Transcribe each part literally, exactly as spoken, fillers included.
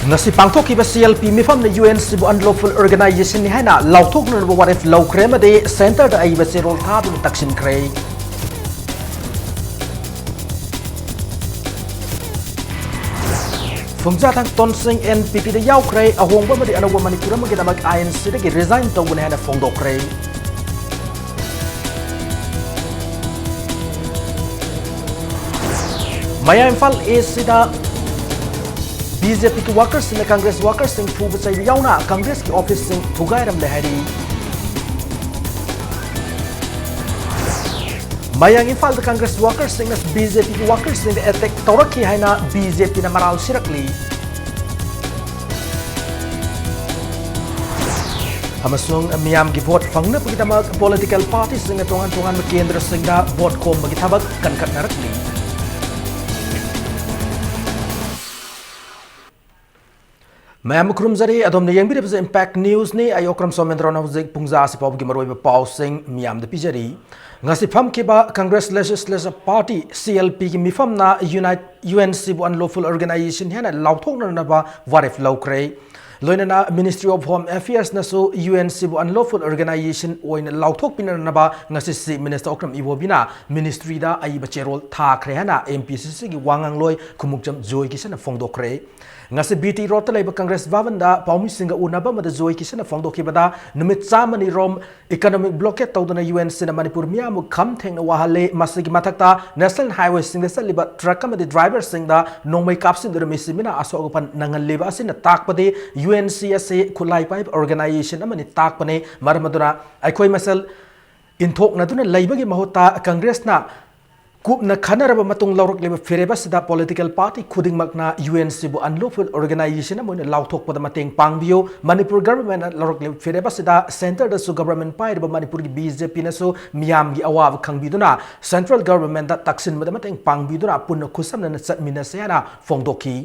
ꯉꯁꯤ ꯄꯥꯡꯊꯣꯛꯈꯤꯕ CLP ꯃꯤꯐꯝꯅ UNCꯕꯨ unlawful organizationꯅꯤ ꯍꯥꯏꯅ ꯂꯥꯎꯊꯣꯛꯅꯅꯕ ꯋꯥꯔꯦꯞ ꯂꯧꯈ꯭ꯔꯦ ꯑꯃꯗꯤ centreꯗ ꯑꯏꯕ ꯆꯦꯔꯣꯜ ꯊꯥꯗꯨꯅ ꯇꯛꯁꯤꯟꯈ꯭ꯔꯦ꯫ ꯐꯨꯡꯖꯥꯊꯥꯡ ꯇꯣꯟꯁꯤꯡ NPPꯗ ꯌꯥꯎꯈ꯭ꯔꯦ꯫ ꯑꯍꯣꯡꯕ ꯑꯃꯗꯤ ꯑꯅꯧꯕ ꯃꯅꯤꯄꯨꯔ ꯑꯃꯒꯤꯗꯃꯛ INCꯗꯒꯤ resign ꯇꯧꯒꯅꯤ ꯍꯥꯏꯅ ꯐꯣꯡꯗꯣꯛꯈ꯭ꯔꯦ꯫ ꯃꯌꯥꯏ ꯏꯝꯐꯥꯜ Eastꯁꯤꯗ BJPꯒꯤ workerꯁꯤꯡꯅ Congress workerꯁꯤꯡ ꯐꯨꯕ ꯆꯩꯕ ꯌꯥꯎꯅ Congressꯀꯤ officeꯁꯤꯡ ꯊꯨꯒꯥꯏꯔꯝꯂꯦ ꯍꯥꯏꯔꯤ꯫ ꯃꯌꯥꯡ ꯏꯝꯐꯥꯜꯗ Congress workerꯁꯤꯡꯅ BJPꯒꯤ workerꯁꯤꯡꯗ attack ꯇꯧꯔꯛꯈꯤ ꯍꯥꯏꯅ BJPꯅ ꯃꯔꯥꯜ ꯁꯤꯔꯛꯂꯤ꯫ ꯑꯃꯁꯨꯡ ꯃꯤꯌꯥꯝꯒꯤ vote ꯐꯪꯅꯕꯒꯤꯗꯃꯛ political partyꯁꯤꯡꯅ ꯇꯣꯉꯥꯟ ꯇꯣꯉꯥꯟꯕ ꯀꯦꯟꯗ꯭ꯔꯁꯤꯡꯗ vote ꯈꯣꯝꯕꯒꯤ ꯊꯕꯛ ꯀꯟꯈꯠꯅꯔꯛꯂꯤ꯫ ꯃꯌꯥꯝ ꯈꯨꯔꯨꯝꯖꯔꯤ, ꯑꯗꯣꯝꯅ ꯌꯦꯡꯕꯤꯔꯤꯕꯁꯤ Impact Newsꯅꯤ꯫ ꯑꯩ ꯑꯣꯀ꯭ꯔꯝ ꯁꯣꯃꯦꯟꯗ꯭ꯔꯣꯅ ꯍꯧꯖꯤꯛ ꯄꯨꯡꯖꯥ ꯑꯁꯤ ꯐꯥꯎꯕꯒꯤ ꯃꯔꯨꯑꯣꯏꯕ ꯄꯥꯎꯁꯤꯡ ꯃꯤꯌꯥꯝꯗ ꯄꯤꯖꯔꯤ꯫ ꯉꯁꯤ ꯐꯝꯈꯤꯕ Congress Legislative Party, CLPꯒꯤ ꯃꯤꯐꯝꯅ unite UNCꯕꯨ unlawful organization ꯍꯥꯏꯅ ꯂꯥꯎꯊꯣꯛꯅꯅꯕ ꯋꯥꯔꯦꯞ ꯂꯧꯈ꯭ꯔꯦ꯫ ꯂꯣꯏꯅꯅ Ministry of Home Affairsꯅꯁꯨ UNCꯕꯨ unlawful organization ꯑꯣꯏꯅ ꯂꯥꯎꯊꯣꯛꯄꯤꯅꯅꯕ ꯉꯁꯤ Chief Minister ꯑꯣꯀ꯭ꯔꯝ ꯏꯕꯣꯕꯤꯅ ministryꯗ ꯑꯏꯕ ꯆꯦꯔꯣꯜ ꯊꯥꯈ꯭ꯔꯦ ꯍꯥꯏꯅ MPCCꯒꯤ ꯋꯥꯉꯥꯡꯂꯣꯏ ꯈꯨꯃꯨꯛꯆꯝ ꯖꯣꯏ ꯀꯤꯁꯟꯅ ꯐꯣꯡꯗꯣꯛꯈ꯭ꯔꯦ꯫ ꯉꯁꯤ BT Roadꯇ ꯂꯩꯕ Congress ꯚꯕꯟꯗ ꯄꯥꯎꯃꯤꯁꯤꯡꯒ ꯎꯅꯕ ꯑꯃꯗ ꯖꯣꯏ ꯀꯤꯁꯟꯅ ꯐꯣꯡꯗꯣꯛꯈꯤꯕꯗ, ꯅꯨꯃꯤꯠ ꯆꯥꯝꯃꯅꯤ ꯔꯣꯝ economic blockade ꯇꯧꯗꯨꯅ UNCꯅ ꯃꯅꯤꯄꯨꯔ ꯃꯤꯌꯥꯝꯕꯨ ꯈꯝ ꯊꯦꯡꯅ ꯋꯥꯍꯜꯂꯦ꯫ ꯃꯁꯤꯒꯤ ꯃꯊꯛꯇ national highwayꯁꯤꯡꯗ ꯆꯠꯂꯤꯕ truck ꯑꯃꯗꯤ driverꯁꯤꯡꯗ ꯅꯣꯡꯃꯩ ꯀꯥꯞꯁꯤꯟꯗꯨꯅ ꯃꯤꯁꯤ ꯃꯤꯅ ꯑꯁꯣꯛ ꯑꯄꯟ ꯅꯪꯍꯜꯂꯤꯕ ꯑꯁꯤꯅ ꯇꯥꯛꯄꯗꯤ UNC ꯑꯁꯤ ꯈꯨꯠꯂꯥꯏ ꯄꯥꯏꯕ organization ꯑꯃꯅꯤ ꯇꯥꯛꯄꯅꯤ꯫ ꯃꯔꯝ ꯑꯗꯨꯅ ꯑꯩꯈꯣꯏ ꯃꯁꯦꯜ ꯏꯟꯊꯣꯛꯅꯗꯨꯅ ꯂꯩꯕꯒꯤ ꯃꯍꯨꯠꯇ Congressꯅ ꯀꯨꯞꯅ ꯈꯟꯅꯔꯕ ꯃꯇꯨꯡ ꯂꯧꯔꯛꯂꯤꯕ ꯐꯤꯔꯦꯞ ꯑꯁꯤꯗ political party ꯈꯨꯗꯤꯡꯃꯛꯅ UNCꯕꯨ unlawful organization ꯑꯃ ꯑꯣꯏꯅ ꯂꯥꯎꯊꯣꯛꯄꯗ ꯃꯇꯦꯡ ꯄꯥꯡꯕꯤꯌꯨ꯫ ꯃꯅꯤꯄꯨꯔ governmentꯅ ꯂꯧꯔꯛꯂꯤꯕ ꯐꯤꯔꯦꯞ ꯑꯁꯤꯗ centreꯗꯁꯨ government ꯄꯥꯏꯔꯤꯕ ꯃꯅꯤꯄꯨꯔꯒꯤ BJPꯅꯁꯨ ꯃꯤꯌꯥꯝꯒꯤ ꯑꯋꯥꯕ ꯈꯪꯕꯤꯗꯨꯅ central governmentꯇ ꯇꯛꯁꯤꯟꯕꯗ ꯃꯇꯦꯡ ꯄꯥꯡꯕꯤꯗꯨꯅ ꯄꯨꯟꯅ ꯈꯨꯠꯁꯝꯅꯅ ꯆꯠꯃꯤꯟꯅꯁꯦ ꯍꯥꯏꯅ ꯐꯣꯡꯗꯣꯛꯈꯤ꯫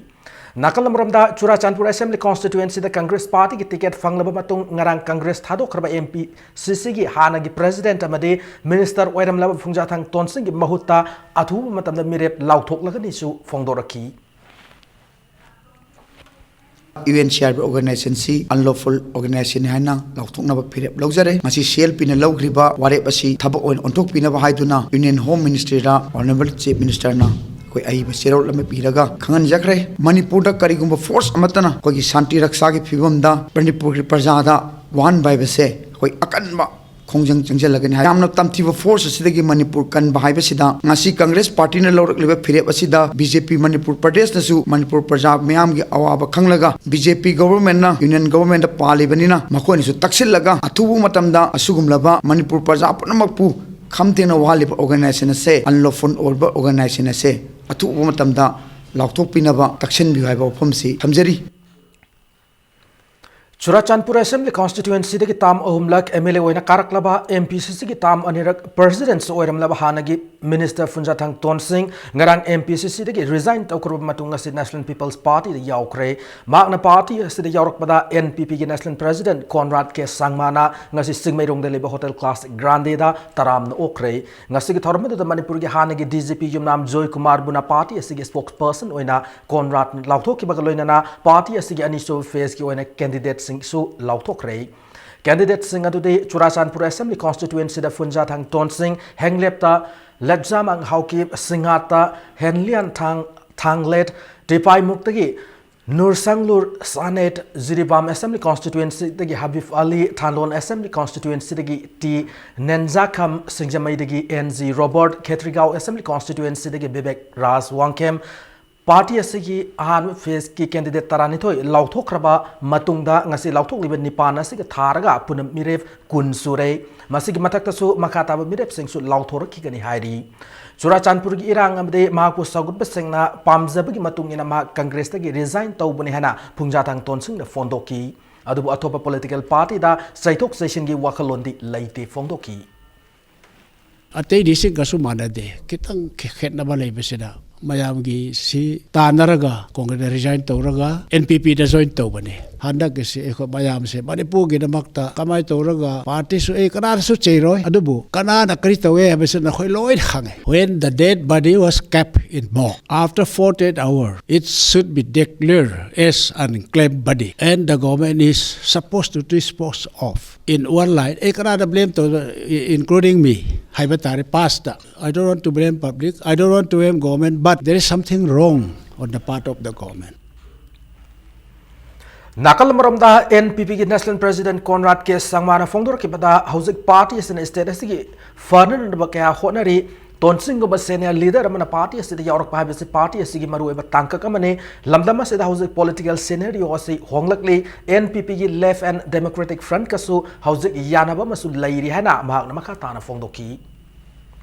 ꯅꯥꯀꯜ ꯑꯃꯔꯣꯝꯗ, ꯆꯨꯔꯥꯆꯥꯟꯄꯨꯔ Assembly Constituencyꯗ Congress partyꯒꯤ ticket ꯐꯪꯂꯕ ꯃꯇꯨꯡ ꯉꯔꯥꯡ Congress ꯊꯥꯗꯣꯛꯈ꯭ꯔꯕ MPCCꯒꯤ ꯍꯥꯟꯅꯒꯤ president ꯑꯃꯗꯤ minister ꯑꯣꯏꯔꯝꯂꯕ ꯐꯨꯡꯖꯥꯊꯥꯡ ꯇꯣꯟꯁꯤꯡꯒꯤ ꯃꯍꯨꯠꯇ ꯑꯊꯨꯕ ꯃꯇꯝꯗ ꯃꯤꯔꯦꯞ ꯂꯥꯎꯊꯣꯛꯂꯒꯅꯤꯁꯨ ꯐꯣꯡꯗꯣꯔꯛꯈꯤ꯫ U N C R B organization ꯁꯤ unlawful organization ꯍꯥꯏꯅ ꯂꯥꯎꯊꯣꯛꯅꯕ ꯐꯤꯔꯦꯞ ꯂꯧꯖꯔꯦ꯫ ꯃꯁꯤ ꯁꯤ ꯑꯦꯜ ꯄꯤꯅ ꯂꯧꯈ꯭ꯔꯤꯕ ꯋꯥꯔꯦꯞ ꯑꯁꯤ ꯊꯕꯛ ꯑꯣꯏꯅ ꯑꯣꯟꯊꯣꯛꯄꯤꯅꯕ ꯍꯥꯏꯗꯨꯅ Union Home Ministry ꯗ Honourable Chief Minister ꯅ ꯑꯩꯈꯣꯏ ꯑꯏꯕ ꯆꯦꯔꯣꯜ ꯑꯃ ꯄꯤꯔꯒ ꯈꯪꯍꯟꯖꯈ꯭ꯔꯦ꯫ ꯃꯅꯤꯄꯨꯔꯗ ꯀꯔꯤꯒꯨꯝꯕ force ꯑꯃꯠꯇꯅ ꯑꯩꯈꯣꯏꯒꯤ ꯁꯥꯟꯇꯤ ꯔꯛꯁꯥꯒꯤ ꯐꯤꯕꯝꯗ ꯃꯅꯤꯄꯨꯔꯒꯤ ꯄ꯭ꯔꯖꯥꯗ ꯋꯥꯍꯟꯕ ꯍꯥꯏꯕꯁꯦ ꯑꯩꯈꯣꯏ ꯑꯀꯟꯕ ꯈꯣꯡꯖꯪ ꯆꯪꯁꯤꯜꯂꯒꯅꯤ ꯍꯥꯏ꯫ ꯌꯥꯝꯅ ꯇꯝꯊꯤꯕ force ꯑꯁꯤꯗꯒꯤ ꯃꯅꯤꯄꯨꯔ ꯀꯟꯕ ꯍꯥꯏꯕꯁꯤꯗ ꯉꯁꯤ ꯀꯪꯒ꯭ꯔꯦꯁ ꯄꯥꯔꯇꯤꯅ ꯂꯧꯔꯛꯂꯤꯕ ꯐꯤꯔꯦꯞ ꯑꯁꯤꯗ ꯕꯤ ꯖꯦ ꯄꯤ ꯃꯅꯤꯄꯨꯔ ꯄ꯭ꯔꯗꯦꯁꯅꯁꯨ ꯃꯅꯤꯄꯨꯔ ꯄ꯭ꯔꯖꯥ ꯃꯤꯌꯥꯝꯒꯤ ꯑꯋꯥꯕ ꯈꯪꯂꯒ ꯕꯤ ꯖꯦ ꯄꯤ ꯒꯣꯚꯔꯟꯃꯦꯟꯠꯅ ꯌꯨꯅꯤꯌꯟ ꯒꯣꯚꯔꯟꯃꯦꯟꯠꯇ ꯄꯥꯜꯂꯤꯕꯅꯤꯅ ꯃꯈꯣꯏꯅꯁꯨ ꯇꯛꯁꯤꯜꯂꯒ ꯑꯊꯨꯕ ꯃꯇꯝꯗ ꯑꯁꯤꯒꯨꯝꯂꯕ ꯃꯅꯤꯄꯨꯔ ꯄ꯭ꯔꯖꯥ ꯄꯨꯝꯅꯃꯛꯄꯨ ꯈꯝ ꯊꯦꯡꯅ ꯋꯥꯍꯜꯂꯤꯕ organization ꯑꯁꯦ unlawful ꯑꯣꯏꯕ organization ꯑꯁꯦ ꯑꯊꯨꯕ ꯃꯇꯝꯗ ꯂꯥꯎꯊꯣꯛꯄꯤꯅꯕ ꯇꯛꯁꯤꯟꯕꯤꯌꯨ ꯍꯥꯏꯕ ꯋꯥꯐꯝꯁꯤ ꯊꯝꯖꯔꯤ꯫ ꯆꯨꯔꯥꯆꯥꯟꯄꯨꯔ Assembly Constituency ꯗꯒꯤ term ꯑꯍꯨꯝꯂꯛ M L A ꯑꯣꯏꯅ ꯀꯥꯔꯛꯂꯕ, M P C C ꯒꯤ term ꯑꯅꯤꯔꯛ President ꯁꯨ ꯑꯣꯏꯔꯝꯂꯕ ꯍꯥꯟꯅꯒꯤ Minister ꯐꯨꯟꯖꯥꯊꯥꯡ ꯇꯣꯟꯁꯤꯡ ꯉꯔꯥꯡ M P C C ꯗꯒꯤ resign ꯇꯧꯈ꯭ꯔꯕ ꯃꯇꯨꯡ ꯉꯁꯤ National People's Party ꯗ ꯌꯥꯎꯈ꯭ꯔꯦ꯫ ꯃꯍꯥꯛꯅ party ꯑꯁꯤꯗ ꯌꯥꯎꯔꯛꯄꯗ N P P ꯒꯤ National President ꯀꯣꯟꯔꯥꯗ ꯀꯦ ꯁꯪꯃꯥꯅ ꯉꯁꯤ ꯆꯤꯡꯃꯩꯔꯣꯡꯗ ꯂꯩꯕ Hotel Classic Grande ꯗ ꯇꯔꯥꯝꯅ ꯑꯣꯛꯈ꯭ꯔꯦ꯫ ꯉꯁꯤꯒꯤ ꯊꯧꯔꯝ ꯑꯗꯨꯗ ꯃꯅꯤꯄꯨꯔꯒꯤ ꯍꯥꯟꯅꯒꯤ D G P ꯌꯨꯝꯅꯥꯝ ꯖꯣꯏ ꯀꯨꯃꯥꯔꯕꯨꯅ party ꯑꯁꯤꯒꯤ spokesperson ꯑꯣꯏꯅ ꯀꯣꯟꯔꯥꯗ ꯂꯥꯎꯊꯣꯛꯈꯤꯕꯒ ꯂꯣꯏꯅꯅ party ꯑꯁꯤꯒꯤ ꯑꯅꯤꯁꯨꯕ phase ꯀꯤ ꯑꯣꯏꯅ candidate ꯁꯤꯡꯁꯨ ꯂꯥꯎꯊꯣꯛꯈ꯭ꯔꯦ꯫ Candidate ꯁꯤꯡ ꯑꯗꯨꯗꯤ ꯆꯨꯔꯥꯆꯥꯟꯄꯨꯔ Assembly Constituency ꯗ ꯐꯨꯟꯖꯥꯊꯥꯡ ꯇꯣꯟꯁꯤꯡ, ꯍꯦꯡꯂꯦꯞꯇ ꯂꯦꯞꯖꯥꯃꯥꯡ ꯍꯥꯎꯀꯤꯞ, ꯁꯤꯡꯍꯥꯠꯇ ꯍꯦꯟꯂꯤꯌꯥꯟ ꯊꯥꯡ, ꯊꯥꯡꯂꯦꯠ, ꯇꯤꯄꯥꯏꯃꯨꯛꯇꯒꯤ ꯅꯨꯔꯁꯪꯂꯨꯔ ꯁꯥꯅꯦꯠ, ꯖꯤꯔꯤꯕꯥꯝ Assembly Constituency ꯗꯒꯤ ꯍꯕꯤꯕ ꯑꯂꯤ, ꯊꯥꯡꯂꯣꯟ Assembly Constituency ꯗꯒꯤ ꯇꯤ ꯅꯦꯟꯖꯥꯈꯝ, ꯁꯤꯡꯖꯃꯩꯗꯒꯤ N G Robert, Khetrigao Assembly Constituency ꯗꯒꯤ ꯕꯤꯕꯦꯛ ꯔꯥꯖ ꯋꯥꯡꯈꯦꯝ, party ꯑꯁꯤꯒꯤ ꯑꯍꯥꯟꯕ phase ꯀꯤ candidate ꯇꯔꯥꯅꯤꯊꯣꯏ ꯂꯥꯎꯊꯣꯛꯈ꯭ꯔꯕ ꯃꯇꯨꯡꯗ ꯉꯁꯤ ꯂꯥꯎꯊꯣꯛꯂꯤꯕ ꯅꯤꯄꯥꯟ ꯑꯁꯤꯒ ꯊꯥꯔꯒ ꯄꯨꯟꯅ ꯃꯤꯔꯦꯞ ꯀꯨꯟ ꯁꯨꯔꯦ꯫ ꯃꯁꯤꯒꯤ ꯃꯊꯛꯇꯁꯨ ꯃꯈꯥ ꯇꯥꯕ ꯃꯤꯔꯦꯞꯁꯤꯡꯁꯨ ꯂꯥꯎꯊꯣꯔꯛꯈꯤꯒꯅꯤ ꯍꯥꯏꯔꯤ꯫ ꯆꯨꯔꯥꯆꯥꯟꯄꯨꯔꯒꯤ ꯏꯔꯥꯡ ꯑꯃꯗꯤ ꯃꯍꯥꯛꯄꯨ ꯁꯧꯒꯠꯄꯁꯤꯡꯅ ꯄꯥꯝꯖꯕꯒꯤ ꯃꯇꯨꯡ ꯏꯟꯅ ꯃꯍꯥꯛ ꯀꯪꯒ꯭ꯔꯦꯁꯇꯒꯤ resign ꯇꯧꯕꯅꯤ ꯍꯥꯏꯅ ꯐꯨꯡꯖꯥꯊꯥꯡ ꯇꯣꯟꯁꯤꯡꯅ ꯐꯣꯡꯗꯣꯛꯈꯤ꯫ ꯑꯗꯨꯕꯨ ꯑꯇꯣꯞꯄ political party ꯗ ꯆꯩꯊꯣꯛ ꯆꯩꯁꯤꯟꯒꯤ ꯋꯥꯈꯜꯂꯣꯟꯗꯤ ꯂꯩꯇꯦ ꯐꯣꯡꯗꯣꯛꯈꯤ꯫ ꯑꯇꯩ district ꯀꯁꯨ ꯃꯥꯟꯅꯗꯦ, ꯈꯤꯇꯪ ꯈꯦ-, ꯈꯦꯠꯅꯕ ꯂꯩꯕꯁꯤꯗ ꯃꯌꯥꯝꯒꯤ ꯁꯤ ꯇꯥꯟꯅꯔꯒ ꯀꯣꯡꯒ꯭ꯔꯦꯁꯇ ꯔꯤꯖꯥꯏꯟ ꯇꯧꯔꯒ ꯑꯦꯟ ꯄꯤ ꯄꯤꯗ ꯖꯣꯏꯟ ꯇꯧꯕꯅꯤ꯫ ꯍꯟꯗꯛꯀꯤꯁꯤ ꯑꯩꯈꯣꯏ ꯃꯌꯥꯝꯁꯦ ꯃꯅꯤꯄꯨꯔꯒꯤꯗꯃꯛꯇ ꯀꯃꯥꯏꯅ ꯇꯧꯔꯒ ꯄꯥꯔꯇꯤꯁꯨ ꯑꯩ ꯀꯅꯥꯗꯁꯨ ꯆꯩꯔꯣꯏ, ꯑꯗꯨꯕꯨ ꯀꯅꯥꯅ ꯀꯔꯤ ꯇꯧꯋꯦ ꯍꯥꯏꯕꯁꯤ ꯅꯈꯣꯏ ꯂꯣꯏꯅ ꯈꯪꯉꯦ꯫ When the dead body was kept in morgue, after forty-eight hours, it should be declared as unclaimed body, and the government is supposed to dispose of in one line. ꯑꯩ ꯀꯅꯥꯗ ꯕ꯭ꯂꯦꯝ ꯇꯧ, including me ꯍꯥꯏꯕ ꯇꯥꯔꯦ꯫ Past, I don't want to blame public, I don't want to blame government, but there is something wrong on the part of the government. ꯅꯥꯀꯜ ꯑꯃꯔꯣꯝꯗ and P ꯄꯤꯒꯤ national president ꯀꯣꯟꯔꯥꯗ ꯀꯦ ꯁꯪꯃꯥꯅ ꯐꯣꯡꯗꯣꯔꯛꯈꯤꯕꯗ, ꯍꯧꯖꯤꯛ party ꯑꯁꯤꯅ state ꯑꯁꯤꯒꯤ ꯐꯅꯅꯕ ꯀꯌꯥ ꯍꯣꯠꯅꯔꯤ꯫ ꯇꯣꯟꯁꯤꯡꯒꯨꯝꯕ ꯁꯦꯅꯤꯌꯔ ꯂꯤꯗꯔ ꯑꯃꯅ ꯄꯥꯔꯇꯤ ꯑꯁꯤꯗ ꯌꯥꯎꯔꯛꯄ ꯍꯥꯏꯕꯁꯤ ꯄꯥꯔꯇꯤ ꯑꯁꯤꯒꯤ ꯃꯔꯨꯑꯣꯏꯕ ꯇꯥꯡꯀꯛ ꯑꯃꯅꯤ꯫ ꯂꯝꯗꯝ ꯑꯁꯤꯗ ꯍꯧꯖꯤꯛ ꯄꯣꯂꯤꯇꯤꯀꯦꯜ ꯁꯤꯅꯦꯔꯤꯑꯣ ꯑꯁꯤ ꯍꯣꯡꯂꯛꯂꯤ꯫ ꯑꯦꯟ ꯄꯤ ꯄꯤꯒꯤ Left and Democratic Front ꯀꯁꯨ ꯍꯧꯖꯤꯛ ꯌꯥꯅꯕ ꯑꯃꯁꯨ ꯂꯩꯔꯤ ꯍꯥꯏꯅ ꯃꯍꯥꯛꯅ ꯃꯈꯥ ꯇꯥꯅ ꯐꯣꯡꯗꯣꯛꯈꯤ꯫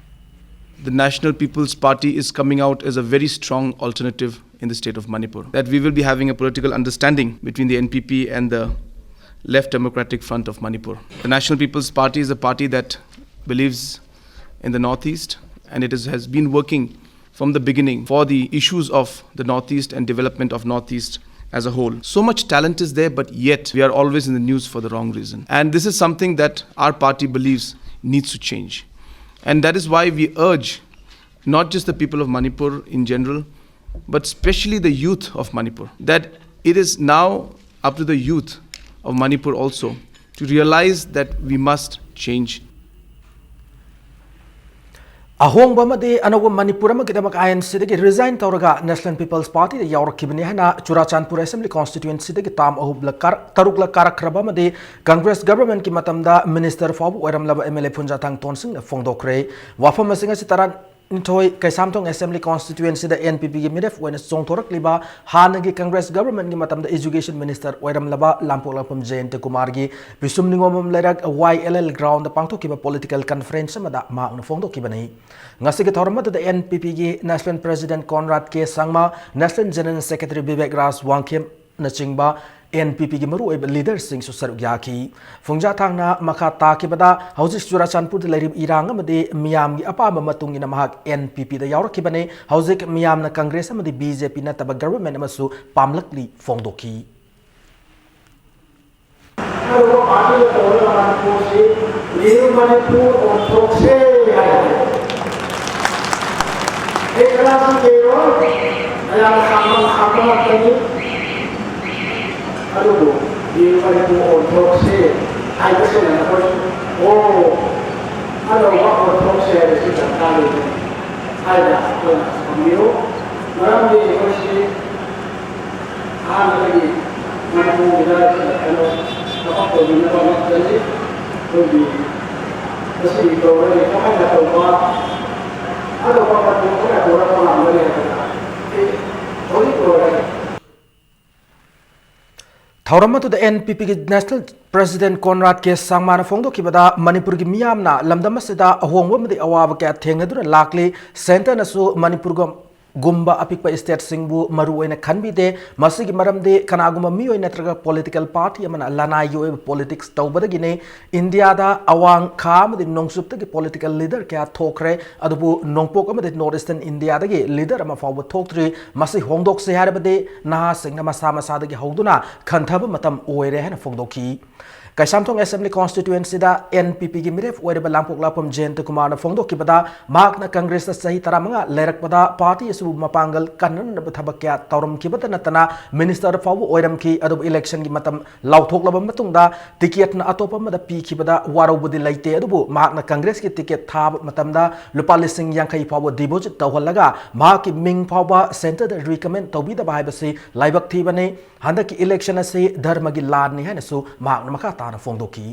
The National People's Party is coming out as a very strong alternative in the state of Manipur. That we will be having a political understanding between the N P P and the Left Democratic Front of Manipur. The National People's Party is a party that believes in the Northeast, and it is, has been working from the beginning for the issues of the Northeast and development of Northeast as a whole. So much talent is there, but yet we are always in the news for the wrong reason. And this is something that our party believes needs to change. And that is why we urge not just the people of Manipur in general, but specially the youth of Manipur, that it is now up to the youth of Manipur also to realize that we must change. ꯑꯍꯣꯡꯕ ꯑꯃꯗꯤ ꯑꯅꯧꯕ ꯃꯅꯤꯄꯨꯔ ꯑꯃꯒꯤꯗꯃꯛ ꯑꯥꯏ and ꯁꯤꯗꯒꯤ resign ꯇꯧꯔꯒ national peoples ꯄꯥꯔꯇꯤꯗ ꯌꯥꯎꯔꯛꯈꯤꯕꯅꯤ ꯍꯥꯏꯅ Churachandpur assembly ꯀꯣꯟꯁꯇꯤꯇ꯭ꯋꯦꯟꯁꯤꯗꯒꯤ ꯇꯥꯝ ꯑꯍꯨꯝꯂꯛ ꯀꯥꯔꯛ-, ꯇꯔꯨꯛꯂꯛ ꯀꯥꯔꯛꯈ꯭ꯔꯕ ꯑꯃꯗꯤ ꯀꯪꯒ꯭ꯔꯦꯁ ꯒꯚꯔꯟꯃꯦꯟꯠꯀꯤ ꯃꯇꯝꯗ ꯃꯤꯅꯤꯁꯇꯔ ꯐꯥꯎꯕ ꯑꯣꯏꯔꯝꯂꯕ ꯑꯦꯝ ꯑꯦꯜ ꯑꯦ ꯐꯨꯟꯖꯥꯊꯥꯡ ꯇꯣꯟꯁꯤꯡꯅ ꯐꯣꯡꯗꯣꯛꯈ꯭ꯔꯦ꯫ ꯋꯥꯐꯝ ꯑꯁꯤꯡ ꯑꯁꯤ ꯇꯔꯥꯅꯤꯊꯣꯏ ꯀꯩꯁꯥꯝꯊꯣꯡ ꯑꯦꯁꯦꯝꯕ꯭ꯂꯤ ꯀꯣꯟꯁꯇꯤꯇ꯭ꯋꯦꯟꯁꯤꯗ ꯑꯦꯟ ꯄꯤ ꯄꯤꯒꯤ ꯃꯤꯔꯦꯞ ꯑꯣꯏꯅ ꯆꯣꯡꯊꯣꯔꯛꯂꯤꯕ ꯍꯥꯟꯅꯒꯤ ꯀꯪꯒ꯭ꯔꯦꯁ ꯒꯚꯔꯟꯃꯦꯟꯠꯀꯤ ꯃꯇꯝꯗ ꯏꯖꯨꯀꯦꯁꯟ ꯃꯤꯅꯤꯁꯇꯔ ꯑꯣꯏꯔꯝꯂꯕ ꯂꯥꯡꯄꯣꯛꯂꯥꯛꯄꯝ ꯖꯌꯦꯟꯇ ꯀꯨꯃꯥꯔꯒꯤ ꯄꯤꯁꯨꯝ ꯅꯤꯉꯣꯝꯕꯝ ꯂꯩꯔꯛ ꯋꯥꯏ ꯑꯦꯜ ꯑꯦꯜ ꯒ꯭ꯔꯥꯎꯟꯗ ꯄꯥꯡꯊꯣꯛꯈꯤꯕ ꯄꯣꯂꯤꯇꯤꯀꯦꯜ ꯀꯟꯐꯔꯦꯟꯁ ꯑꯃꯗ ꯃꯍꯥꯛꯅ ꯐꯣꯡꯗꯣꯛꯈꯤꯕꯅꯤ꯫ ꯉꯁꯤꯒꯤ ꯊꯧꯔꯝ ꯑꯗꯨꯗ ꯑꯦꯟ ꯄꯤ ꯄꯤꯒꯤ national president ꯀꯣꯟꯔꯥꯗ K ꯁꯪꯃ, national general secretary Bibek Raj ꯋꯥꯡꯈꯦꯝꯅꯆꯤꯡꯕ and P ꯄꯤꯒꯤ ꯃꯔꯨꯑꯣꯏꯕ ꯂꯤꯗꯔꯁꯤꯡꯁꯨ ꯁꯔꯨꯛ ꯌꯥꯈꯤ꯫ ꯐꯨꯡꯖꯥ ꯊꯥꯡꯅ ꯃꯈꯥ ꯇꯥꯈꯤꯕꯗ, ꯍꯧꯖꯤꯛ ꯆꯨꯔꯥꯆꯥꯟꯄꯨꯔꯗ ꯂꯩꯔꯤꯕ ꯏꯔꯥꯡ ꯑꯃꯗꯤ ꯃꯤꯌꯥꯝꯒꯤ ꯑꯄꯥꯝꯕ ꯃꯇꯨꯡ ꯏꯟꯅ ꯃꯍꯥꯛ ꯑꯦꯟ ꯄꯤ ꯄꯤꯗ ꯌꯥꯎꯔꯛꯈꯤꯕꯅꯤ꯫ ꯍꯧꯖꯤꯛ ꯃꯤꯌꯥꯝꯅ ꯀꯪꯒ꯭ꯔꯦꯁ ꯑꯃꯗꯤ ꯕꯤ ꯖꯦ ꯄꯤ ꯅꯠꯇꯕ ꯒꯚꯔꯟꯃꯦꯟꯠ ꯑꯃꯁꯨ ꯄꯥꯝꯂꯛꯂꯤ ꯐꯣꯡꯗꯣꯛꯈꯤ꯫ ꯑꯗꯨꯒ ꯄꯥꯔꯇꯤꯅ ꯇꯧꯔꯒ ꯃꯅꯤꯄꯨꯔꯁꯤ ꯅ꯭ꯌꯨ ꯃꯅꯤꯄꯨꯔ ꯑꯣꯟꯊꯣꯛꯁꯦ ꯍꯥꯏꯕꯅꯤ꯫ ꯑꯩ ꯀꯅꯥꯁꯨ ꯀꯤꯔꯣꯏ, ꯃꯌꯥꯝ ꯈꯥꯝꯕ ꯈꯥꯝꯕ ꯉꯥꯛꯇꯅꯤ꯫ ꯑꯗꯨꯕꯨ ꯅ꯭ꯌꯨ ꯃꯅꯤꯄꯨꯔ ꯑꯣꯟꯊꯣꯛꯁꯦ ꯍꯥꯏꯕꯁꯤꯅ ꯅꯈꯣꯏ, ꯑꯣ, ꯑꯅꯧꯕ ꯑꯣꯟꯊꯣꯛꯁꯦ ꯍꯥꯏꯕꯁꯤ ꯗꯔꯀꯥꯔ ꯂꯩꯕꯅꯤ ꯍꯥꯏꯅ ꯑꯩꯈꯣꯏꯅ ꯊꯝꯕꯤꯌꯨ꯫ ꯃꯔꯝꯗꯤ ꯑꯩꯈꯣꯏꯁꯤ ꯑꯍꯥꯟꯕꯗꯒꯤ ꯃꯅꯤꯄꯨꯔꯒꯤꯗ ꯀꯩꯅꯣ ꯊꯕꯛ ꯇꯧꯃꯤꯟꯅꯕ ꯉꯥꯛꯇꯅꯤ꯫ ꯑꯩꯈꯣꯏꯒꯤ ꯃꯁꯤꯒꯤ ꯇꯧꯔꯒ ꯀꯃꯥꯏꯅ ꯇꯧꯕ ꯑꯗꯨꯒꯨꯝꯕ ꯃꯇꯝ ꯈꯔ ꯇꯧꯔꯛꯄ ꯉꯝꯒꯅꯤ ꯍꯥꯏꯕꯗ ꯑꯩ ꯍꯧꯖꯤꯛ ꯂꯣꯏꯔꯦ꯫ ꯊꯧꯔꯝ ꯑꯗꯨꯗ ꯑꯦꯟ ꯄꯤ ꯄꯤꯒꯤ ꯅꯦꯁꯅꯦꯜ ꯄ꯭ꯔꯦꯁꯤꯗꯦꯟꯠ ꯀꯣꯟꯔꯥꯗ ꯀꯦ ꯁꯥꯡꯃꯥꯅ ꯐꯣꯡꯗꯣꯛꯈꯤꯕꯗ, ꯃꯅꯤꯄꯨꯔꯒꯤ ꯃꯤꯌꯥꯝꯅ ꯂꯝꯗꯝ ꯑꯁꯤꯗ ꯑꯍꯣꯡꯕ ꯑꯃꯗꯤ ꯑꯋꯥꯕ ꯀꯌꯥ ꯊꯦꯡꯅꯗꯨꯅ ꯂꯥꯛꯂꯤ꯫ ꯁꯦꯟꯇꯔꯅꯁꯨ ꯃꯅꯤꯄꯨꯔꯒ ꯒꯨꯝꯕ ꯑꯄꯤꯛꯄ ꯁ꯭ꯇꯦꯠꯁꯤꯡꯕꯨ ꯃꯔꯨ ꯑꯣꯏꯅ ꯈꯟꯕꯤꯗꯦ꯫ ꯃꯁꯤꯒꯤ ꯃꯔꯝꯗꯤ ꯀꯅꯥꯒꯨꯝꯕ ꯃꯤꯑꯣꯏ ꯅꯠꯇ꯭ꯔꯒ ꯄꯣꯂꯤꯇꯤꯀꯦꯜ ꯄꯥꯔꯇꯤ ꯑꯃꯅ ꯂꯅꯥꯏꯒꯤ ꯑꯣꯏꯕ ꯄꯣꯂꯤꯇꯤꯛꯁ ꯇꯧꯕꯗꯒꯤꯅꯤ꯫ ꯏꯟꯗꯤꯌꯥꯗ ꯑꯋꯥꯡ ꯈꯥ ꯑꯃꯗꯤ ꯅꯣꯡꯆꯨꯞꯇꯒꯤ ꯄꯣꯂꯤꯇꯤꯀꯦꯜ ꯂꯤꯗꯔ ꯀꯌꯥ ꯊꯣꯛꯈ꯭ꯔꯦ, ꯑꯗꯨꯕꯨ ꯅꯣꯡꯄꯣꯛ ꯑꯃꯗꯤ ꯅꯣꯔꯠ ꯏꯁꯇꯔꯟ ꯏꯟꯗꯤꯌꯥꯗꯒꯤ ꯂꯤꯗꯔ ꯑꯃ ꯐꯥꯎꯕ ꯊꯣꯛꯇ꯭ꯔꯤ꯫ ꯃꯁꯤ ꯍꯣꯡꯗꯣꯛꯁꯦ ꯍꯥꯏꯔꯕꯗꯤ ꯅꯍꯥꯁꯤꯡꯅ ꯃꯁꯥ ꯃꯁꯥꯗꯒꯤ ꯍꯧꯗꯨꯅ ꯈꯟꯊꯕ ꯃꯇꯝ ꯑꯣꯏꯔꯦ ꯍꯥꯏꯅ ꯐꯣꯡꯗꯣꯛꯈꯤ꯫ ꯀꯩꯁꯥꯝꯊꯣꯡ ꯑꯦꯁꯦꯝꯕ꯭ꯂꯤ ꯀꯣꯟꯁꯇꯤꯇ꯭ꯋꯦꯟꯁꯤꯗ ꯑꯦꯟ ꯄꯤ ꯄꯤꯒꯤ ꯃꯤꯔꯦꯞ ꯑꯣꯏꯔꯤꯕ ꯂꯥꯡꯄꯣꯛ ꯂꯥꯛꯄꯝ ꯖꯌꯟꯇ ꯀꯨꯃꯥꯔꯅ ꯐꯣꯡꯗꯣꯛꯈꯤꯕꯗ, ꯃꯍꯥꯛꯅ ꯀꯪꯒ꯭ꯔꯦꯁꯇ ꯆꯍꯤ ꯇꯔꯥꯃꯉꯥ ꯂꯩꯔꯛꯄꯗ ꯄꯥꯔꯇꯤ ꯑꯁꯤꯕꯨ ꯃꯄꯥꯡꯒꯜ ꯀꯟꯅꯅꯕ ꯊꯕꯛ ꯀꯌꯥ ꯇꯧꯔꯝꯈꯤꯕꯇ ꯅꯠꯇꯅ ꯃꯤꯅꯤꯁꯇꯔ ꯐꯥꯎꯕ ꯑꯣꯏꯔꯝꯈꯤ꯫ ꯑꯗꯨꯕꯨ ꯏꯂꯦꯛꯁꯟꯒꯤ ꯃꯇꯝ ꯂꯥꯎꯊꯣꯛꯂꯕ ꯃꯇꯨꯡꯗ ꯇꯤꯀꯦꯠꯅ ꯑꯇꯣꯞꯄ ꯑꯃꯗ ꯄꯤꯈꯤꯕꯗ ꯋꯥꯔꯧꯕꯗꯤ ꯂꯩꯇꯦ, ꯑꯗꯨꯕꯨ ꯃꯍꯥꯛꯅ ꯀꯪꯒ꯭ꯔꯦꯁꯀꯤ ꯇꯤꯀꯦꯠ ꯊꯥꯕ ꯃꯇꯝꯗ ꯂꯨꯄꯥ ꯂꯤꯁꯤꯡ ꯌꯥꯡꯈꯩ ꯐꯥꯎꯕ ꯗꯤꯄꯣꯖꯤꯠ ꯇꯧꯍꯜꯂꯒ ꯃꯍꯥꯛꯀꯤ ꯃꯤꯡ ꯐꯥꯎꯕ ꯁꯦꯟꯇꯔꯗ ꯔꯤꯀꯃꯦꯟ ꯇꯧꯕꯤꯗꯕ ꯍꯥꯏꯕꯁꯤ ꯂꯥꯏꯕꯛ ꯊꯤꯕꯅꯤ꯫ ꯍꯟꯗꯛꯀꯤ ꯏꯂꯦꯛꯁꯟ ꯑꯁꯤ ꯙꯔꯃꯒꯤ ꯂꯥꯟꯅꯤ ꯍꯥꯏꯅꯁꯨ ꯃꯍꯥꯛꯅ ꯃꯈꯥ ꯇꯥꯅ ꯐꯣꯡꯗꯣꯛꯈꯤ꯫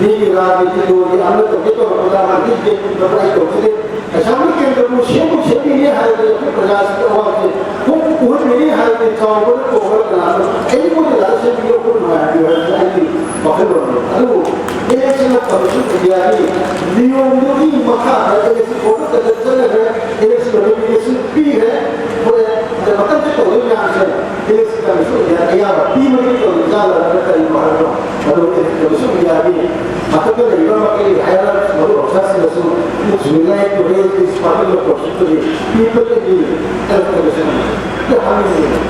ꯃꯤꯒꯤ ꯂꯥꯟꯒꯤ ꯇꯤꯜꯂꯣꯒꯤ ꯑꯃ ꯇꯧꯒꯦ ꯇꯧꯔꯛꯄꯗ ꯃꯥꯒꯤ ꯌꯦꯠꯄꯤꯕ ꯑꯩ ꯇꯧꯖꯗꯦ꯫ ꯑꯦꯁꯦꯝꯕ꯭ꯂꯤ ꯀꯦꯟꯗ꯭ꯔꯕꯨ ꯁꯦꯝꯕꯨ ꯁꯦꯝꯕꯤꯅꯤ ꯍꯥꯏꯔꯗꯤ ꯑꯩꯈꯣꯏ ꯄ꯭ꯔꯖꯥꯁꯤꯡꯒꯤ ꯑꯋꯥꯕꯁꯦ ꯍꯣꯡ ꯎꯍꯟꯕꯤꯅꯤ ꯍꯥꯏꯔꯗꯤ ꯆꯥꯎꯕꯅ ꯇꯣꯡꯕꯅ ꯀꯅꯥꯅꯣ? ꯑꯦꯅꯤꯕꯣꯗꯤ ꯂꯥꯛꯑ ꯁꯦꯝꯕꯤꯌꯨ, ꯑꯩꯈꯣꯏ ꯅꯨꯡꯉꯥꯏꯕꯤꯌꯨ ꯍꯥꯏꯕꯁꯦ ꯑꯩꯒꯤ ꯋꯥꯈꯜꯂꯣꯟꯅꯤ꯫ ꯑꯗꯨꯕꯨ ꯏꯂꯦꯛꯁꯟ ꯀꯃꯤꯁꯟ ꯏꯟꯗꯤꯌꯥꯒꯤ ꯅꯤꯌꯣꯝꯗꯨꯒꯤ ꯃꯈꯥꯗ ꯏꯂꯦꯛꯁꯟ ꯀꯣꯔꯠꯇ ꯆꯠꯂꯒ ꯏꯂꯦꯛꯁꯟ ꯅꯣꯇꯤꯐꯤꯀꯦꯁꯟ ꯄꯤꯈ꯭ꯔꯦ꯫ ꯍꯣꯔꯦꯟ ꯑꯗ ꯃꯊꯪꯁꯨ ꯇꯧꯗꯣꯏ ꯃꯌꯥꯝꯁꯦ ꯏꯂꯦꯛꯁꯟ ꯀꯃꯤꯁꯟ ꯏꯟꯗꯤꯌꯥ ꯏꯟꯗꯤꯌꯥꯒꯤ ꯃꯊꯛꯇ ꯂꯩꯔꯤꯕ ꯃꯈꯩ higher ups ꯃꯔꯨꯞ ꯑꯣꯐꯤꯁꯥꯔꯁꯤꯡꯅꯁꯨ would you like to raise this particular question to the people in the Electoral Commission? ꯍꯪꯅꯤꯡꯉꯤ꯫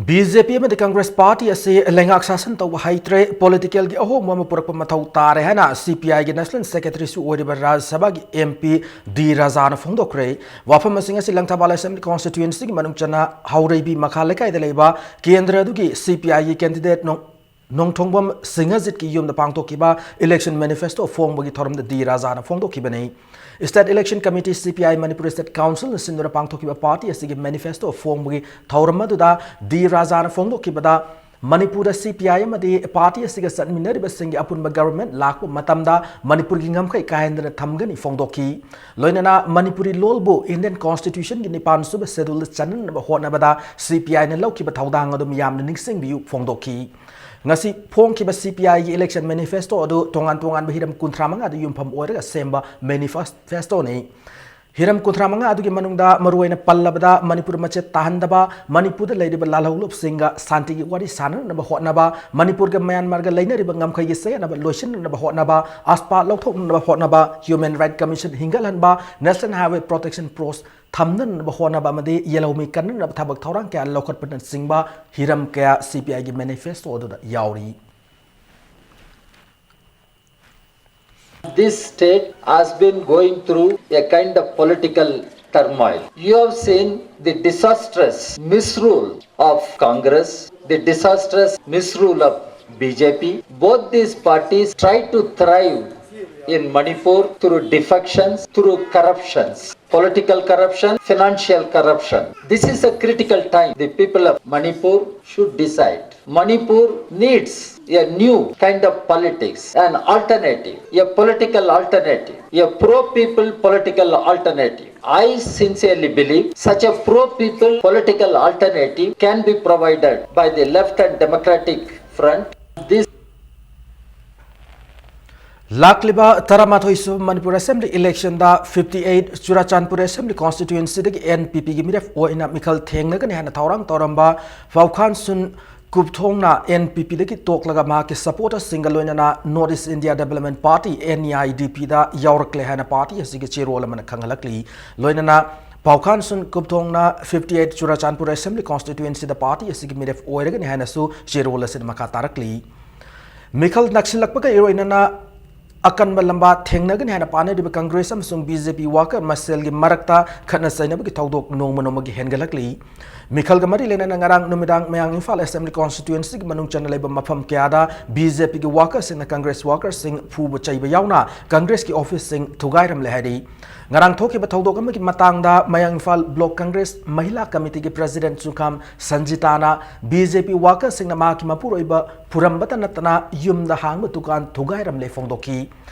ꯕꯤ ꯖꯦ ꯄꯤ ꯑꯃꯗꯤ ꯀꯪꯒ꯭ꯔꯦꯁ ꯄꯥꯔꯇꯤ ꯑꯁꯤ ꯂꯩꯉꯥꯛ ꯁꯥꯁꯟ ꯇꯧꯕ ꯍꯩꯇ꯭ꯔꯦ, ꯄꯣꯂꯤꯇꯤꯀꯦꯜꯒꯤ ꯑꯍꯣꯡꯕ ꯑꯃ ꯄꯨꯔꯛꯄ ꯃꯊꯧ ꯇꯥꯔꯦ ꯍꯥꯏꯅ ꯁꯤ ꯄꯤ ꯑꯥꯏꯒꯤ ꯅꯦꯁꯅꯦꯜ ꯁꯦꯀ꯭ꯔꯦꯇꯔꯤꯁꯨ ꯑꯣꯏꯔꯤꯕ ꯔꯥꯖ꯭ꯌ ꯁꯚꯥꯒꯤ ꯑꯦꯝ ꯄꯤ ꯗꯤ ꯔꯥꯖꯥꯅ ꯐꯣꯡꯗꯣꯛꯈ꯭ꯔꯦ꯫ ꯋꯥꯐꯝ ꯑꯁꯤꯡ ꯑꯁꯤ ꯂꯪꯊꯕꯥꯜ ꯑꯦꯁꯦꯝꯕ꯭ꯂꯤ ꯀꯣꯟꯁꯇꯤꯇ꯭ꯋꯦꯟꯁꯤꯒꯤ ꯃꯅꯨꯡ ꯆꯟꯅ ꯍꯥꯎꯔꯩꯕꯤ ꯃꯈꯥ ꯂꯩꯀꯥꯏꯗ ꯂꯩꯕ ꯀꯦꯟꯗ꯭ꯔ ꯑꯗꯨꯒꯤ ꯁꯤ ꯄꯤ ꯑꯥꯏꯒꯤ ꯀꯦꯟꯗꯤꯗꯦꯠ ꯅꯣꯡ-, ꯅꯣꯡꯊꯣꯡꯕꯝ ꯁꯤꯡꯍꯖꯤꯠꯀꯤ ꯌꯨꯝꯗ ꯄꯥꯡꯊꯣꯛꯈꯤꯕ ꯏꯂꯦꯛꯁꯟ ꯃꯦꯅꯤꯐꯦꯁꯇꯣ ꯐꯣꯡꯕꯒꯤ ꯊꯧꯔꯝꯗ ꯗꯤ ꯔꯥꯖꯥꯅ ꯐꯣꯡꯗꯣꯛꯈꯤꯕꯅꯤ꯫ ꯏꯁꯇꯦꯠ ꯏꯂꯦꯛꯁꯟ ꯀꯃꯤꯇꯤ, ꯁꯤ ꯄꯤ ꯑꯥꯏ, ꯃꯅꯤꯄꯨꯔ ꯏꯁꯇꯦꯠ ꯀꯥꯎꯟꯁꯤꯜꯅ ꯁꯤꯟꯗꯨꯅ ꯄꯥꯡꯊꯣꯛꯈꯤꯕ ꯄꯥꯔꯇꯤ ꯑꯁꯤꯒꯤ ꯃꯦꯅꯤꯐꯦꯁꯇꯣ ꯐꯣꯡꯕꯒꯤ ꯊꯧꯔꯝ ꯑꯗꯨꯗ ꯗꯤ ꯔꯥꯖꯥꯅ ꯐꯣꯡꯗꯣꯛꯈꯤꯕꯗ, ꯃꯅꯤꯄꯨꯔꯗ ꯁꯤ ꯄꯤ ꯑꯥꯏ ꯑꯃꯗꯤ ꯄꯥꯔꯇꯤ ꯑꯁꯤꯒ ꯆꯠꯃꯤꯟꯅꯔꯤꯕꯁꯤꯡꯒꯤ ꯑꯄꯨꯟꯕ ꯒꯕꯔꯟꯃꯦꯟꯠ ꯂꯥꯛꯄ ꯃꯇꯝꯗ ꯃꯅꯤꯄꯨꯔꯒꯤ ꯉꯝꯈꯩ ꯀꯥꯏꯍꯟꯗꯅ ꯊꯝꯒꯅꯤ ꯐꯣꯡꯗꯣꯛꯈꯤ꯫ ꯂꯣꯏꯅꯅ ꯃꯅꯤꯄꯨꯔꯤ ꯂꯣꯜꯕꯨ ꯏꯟꯗꯤꯌꯟ ꯀꯣꯟꯁꯇꯤꯇ꯭ꯌꯨꯁꯟꯒꯤ ꯅꯤꯄꯥꯟ ꯁꯨꯕ ꯁꯦꯗꯨꯜꯗ ꯆꯟꯅꯅꯕ ꯍꯣꯠꯅꯕꯗ ꯁꯤ ꯄꯤ ꯑꯥꯏꯅ ꯂꯧꯈꯤꯕ ꯊꯧꯗꯥꯡ ꯑꯗꯨ ꯃꯤꯌꯥꯝꯅ ꯅꯤꯡꯁꯤꯡꯕꯤꯌꯨ ꯐꯣꯡꯗꯣꯛꯈꯤ꯫ ꯉꯁꯤ ꯐꯣꯡꯈꯤꯕ ꯁꯤ ꯄꯤ ꯑꯥꯏꯒꯤ ꯏꯂꯦꯛꯁꯟ ꯃꯦꯅꯤꯐꯦꯁꯇꯣ ꯑꯗꯨ ꯇꯣꯉꯥꯟ ꯇꯣꯉꯥꯟꯕ ꯍꯤꯔꯝ ꯀꯨꯟꯊ꯭ꯔꯥ ꯃꯉꯥꯗ ꯌꯨꯝꯐꯝ ꯑꯣꯏꯔꯒ ꯁꯦꯝꯕ ꯃꯦꯅꯤꯐꯦꯁꯇꯣꯅꯤ꯫ ꯍꯤꯔꯝ ꯀꯨꯟꯊ꯭ꯔꯥ ꯃꯉꯥ ꯑꯗꯨꯒꯤ ꯃꯅꯨꯡꯗ ꯃꯔꯨꯑꯣꯏꯅ ꯄꯜꯂꯕꯗ ꯃꯅꯤꯄꯨꯔ ꯃꯆꯦꯠ ꯇꯥꯍꯟꯗꯕ, ꯃꯅꯤꯄꯨꯔꯗ ꯂꯩꯔꯤꯕ ꯂꯥꯜꯍꯧꯂꯨꯞꯁꯤꯡꯒ ꯁꯥꯟꯇꯤꯒꯤ ꯋꯥꯔꯤ ꯁꯥꯟꯅꯅꯕ ꯍꯣꯠꯅꯕ, ꯃꯅꯤꯄꯨꯔꯒ ꯃ꯭ꯌꯥꯟꯃꯥꯔꯒ ꯂꯩꯅꯔꯤꯕ ꯉꯝꯈꯩꯒꯤ ꯆꯌꯦꯠꯅꯕ ꯂꯣꯏꯁꯤꯟꯅꯅꯕ ꯍꯣꯠꯅꯕ, ꯑꯁꯄꯥ ꯂꯧꯊꯣꯛꯅꯅꯕ ꯍꯣꯠꯅꯕ, ꯍ꯭ꯌꯨꯃꯦꯟ ꯔꯥꯏꯠ ꯀꯃꯤꯁꯟ ꯍꯤꯡꯒꯠꯍꯟꯕ, ꯅꯦꯁꯅꯦꯜ ꯍꯥꯏꯋꯦ ꯄ꯭ꯔꯣꯇꯦꯛꯁꯟ ꯐꯣꯔꯁ ꯊꯝꯅꯅꯕ ꯍꯣꯠꯅꯕ ꯑꯃꯗꯤ ꯌꯦꯜꯍꯧꯃꯤ ꯀꯟꯅꯅꯕ ꯊꯕꯛ ꯊꯧꯔꯥꯡ ꯀꯌꯥ ꯂꯧꯈꯠꯄꯅꯆꯤꯡꯕ ꯍꯤꯔꯝ ꯀꯌꯥ ꯁꯤ ꯄꯤ ꯑꯥꯏꯒꯤ ꯃꯦꯅꯤꯐꯦꯁꯇꯣ ꯑꯗꯨꯗ ꯌꯥꯎꯔꯤ꯫ This state has been going through a kind of political turmoil. You have seen the disastrous misrule of Congress, the disastrous misrule of B J P. Both these parties try to thrive in Manipur through defections, through corruptions, political corruption, financial corruption. This is a critical time. The people of Manipur should decide. Manipur needs a new kind of politics, an alternative, a political alternative, a pro-people political alternative. I sincerely believe such a pro-people political alternative can be provided by the Left and Democratic Front. This ꯂꯥꯛꯂꯤꯕ ꯇꯔꯥꯃꯥꯊꯣꯏ ꯁꯨꯕ Manipur assembly ꯏꯂꯦꯛꯁꯟꯗ fifty eight Churachandpur assembly ꯀꯣꯟꯁꯇꯤꯇ꯭ꯋꯦꯟꯁꯤꯗꯒꯤ N P ꯄꯤꯒꯤ ꯃꯤꯔꯦꯞ ꯑꯣꯏꯅ ꯃꯤꯈꯜ ꯊꯦꯡꯅꯒꯅꯤ ꯍꯥꯏꯅ ꯊꯧꯔꯥꯡ ꯇꯧꯔꯝꯕ ꯐꯥꯎꯈꯥꯟ ꯁꯨꯟ ꯀꯨꯞꯊꯣꯡꯅ N P P ꯗꯒꯤ ꯇꯣꯛꯂꯒ ꯃꯍꯥꯛꯀꯤ supporterꯁꯤꯡꯒ ꯂꯣꯏꯅꯅ North East India Development Party, N E I D P ꯗ ꯌꯥꯎꯔꯛꯂꯦ ꯍꯥꯏꯅ party ꯑꯁꯤꯒꯤ ꯆꯦꯔꯣꯜ ꯑꯃꯅ ꯈꯪꯍꯜꯂꯛꯂꯤ꯫ ꯂꯣꯏꯅꯅ ꯄꯥꯎꯈꯥꯟꯁꯨꯟ ꯀꯨꯞꯊꯣꯡꯅ fifty eight Churachandpur Assembly Constituency ꯗ party ꯑꯁꯤꯒꯤ ꯃꯤꯔꯦꯞ ꯑꯣꯏꯔꯒꯅꯤ ꯍꯥꯏꯅꯁꯨ ꯆꯦꯔꯣꯜ ꯑꯁꯤꯗ ꯃꯈꯥ ꯇꯥꯔꯛꯂꯤ꯫ ꯃꯤꯈꯜ ꯅꯛꯁꯤꯜꯂꯛꯄꯒ ꯏꯔꯣꯏꯅꯅ ꯑꯀꯟꯕ ꯂꯝꯕꯥ ꯊꯦꯡꯅꯒꯅꯤ ꯍꯥꯏꯅ ꯄꯥꯅꯔꯤꯕ Congress ꯑꯃꯁꯨꯡ B J P worker ꯃꯁꯦꯜꯒꯤ ꯃꯔꯛꯇ ꯈꯠꯅ ꯆꯩꯅꯕꯒꯤ ꯊꯧꯗꯣꯛ ꯅꯣꯡꯃ ꯅꯣꯡꯃꯒꯤ ꯍꯦꯟꯒꯠꯂꯛꯂꯤ꯫ ꯃꯤꯈꯜꯒ ꯃꯔꯤ ꯂꯩꯅꯅ ꯉꯔꯥꯡ ꯅꯨꯃꯤꯗꯥꯡ ꯃꯌꯥꯡ ꯏꯝꯐꯥꯜ Assembly Constituency ꯒꯤ ꯃꯅꯨꯡ ꯆꯟꯅ ꯂꯩꯕ ꯃꯐꯝ ꯀꯌꯥꯗ B J P ꯒꯤ workerꯁꯤꯡꯅ Congress workerꯁꯤꯡ ꯐꯨꯕ ꯆꯩꯕ ꯌꯥꯎꯅ Congress ꯀꯤ office ꯁꯤꯡ ꯊꯨꯒꯥꯏꯔꯝꯂꯦ ꯍꯥꯏꯔꯤ꯫ ꯉꯔꯥꯡ ꯊꯣꯛꯈꯤꯕ ꯊꯧꯗꯣꯛ ꯑꯃꯒꯤ ꯃꯇꯥꯡꯗ ꯃꯌꯥꯡ ꯏꯝꯐꯥꯜ Block Congress ꯃꯍꯤꯂꯥ committee ꯒꯤ president ꯆꯨꯈꯥꯝ ꯁꯟꯖꯤꯇꯥꯅ B J P workerꯁꯤꯡꯅ ꯃꯍꯥꯛꯀꯤ ꯃꯄꯨꯔꯣꯏꯕ ꯐꯨꯔꯝꯕꯇ ꯅꯠꯇꯅ ꯌꯨꯝꯗ ꯍꯥꯡꯕ ꯗꯨꯀꯥꯟ ꯊꯨꯒꯥꯏꯔꯝꯂꯦ ꯐꯣꯡꯗꯣꯛꯈꯤ꯫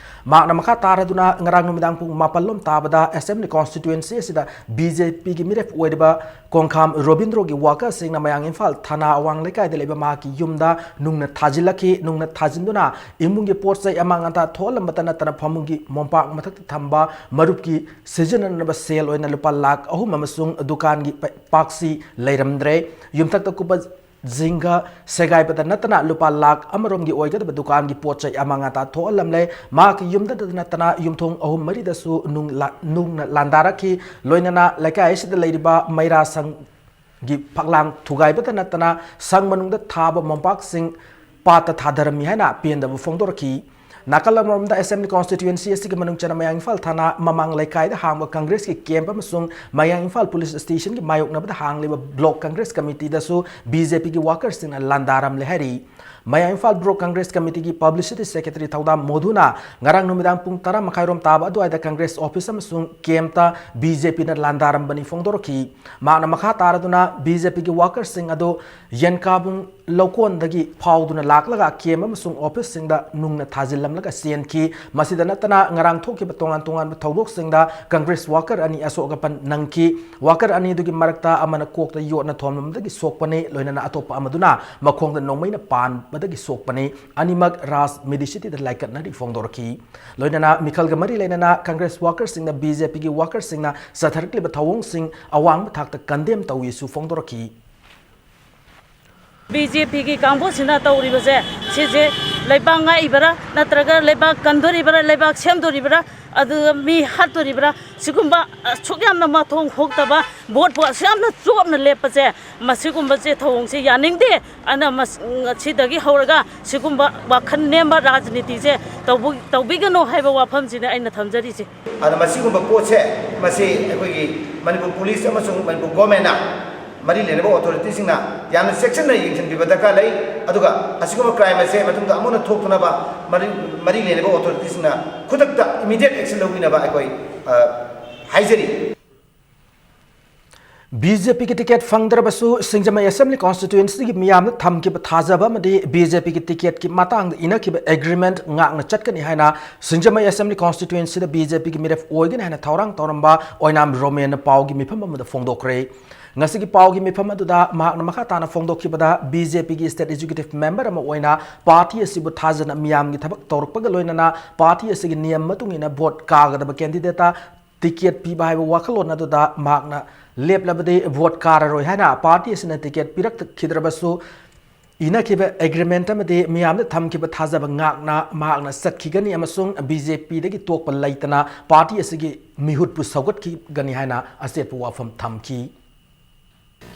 ꯃꯍꯥꯛꯅ ꯃꯈꯥ ꯇꯥꯔꯗꯨꯅ ꯉꯔꯥꯡ ꯅꯨꯃꯤꯗꯥꯡ ꯄꯨꯡ ꯃꯥꯄꯜ ꯂꯣꯝ ꯇꯥꯕꯗ Assembly Constituency ꯑꯁꯤꯗ B J P ꯒꯤ ꯃꯤꯔꯦꯞ ꯑꯣꯏꯔꯤꯕ ꯀꯣꯡꯈꯥꯝ ꯔꯣꯕꯤꯟꯗ꯭ꯔꯣꯒꯤ workerꯁꯤꯡꯅ ꯃꯌꯥꯡ ꯏꯝꯐꯥꯜ ꯊꯅꯥ ꯑꯋꯥꯡ ꯂꯩꯀꯥꯏꯗ ꯂꯩꯕ ꯃꯍꯥꯛꯀꯤ ꯌꯨꯝꯗ ꯅꯨꯡꯅ ꯊꯥꯖꯤꯜꯂꯛꯈꯤ꯫ ꯅꯨꯡꯅ ꯊꯥꯖꯤꯟꯗꯨꯅ ꯏꯃꯨꯡꯒꯤ ꯄꯣꯠ ꯆꯩ ꯑꯃꯥꯡ ꯑꯇꯥ ꯊꯣꯛꯍꯜꯂꯝꯕꯇ ꯅꯠꯇꯅ ꯐꯃꯨꯡꯒꯤ ꯃꯣꯝꯄꯥꯛ ꯃꯊꯛꯇ ꯊꯝꯕ ꯃꯔꯨꯞꯀꯤ ꯁꯤꯖꯤꯟꯅꯅꯕ ꯁꯦꯜ ꯑꯣꯏꯅ ꯂꯨꯄꯥ ꯂꯥꯈ ꯑꯍꯨꯝ ꯑꯃꯁꯨꯡ ꯗꯨꯀꯥꯟꯒꯤ ꯄ-, ꯄꯥꯛꯁꯤ ꯂꯩꯔꯝꯗ꯭ꯔꯦ꯫ ꯌꯨꯝꯊꯛꯇ ꯀꯨꯞꯄ ꯖꯤꯡꯒ ꯁꯦꯒꯥꯏꯕꯗ ꯅꯠꯇꯅ ꯂꯨꯄꯥ ꯂꯥꯈ ꯑꯃꯔꯣꯝꯒꯤ ꯑꯣꯏꯒꯗꯕ ꯗꯨꯀꯥꯟꯒꯤ ꯄꯣꯠ ꯆꯩ ꯑꯃꯥꯡ ꯑꯇꯥ ꯊꯣꯛꯍꯜꯂꯝꯂꯦ꯫ ꯃꯍꯥꯛꯀꯤ ꯌꯨꯝꯗꯇ ꯅꯠꯇꯅ ꯌꯨꯝꯊꯣꯡ ꯑꯍꯨꯝ ꯃꯔꯤꯗꯁꯨ ꯅꯨꯡ ꯂꯥ-, ꯅꯨꯡꯅ ꯂꯥꯟꯗꯥꯔꯛꯈꯤ꯫ ꯂꯣꯏꯅꯅ ꯂꯩꯀꯥꯏ ꯑꯁꯤꯗ ꯂꯩꯔꯤꯕ ꯃꯩꯔꯥ ꯁꯪꯒꯤ ꯐꯛꯂꯥꯡ ꯊꯨꯒꯥꯏꯕꯇ ꯅꯠꯇꯅ ꯁꯪ ꯃꯅꯨꯡꯗ ꯊꯥꯕ ꯃꯣꯝꯄꯥꯛꯁꯤꯡ ꯄꯥꯠꯇ ꯊꯥꯗꯔꯝꯃꯤ ꯍꯥꯏꯅ ꯄꯦꯟꯗꯕ ꯐꯣꯡꯗꯣꯔꯛꯈꯤ꯫ ꯅꯥꯀꯜ ꯑꯃꯔꯣꯝꯗ Assembly Constituency ꯑꯁꯤꯒꯤ ꯃꯅꯨꯡ ꯆꯟꯅ ꯃꯌꯥꯡ ꯏꯝꯐꯥꯜ ꯊꯥꯅ ꯃꯃꯥꯡ ꯂꯩꯀꯥꯏꯗ ꯍꯥꯡꯕ Congress ꯀꯤ camp ꯑꯃꯁꯨꯡ ꯃꯌꯥꯡ ꯏꯝꯐꯥꯜ Police Station ꯒꯤ ꯃꯥꯌꯣꯛꯅꯕꯗ ꯍꯥꯡꯂꯤꯕ Block Congress Committee ꯗꯁꯨ B J P ꯒꯤ worker ꯁꯤꯡꯅ ꯂꯥꯟꯗꯥꯔꯝꯂꯦ ꯍꯥꯏꯔꯤ꯫ ꯃꯌꯥꯡ ꯏꯝꯐꯥꯜ Block Congress Committee ꯒꯤ Publicity Secretary ꯊꯧꯗꯥꯝ ꯃꯣꯙꯨꯅ ꯉꯔꯥꯡ ꯅꯨꯃꯤꯗꯥꯡ ꯄꯨꯡ ꯇꯔꯥ ꯃꯈꯥꯏꯔꯣꯝ ꯇꯥꯕ ꯑꯗꯨꯋꯥꯏꯗ Congress office ꯑꯃꯁꯨꯡ camp ꯇ B J P ꯅ ꯂꯥꯟꯗꯥꯔꯝꯕꯅꯤ ꯐꯣꯡꯗꯣꯔꯛꯈꯤ꯫ ꯃꯍꯥꯛꯅ ꯃꯈꯥ ꯇꯥꯔꯗꯨꯅ B J P ꯒꯤ worker ꯁꯤꯡ ꯑꯗꯨ ꯌꯦꯟꯀꯥꯕꯨꯡ ꯂꯧꯀꯣꯟꯗꯒꯤ ꯐꯥꯎꯗꯨꯅ ꯂꯥꯛꯂꯒ camp ꯑꯃꯁꯨꯡ office ꯁꯤꯡꯗ ꯅꯨꯡꯅ ꯊꯥꯖꯤꯜꯂꯝꯂꯒ ꯆꯦꯟꯈꯤ꯫ ꯃꯁꯤꯗ ꯅꯠꯇꯅ ꯉꯔꯥꯡ ꯊꯣꯛꯈꯤꯕ ꯇꯣꯉꯥꯟ ꯇꯣꯉꯥꯟꯕ ꯊꯧꯗꯣꯛꯁꯤꯡꯗ Congress worker ꯑꯅꯤ ꯑꯁꯣꯛ ꯑꯄꯟ ꯅꯪꯈꯤ꯫ Worker ꯑꯅꯤꯗꯨꯒꯤ ꯃꯔꯛꯇ ꯑꯃꯅ ꯀꯣꯛꯇ ꯌꯣꯠꯅ ꯊꯣꯝꯂꯝꯕꯗꯒꯤ ꯁꯣꯛꯄꯅꯤ, ꯂꯣꯏꯅꯅ ꯑꯇꯣꯞꯄ ꯑꯃꯗꯨꯅ ꯃꯈꯣꯡꯗ ꯅꯣꯡꯃꯩꯅ ꯄꯥꯟꯕꯗꯒꯤ ꯁꯣꯛꯄꯅꯤ꯫ ꯑꯅꯤꯃꯛ Raj Medicity ꯗ ꯂꯥꯏꯀꯠꯅꯔꯤ ꯐꯣꯡꯗꯣꯔꯛꯈꯤ꯫ ꯂꯣꯏꯅꯅ ꯃꯤꯈꯜꯒ ꯃꯔꯤ ꯂꯩꯅꯅ Congress worker ꯁꯤꯡꯅ B J P ꯒꯤ worker ꯁꯤꯡꯅ ꯆꯠꯊꯔꯛꯂꯤꯕ ꯊꯧꯑꯣꯡꯁꯤꯡ ꯑꯋꯥꯡꯕ ꯊꯥꯛꯇ condemn ꯇꯧꯏꯁꯨ ꯐꯣꯡꯗꯣꯔꯛꯈꯤ꯫ ꯕꯤ ꯖꯦ ꯄꯤꯒꯤ ꯀꯥꯡꯕꯨꯁꯤꯅ ꯇꯧꯔꯤꯕꯁꯦ, ꯁꯤꯁꯦ ꯂꯩꯕꯥꯛ ꯉꯥꯛꯏꯕꯔꯥ, ꯅꯠꯇ꯭ꯔꯒ ꯂꯩꯕꯥꯛ ꯀꯟꯗꯣꯔꯤꯕꯔꯥ, ꯂꯩꯕꯥꯛ ꯁꯦꯝꯗꯣꯔꯤꯕꯔꯥ, ꯑꯗꯨꯒ ꯃꯤ ꯍꯥꯠꯇꯣꯔꯤꯕꯔꯥ? ꯁꯤꯒꯨꯝꯕ ꯑꯁꯨꯛ ꯌꯥꯝꯅ ꯃꯊꯣꯡ ꯍꯨꯛꯇꯕ, ꯚꯣꯠꯄꯨ ꯑꯁꯨꯛ ꯌꯥꯝꯅ ꯆꯣꯞꯅ ꯂꯦꯞꯄꯁꯦ, ꯃꯁꯤꯒꯨꯝꯕꯁꯦ ꯊꯧꯑꯣꯡꯁꯦ ꯌꯥꯅꯤꯡꯗꯦ꯫ ꯑꯗꯨꯅ ꯃꯁ-, ꯉꯁꯤꯗꯒꯤ ꯍꯧꯔꯒ ꯁꯤꯒꯨꯝꯕ ꯋꯥꯈꯜ ꯅꯦꯝꯕ ꯔꯥꯖꯅꯤꯇꯤꯁꯦ ꯇꯧꯕ-, ꯇꯧꯕꯤꯒꯅꯨ ꯍꯥꯏꯕ ꯋꯥꯐꯝꯁꯤꯅꯦ ꯑꯩꯅ ꯊꯝꯖꯔꯤꯁꯦ꯫ ꯑꯗꯨꯅ ꯃꯁꯤꯒꯨꯝꯕ ꯄꯣꯠꯁꯦ, ꯃꯁꯤ ꯑꯩꯈꯣꯏꯒꯤ ꯃꯅꯤꯄꯨꯔ ꯄꯨꯂꯤꯁ ꯑꯃꯁꯨꯡ ꯃꯅꯤꯄꯨꯔ ꯒꯣꯔꯃꯦꯟꯅ, ꯃꯔꯤ ꯂꯩꯅꯕ ꯑꯣꯊꯣꯔꯤꯇꯤꯁꯤꯡꯅ ꯌꯥꯝꯅ ꯆꯦꯛꯁꯤꯟꯅ ꯌꯦꯡꯁꯤꯟꯕꯤꯕ ꯗꯔꯀꯥꯔ ꯂꯩ꯫ ꯑꯗꯨꯒ ꯑꯁꯤꯒꯨꯝꯕ ꯀ꯭ꯔꯥꯏꯝ ꯑꯁꯦ ꯃꯇꯨꯡꯗ ꯑꯃꯨꯛ ꯍꯟꯅ ꯊꯣꯛꯇꯅꯕ ꯃꯔꯤ, ꯃꯔꯤ ꯂꯩꯅꯕ ꯑꯣꯊꯣꯔꯤꯇꯤꯁꯤꯡꯅ ꯈꯨꯗꯛꯇ ꯏꯃꯤꯗꯤꯌꯦꯠ ꯑꯦꯛꯁꯟ ꯂꯧꯕꯤꯅꯕ ꯑꯩꯈꯣꯏ, ꯑ, ꯍꯥꯏꯖꯔꯤ꯫ ꯕꯤ ꯖꯦ ꯄꯤꯒꯤ ꯇꯤꯀꯦꯠ ꯐꯪꯗ꯭ꯔꯕꯁꯨ ꯁꯤꯡꯖꯃꯩ ꯑꯦꯁꯦꯝꯕ꯭ꯂꯤ ꯀꯣꯟꯁꯇꯤꯇ꯭ꯋꯦꯟꯁꯤꯒꯤ ꯃꯤꯌꯥꯝꯅ ꯊꯝꯈꯤꯕ ꯊꯥꯖꯕ ꯑꯃꯗꯤ ꯕꯤ ꯖꯦ ꯄꯤꯒꯤ ꯇꯤꯀꯦꯠꯀꯤ ꯃꯇꯥꯡꯗ ꯏꯅꯈꯤꯕ ꯑꯦꯒ꯭ꯔꯤꯃꯦꯟꯠ ꯉꯥꯛꯅ ꯆꯠꯀꯅꯤ ꯍꯥꯏꯅ ꯁꯤꯡꯖꯃꯩ ꯑꯦꯁꯦꯝꯕ꯭ꯂꯤ ꯀꯣꯟꯁꯇꯤꯇ꯭ꯋꯦꯟꯁꯤꯗ ꯕꯤ ꯖꯦ ꯄꯤꯒꯤ ꯃꯤꯔꯦꯞ ꯑꯣꯏꯒꯅꯤ ꯍꯥꯏꯅ ꯊꯧꯔꯥꯡ ꯇꯧꯔꯝꯕ ꯑꯣꯏꯅꯥꯝ ꯔꯣꯃꯦꯟꯅ ꯄꯥꯎꯒꯤ ꯃꯤꯐꯝ ꯑꯃꯗ ꯐꯣꯡꯗꯣꯛꯈ꯭ꯔꯦ꯫ ꯉꯁꯤꯒꯤ ꯄꯥꯎꯒꯤ ꯃꯤꯐꯝ ꯑꯗꯨꯗ ꯃꯍꯥꯛꯅ ꯃꯈꯥ ꯇꯥꯅ ꯐꯣꯡꯗꯣꯛꯈꯤꯕꯗ, ꯕꯤ ꯖꯦ ꯄꯤꯒꯤ state executive member ꯑꯃ ꯑꯣꯏꯅ ꯄꯥꯔꯇꯤ ꯑꯁꯤꯕꯨ ꯊꯥꯖꯅ ꯃꯤꯌꯥꯝꯒꯤ ꯊꯕꯛ ꯇꯧꯔꯛꯄꯒ ꯂꯣꯏꯅꯅ ꯄꯥꯔꯇꯤ ꯑꯁꯤꯒꯤ ꯅꯤꯌꯝ ꯃꯇꯨꯡ ꯏꯟꯅ ꯚꯣꯠ ꯀꯥꯒꯗꯕ ꯀꯦꯟꯗꯤꯗꯦꯠꯇ ꯇꯤꯀꯦꯠ ꯄꯤꯕ ꯍꯥꯏꯕ ꯋꯥꯈꯜꯂꯣꯟ ꯑꯗꯨꯗ ꯃꯍꯥꯛꯅ ꯂꯦꯞꯂꯕꯗꯤ ꯚꯣꯠ ꯀꯥꯔꯔꯣꯏ ꯍꯥꯏꯅ ꯄꯥꯔꯇꯤ ꯑꯁꯤꯅ ꯇꯤꯀꯦꯠ ꯄꯤꯔꯛꯈꯤꯗ꯭ꯔꯕꯁꯨ, ꯏꯅꯈꯤꯕ ꯑꯦꯒ꯭ꯔꯤꯃꯦꯟꯠ ꯑꯃꯗꯤ ꯃꯤꯌꯥꯝꯗ ꯊꯝꯈꯤꯕ ꯊꯥꯖꯕ ꯉꯥꯛꯅ ꯃꯍꯥꯛꯅ ꯆꯠꯈꯤꯒꯅꯤ ꯑꯃꯁꯨꯡ ꯕꯤ ꯖꯦ ꯄꯤꯗꯒꯤ ꯇꯣꯛꯄ ꯂꯩꯇꯅ ꯄꯥꯔꯇꯤ ꯑꯁꯤꯒꯤ ꯃꯤꯍꯨꯠꯄꯨ ꯁꯧꯒꯠꯈꯤꯒꯅꯤ ꯍꯥꯏꯅ ꯑꯆꯦꯠꯄ ꯋꯥꯐꯝ ꯊꯝꯈꯤ꯫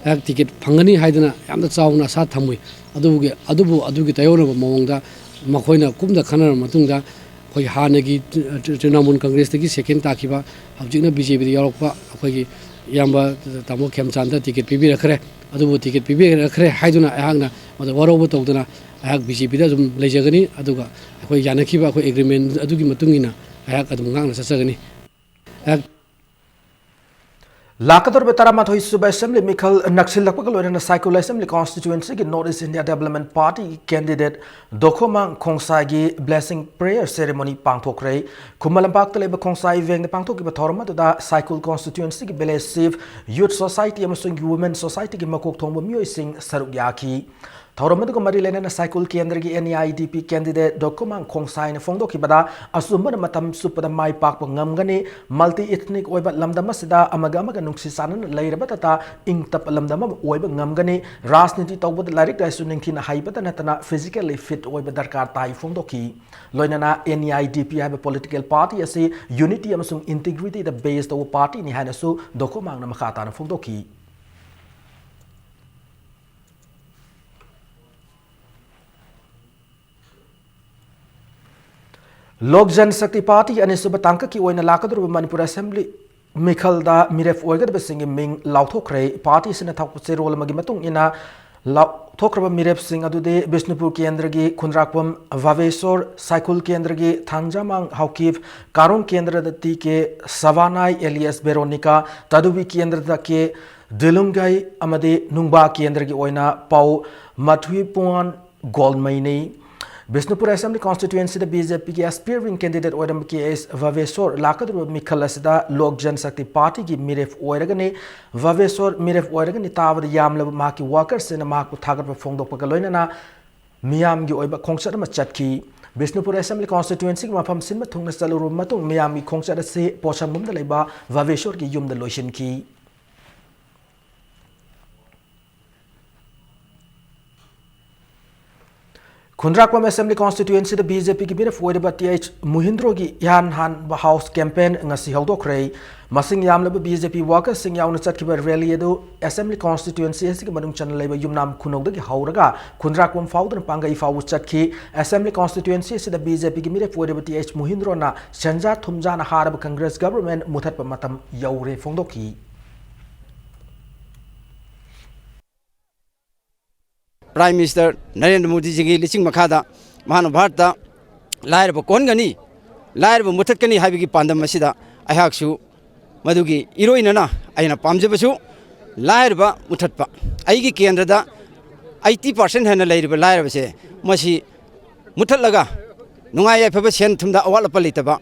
ꯑꯩꯍꯥꯛ ꯇꯤꯀꯦꯠ ꯐꯪꯒꯅꯤ ꯍꯥꯏꯗꯨꯅ ꯌꯥꯝꯅ ꯆꯥꯎꯅ ꯑꯁꯥ ꯊꯝꯃꯨꯏ꯫ ꯑꯗꯨꯕꯨꯒꯤ, ꯑꯗꯨꯕꯨ ꯑꯗꯨꯒꯤ ꯇꯥꯏꯌꯣꯟꯅꯕ ꯃꯑꯣꯡꯗ ꯃꯈꯣꯏꯅ ꯀꯨꯞꯅ ꯈꯟꯅꯔꯕ ꯃꯇꯨꯡꯗ, ꯑꯩꯈꯣꯏ ꯍꯥꯟꯅꯒꯤ ꯇ꯭ꯔꯤ-, ꯇ꯭ꯔꯤꯅꯥꯃꯨꯜ ꯀꯪꯒ꯭ꯔꯦꯁꯇꯒꯤ ꯁꯦꯀꯦꯟ ꯇꯥꯈꯤꯕ, ꯍꯧꯖꯤꯛꯅ ꯕꯤ ꯖꯦ ꯄꯤꯗ ꯌꯥꯎꯔꯛꯄ ꯑꯩꯈꯣꯏꯒꯤ ꯏꯌꯥꯝꯕ ꯇꯥꯃꯣ ꯈꯦꯝꯆꯥꯟꯗ ꯇꯤꯀꯦꯠ ꯄꯤꯕꯤꯔꯛꯈ꯭ꯔꯦ꯫ ꯑꯗꯨꯕꯨ ꯇꯤꯀꯦꯠ ꯄꯤꯕꯤꯔꯛꯈ꯭ꯔꯦ ꯍꯥꯏꯗꯨꯅ ꯑꯩꯍꯥꯛꯅ ꯃꯗꯨ ꯋꯥꯔꯧꯕ ꯇꯧꯗꯅ ꯑꯩꯍꯥꯛ ꯕꯤ ꯖꯦ ꯄꯤꯗ ꯑꯗꯨꯝ ꯂꯩꯖꯒꯅꯤ꯫ ꯑꯗꯨꯒ ꯑꯩꯈꯣꯏ ꯌꯥꯅꯈꯤꯕ ꯑꯩꯈꯣꯏ ꯑꯦꯒ꯭ꯔꯤꯃꯦꯟ ꯑꯗꯨꯒꯤ ꯃꯇꯨꯡ ꯏꯟꯅ ꯑꯩꯍꯥꯛ ꯑꯗꯨꯝ ꯉꯥꯛꯅ ꯆꯠꯆꯒꯅꯤ꯫ ꯑꯩꯍꯥꯛ ꯂꯥꯛꯀꯗꯧꯔꯤꯕ ꯇꯔꯥꯃꯥꯊꯣꯏ ꯁꯨꯕ ꯑꯦꯁꯦꯝꯕ꯭ꯂꯤ ꯃꯤꯈꯜ ꯅꯛꯁꯤꯜꯂꯛꯄꯒ ꯂꯣꯏꯅꯅ ꯁꯥꯏꯀꯨꯜ ꯑꯦꯁꯦꯝꯕ꯭ꯂꯤ ꯀꯣꯟꯁꯇꯤꯇ꯭ꯋꯦꯟꯁꯤꯒꯤ North East India Development Party candidate Dokhomang ꯈꯣꯡꯁꯥꯏꯒꯤ blessing prayer ceremony ꯄꯥꯡꯊꯣꯛꯈ꯭ꯔꯦ꯫ ꯈꯨꯃꯟ ꯂꯝꯄꯥꯛꯇ ꯂꯩꯕ ꯈꯣꯡꯁꯥꯏ ꯏꯚꯦꯡꯗ ꯄꯥꯡꯊꯣꯛꯈꯤꯕ ꯊꯧꯔꯝ ꯑꯗꯨꯗ ꯁꯥꯏꯀꯨꯜ ꯀꯣꯟꯁꯇꯤꯇ꯭ꯋꯦꯟꯁꯤꯒꯤ village chief, youth society ꯑꯃꯁꯨꯡ women societyꯒꯤ ꯃꯀꯣꯛ ꯊꯣꯡꯕ ꯃꯤꯑꯣꯏꯁꯤꯡ ꯁꯔꯨꯛ ꯌꯥꯈꯤ꯫ ꯊꯧꯔꯝ ꯑꯗꯨꯒ ꯃꯔꯤ ꯂꯩꯅꯅ ꯁꯥꯏꯀꯨꯜ ꯀꯦꯟꯗ꯭ꯔꯒꯤ N E I D P candidate ꯗꯣꯀꯨꯃꯥꯡ ꯈꯣꯡꯁꯥꯏꯅ ꯐꯣꯡꯗꯣꯛꯈꯤꯕꯗ, ꯑꯆꯨꯝꯕꯅ ꯃꯇꯝ ꯆꯨꯞꯄꯗ ꯃꯥꯏ ꯄꯥꯛꯄ ꯉꯝꯒꯅꯤ, multi ethnic ꯑꯣꯏꯕ ꯂꯝꯗꯝ ꯑꯁꯤꯗ ꯑꯃꯒ ꯑꯃꯒ ꯅꯨꯡꯁꯤ ꯆꯥꯟꯅꯅ ꯂꯩꯔꯕꯗꯇ ꯏꯪ ꯇꯞꯄ ꯂꯝꯗꯝ ꯑꯃ ꯑꯣꯏꯕ ꯉꯝꯒꯅꯤ, ꯔꯥꯖꯅꯤꯇꯤ ꯇꯧꯕꯗ ꯂꯥꯏꯔꯤꯛ ꯂꯥꯏꯁꯨ ꯅꯤꯡꯊꯤꯅ ꯍꯩꯕꯇ ꯅꯠꯇꯅ physically fit ꯑꯣꯏꯕ ꯗꯔꯀꯥꯔ ꯇꯥꯏ ꯐꯣꯡꯗꯣꯛꯈꯤ꯫ ꯂꯣꯏꯅꯅ N E I D P ꯍꯥꯏꯕ political party ꯑꯁꯤ unity ꯑꯃꯁꯨꯡ integrityꯗ base ꯇꯧꯕ partyꯅꯤ ꯍꯥꯏꯅꯁꯨ ꯗꯣꯀꯨꯃꯥꯡꯅ ꯃꯈꯥ ꯇꯥꯅ ꯐꯣꯡꯗꯣꯛꯈꯤ꯫ ꯂꯣꯛ ꯖꯟ ꯁꯛꯇꯤ ꯄꯥꯔꯇꯤ ꯑꯅꯤꯁꯨꯕ ꯇꯥꯡꯀꯛꯀꯤ ꯑꯣꯏꯅ ꯂꯥꯛꯀꯗꯧꯔꯤꯕ ꯃꯅꯤꯄꯨꯔ ꯑꯦꯁꯦꯝꯕ꯭ꯂꯤ ꯃꯤꯈꯜꯗ ꯃꯤꯔꯦꯞ ꯑꯣꯏꯒꯗꯕꯁꯤꯡꯒꯤ ꯃꯤꯡ ꯂꯥꯎꯊꯣꯛꯈ꯭ꯔꯦ꯫ ꯄꯥꯔꯇꯤ ꯑꯁꯤꯅ ꯊꯥꯔꯛꯄ ꯆꯦꯔꯣꯜ ꯑꯃꯒꯤ ꯃꯇꯨꯡ ꯏꯟꯅ, ꯂꯥꯎꯊꯣꯛꯈ꯭ꯔꯕ ꯃꯤꯔꯦꯞꯁꯤꯡ ꯑꯗꯨꯗꯤ ꯕꯤꯁꯅꯨꯄꯨꯔ ꯀꯦꯟꯗ꯭ꯔꯒꯤ ꯈꯨꯟꯗ꯭ꯔꯥꯛꯄꯝ ꯚꯥꯕꯦꯁꯣꯔ, ꯁꯥꯏꯈꯨꯜ ꯀꯦꯟꯗ꯭ꯔꯒꯤ ꯊꯥꯡꯖꯥꯃꯥꯡ ꯍꯥꯎꯀꯤꯞ, ꯀꯥꯔꯣꯡ ꯀꯦꯟꯗ꯭ꯔꯗ ꯇꯤ ꯀꯦ ꯁꯕꯥꯅꯥꯏ alias ꯕꯦꯔꯣꯅꯤꯀꯥ, ꯇꯥꯗꯨꯕꯤ ꯀꯦꯟꯗ꯭ꯔꯗ ꯀꯦ ꯗꯤꯂꯨꯡꯒꯩ ꯑꯃꯗꯤ ꯅꯨꯡꯕꯥ ꯀꯦꯟꯗ꯭ꯔꯒꯤ ꯑꯣꯏꯅ ꯄꯥꯎ ꯃꯊꯨꯏꯄꯨꯋꯥꯟ ꯒꯣꯜꯃꯩꯅꯤ꯫ ꯕꯤꯁꯅꯨꯄꯨꯔ ꯑꯦꯁꯦꯝꯕ꯭ꯂꯤ ꯀꯣꯟꯁꯇꯤꯇ꯭ꯋꯦꯟꯁꯤꯗ ꯕꯤ ꯖꯦ ꯄꯤꯒꯤ aspiring candidate ꯑꯣꯏꯔꯝꯕ ꯀꯦ ꯑꯩꯆ ꯚꯥꯕꯦꯁꯣꯔ ꯂꯥꯛꯀꯗꯧꯔꯤꯕ ꯃꯤꯈꯜ ꯑꯁꯤꯗ ꯂꯣꯛ ꯖꯟ ꯁꯛꯇꯤ ꯄꯥꯔꯇꯤꯒꯤ ꯃꯤꯔꯦꯞ ꯑꯣꯏꯔꯒꯅꯤ꯫ ꯚꯥꯕꯦꯁꯣꯔ ꯃꯤꯔꯦꯞ ꯑꯣꯏꯔꯒꯅꯤ ꯇꯥꯕꯗ ꯌꯥꯝꯂꯕ ꯃꯍꯥꯛꯀꯤ ꯋꯥꯀꯔꯁꯤꯡꯅ ꯃꯍꯥꯛꯄꯨ ꯊꯥꯒꯠꯄ ꯐꯣꯡꯗꯣꯛꯄꯒ ꯂꯣꯏꯅꯅ ꯃꯤꯌꯥꯝꯒꯤ ꯑꯣꯏꯕ ꯈꯣꯡꯆꯠ ꯑꯃ ꯆꯠꯈꯤ꯫ ꯕꯤꯁꯅꯨꯄꯨꯔ ꯑꯦꯁꯦꯝꯕ꯭ꯂꯤ ꯀꯣꯟꯁꯇꯤꯇ꯭ꯋꯦꯟꯁꯤꯒꯤ ꯃꯐꯝ ꯁꯤꯟꯕ ꯊꯨꯡꯅ ꯆꯠꯂꯨꯔꯕ ꯃꯇꯨꯡ, ꯃꯤꯌꯥꯝꯒꯤ ꯈꯣꯡꯆꯠ ꯑꯁꯤ ꯄꯣꯠꯁꯪꯕꯝꯗ ꯂꯩꯕ ꯚꯥꯕꯦꯁꯣꯔꯒꯤ ꯌꯨꯝꯗ ꯂꯣꯏꯁꯤꯟꯈꯤ꯫ ꯈꯨꯟꯗ꯭ꯔꯥꯛꯄꯝ ꯑꯦꯁꯦꯝꯕ꯭ꯂꯤ ꯀꯣꯟꯁꯇꯤꯇ꯭ꯋꯦꯟꯁꯤꯗ ꯕꯤ ꯖꯦ ꯄꯤꯒꯤ ꯃꯤꯔꯦꯞ ꯑꯣꯏꯔꯤꯕ ꯇꯤ ꯑꯩꯆ ꯃꯨꯍꯤꯟꯗ꯭ꯔꯣꯒꯤ ꯏꯍꯥꯟ ꯍꯥꯟꯕ ꯍꯥꯎꯁ ꯀꯦꯝꯄꯦꯟ ꯉꯁꯤ ꯍꯧꯗꯣꯛꯈ꯭ꯔꯦ꯫ ꯃꯁꯤꯡ ꯌꯥꯝꯂꯕ ꯕꯤ ꯖꯦ ꯄꯤ ꯋꯥꯀꯔꯁꯤꯡ ꯌꯥꯎꯅ ꯆꯠꯈꯤꯕ ꯔꯦꯂꯤ ꯑꯗꯨ ꯑꯦꯁꯦꯝꯕ꯭ꯂꯤ ꯀꯣꯟꯁꯇꯤꯇ꯭ꯋꯦꯟꯁꯤ ꯑꯁꯤꯒꯤ ꯃꯅꯨꯡ ꯆꯟꯅ ꯂꯩꯕ ꯌꯨꯝꯅꯥꯝ ꯈꯨꯅꯧꯗꯒꯤ ꯍꯧꯔꯒ ꯈꯨꯟꯗ꯭ꯔꯥꯛꯄꯝ ꯐꯥꯎꯗꯨꯅ ꯄꯥꯡꯒꯩ ꯐꯥꯎꯕ ꯆꯠꯈꯤ꯫ ꯑꯦꯁꯦꯝꯕ꯭ꯂꯤ ꯀꯣꯟꯁꯇꯤꯇ꯭ꯋꯦꯟꯁꯤ ꯑꯁꯤꯗ ꯕꯤ ꯖꯦ ꯄꯤꯒꯤ ꯃꯤꯔꯦꯞ ꯑꯣꯏꯔꯤꯕ ꯇꯤ ꯑꯩꯆ ꯃꯨꯍꯤꯟꯗ꯭ꯔꯣꯅ ꯁꯦꯟꯖꯥ ꯊꯨꯝꯖꯥꯅ ꯍꯥꯔꯕ ꯀꯪꯒ꯭ꯔꯦꯁ ꯒꯚꯔꯟꯃꯦꯟꯠ ꯃꯨꯊꯠꯄ ꯃꯇꯝ ꯌꯧꯔꯦ ꯐꯣꯡꯗꯣꯛꯈꯤ꯫ ꯄ꯭ꯔꯥꯏꯝ ꯃꯤꯅꯤꯁꯇꯔ ꯅꯔꯦꯟꯗ꯭ꯔ ꯃꯣꯗꯤꯖꯤꯒꯤ ꯂꯨꯆꯤꯡ ꯃꯈꯥꯗ ꯃꯍꯥꯛꯅ ꯚꯥꯔꯠꯇ ꯂꯥꯏꯔꯕ ꯀꯣꯛꯍꯟꯒꯅꯤ, ꯂꯥꯏꯔꯕ ꯃꯨꯊꯠꯀꯅꯤ ꯍꯥꯏꯕꯒꯤ ꯄꯥꯟꯗꯝ ꯑꯁꯤꯗ ꯑꯩꯍꯥꯛꯁꯨ ꯃꯗꯨꯒꯤ ꯏꯔꯣꯏꯅꯅ ꯑꯩꯅ ꯄꯥꯝꯖꯕꯁꯨ ꯂꯥꯏꯔꯕ ꯃꯨꯊꯠꯄ꯫ ꯑꯩꯒꯤ ꯀꯦꯟꯗ꯭ꯔꯗ eighty percent ꯍꯦꯟꯅ ꯂꯩꯔꯤꯕ ꯂꯥꯏꯔꯕꯁꯦ, ꯃꯁꯤ ꯃꯨꯊꯠꯂꯒ ꯅꯨꯡꯉꯥꯏ ꯌꯥꯏꯐꯕ, ꯁꯦꯟ ꯊꯨꯝꯗ ꯑꯋꯥꯠ ꯑꯄꯟ ꯂꯩꯇꯕ,